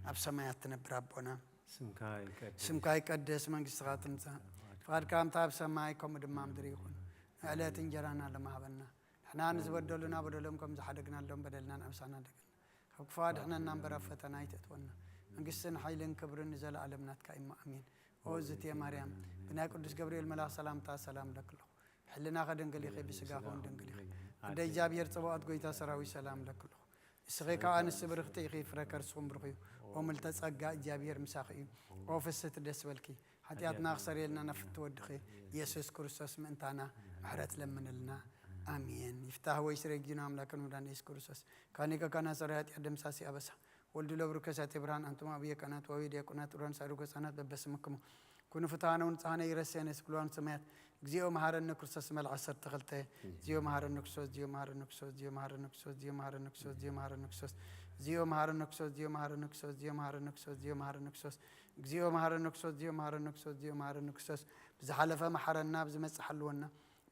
ኣብ ሰማያት ትነብር ኣቦና ስምካ ይቀደስ ስምካ ይቀደስ መንግስትኻ ትምጻእ ፍቓድካ ከምታ ኣብ ሰማይ ከምኡ ድማ ምድሪ ይኹን ንዕለት እንጀራና ሎሚ ሃበና ንሕና ንዝበደሉና በደሎም ከም ዝሓደግናሎም በደልና ንኣምሳና ደገልና ካብ ክፉ ኣድሕነና እምበር ኣብ ፈተና ኣይተእትወና መንግስትን ሓይልን ክብርን ንዘለኣለም ናትካ እሞ ኣሜን ኦ ዝትየ ማርያም ብናይ ቅዱስ ገብርኤል መልኣኽ ሰላምታ ሰላም ለክለኹ ብሕልናኸ ድንግል ኢኺ ብስጋኸ እውን ድንግል ኢኺ ኣደ እግዚኣብሔር ጽባኦት ጎይታ ሰራዊት ሰላም ለክለኹ ንስኺ ካብ ኣንስቲ ብርኽቲ ኢኺ፣ ፍረ ከርስኹም ብሩኽ እዩ። ኦ ምልተ ጸጋ እግዚኣብሔር ምሳኺ እዩ። ኦ ፍስህቲ ደስ በልኪ፣ ሓጢኣትና ክሰርየልና ናብ ፍትወድኺ ኢየሱስ ክርስቶስ ምእንታና ምሕረት ለምንልና። ኣሜን። ይፍታህ ወይ ስሬጊና ኣምላክን መድኃኒነ ኢየሱስ ክርስቶስ ካኒቀ ካና ጸረ ኃጢአት ደምሳሲ ኣበሳ ወልዱ ለብሩ ከሳቴ ብርሃን ኣንቱም ኣብየ ካህናት ወዊ ዲያቆናት ኡራን ሳይሩ ገጻናት በበስምክሙ ኩኑ ፍትሃነ ወንጽሃነ ይረስየነ ስብልዋን ሰማያት። እግዚኦ መሐረነ ክርስቶስ መልዓ ዓሰርተ ክልተ። እግዚኦ መሐረነ ክርስቶስ፣ እግዚኦ መሐረነ ክርስቶስ፣ እግዚኦ መሐረነ ክርስቶስ፣ እግዚኦ መሐረነ ክርስቶስ፣ እግዚኦ መሐረነ ክርስቶስ፣ እግዚኦ መሐረነ ክርስቶስ፣ እግዚኦ መሐረነ ክርስቶስ፣ እግዚኦ መሐረነ ክርስቶስ፣ እግዚኦ መሐረነ ክርስቶስ፣ እግዚኦ መሐረነ ክርስቶስ፣ እግዚኦ መሐረነ ክርስቶስ። ብዝሓለፈ መሐረና፣ ብዝመጽእ ሓልወና።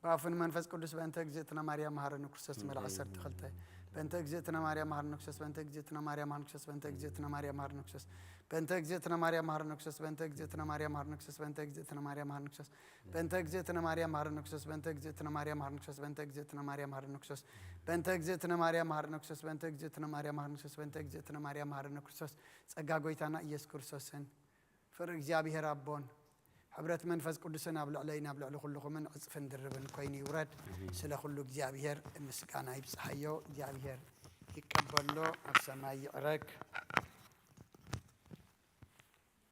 ብኣፍን መንፈስ ቅዱስ በእንተ እግዝእትነ ማርያም መሐረነ ክርስቶስ መልዓ ዓሰርተ ክልተ። በእንተ እግዝእትነ ማርያም መሐረነ ክርስቶስ፣ በእንተ እግዝእትነ ማርያም መሐረነ ክርስቶስ፣ በእንተ እግዝእትነ ማርያም መሐረነ ክርስቶስ፣ በእንተ እግዝእትነ ማርያም መሐረነ ክርስቶስ፣ በእንተ እግዝእትነ ማርያም መሐረነ ክርስቶስ፣ በእንተ እግዝእትነ ማርያም መሐረነ ክርስቶስ፣ በእንተ እግዝእትነ ማርያም መሐረነ ክርስቶስ፣ በእንተ እግዝእትነ ማርያም መሐረነ ክርስቶስ፣ በእንተ እግዝእትነ ማርያም መሐረነ ክርስቶስ፣ በእንተ እግዝእትነ ማርያም መሐረነ ክርስቶስ፣ በእንተ እግዝእትነ ማርያም መሐረነ ክርስቶስ፣ በእንተ እግዝእትነ ማርያም መሐረነ ክርስቶስ። ጸጋ ጎይታና ኢየሱስ ክርስቶስን ፍቅሪ እግዚኣብሔር ኣቦን ሕብረት መንፈስ ቅዱስን ኣብ ልዕለይን ኣብ ልዕሊ ኩልኹምን ዕጽፍን ድርብን ኮይኑ ይውረድ። ስለ ኩሉ እግዚኣብሔር ምስጋና ይብጽሓዮ። እግዚኣብሔር ይቀበሎ፣ ኣብ ሰማይ ይዕረግ።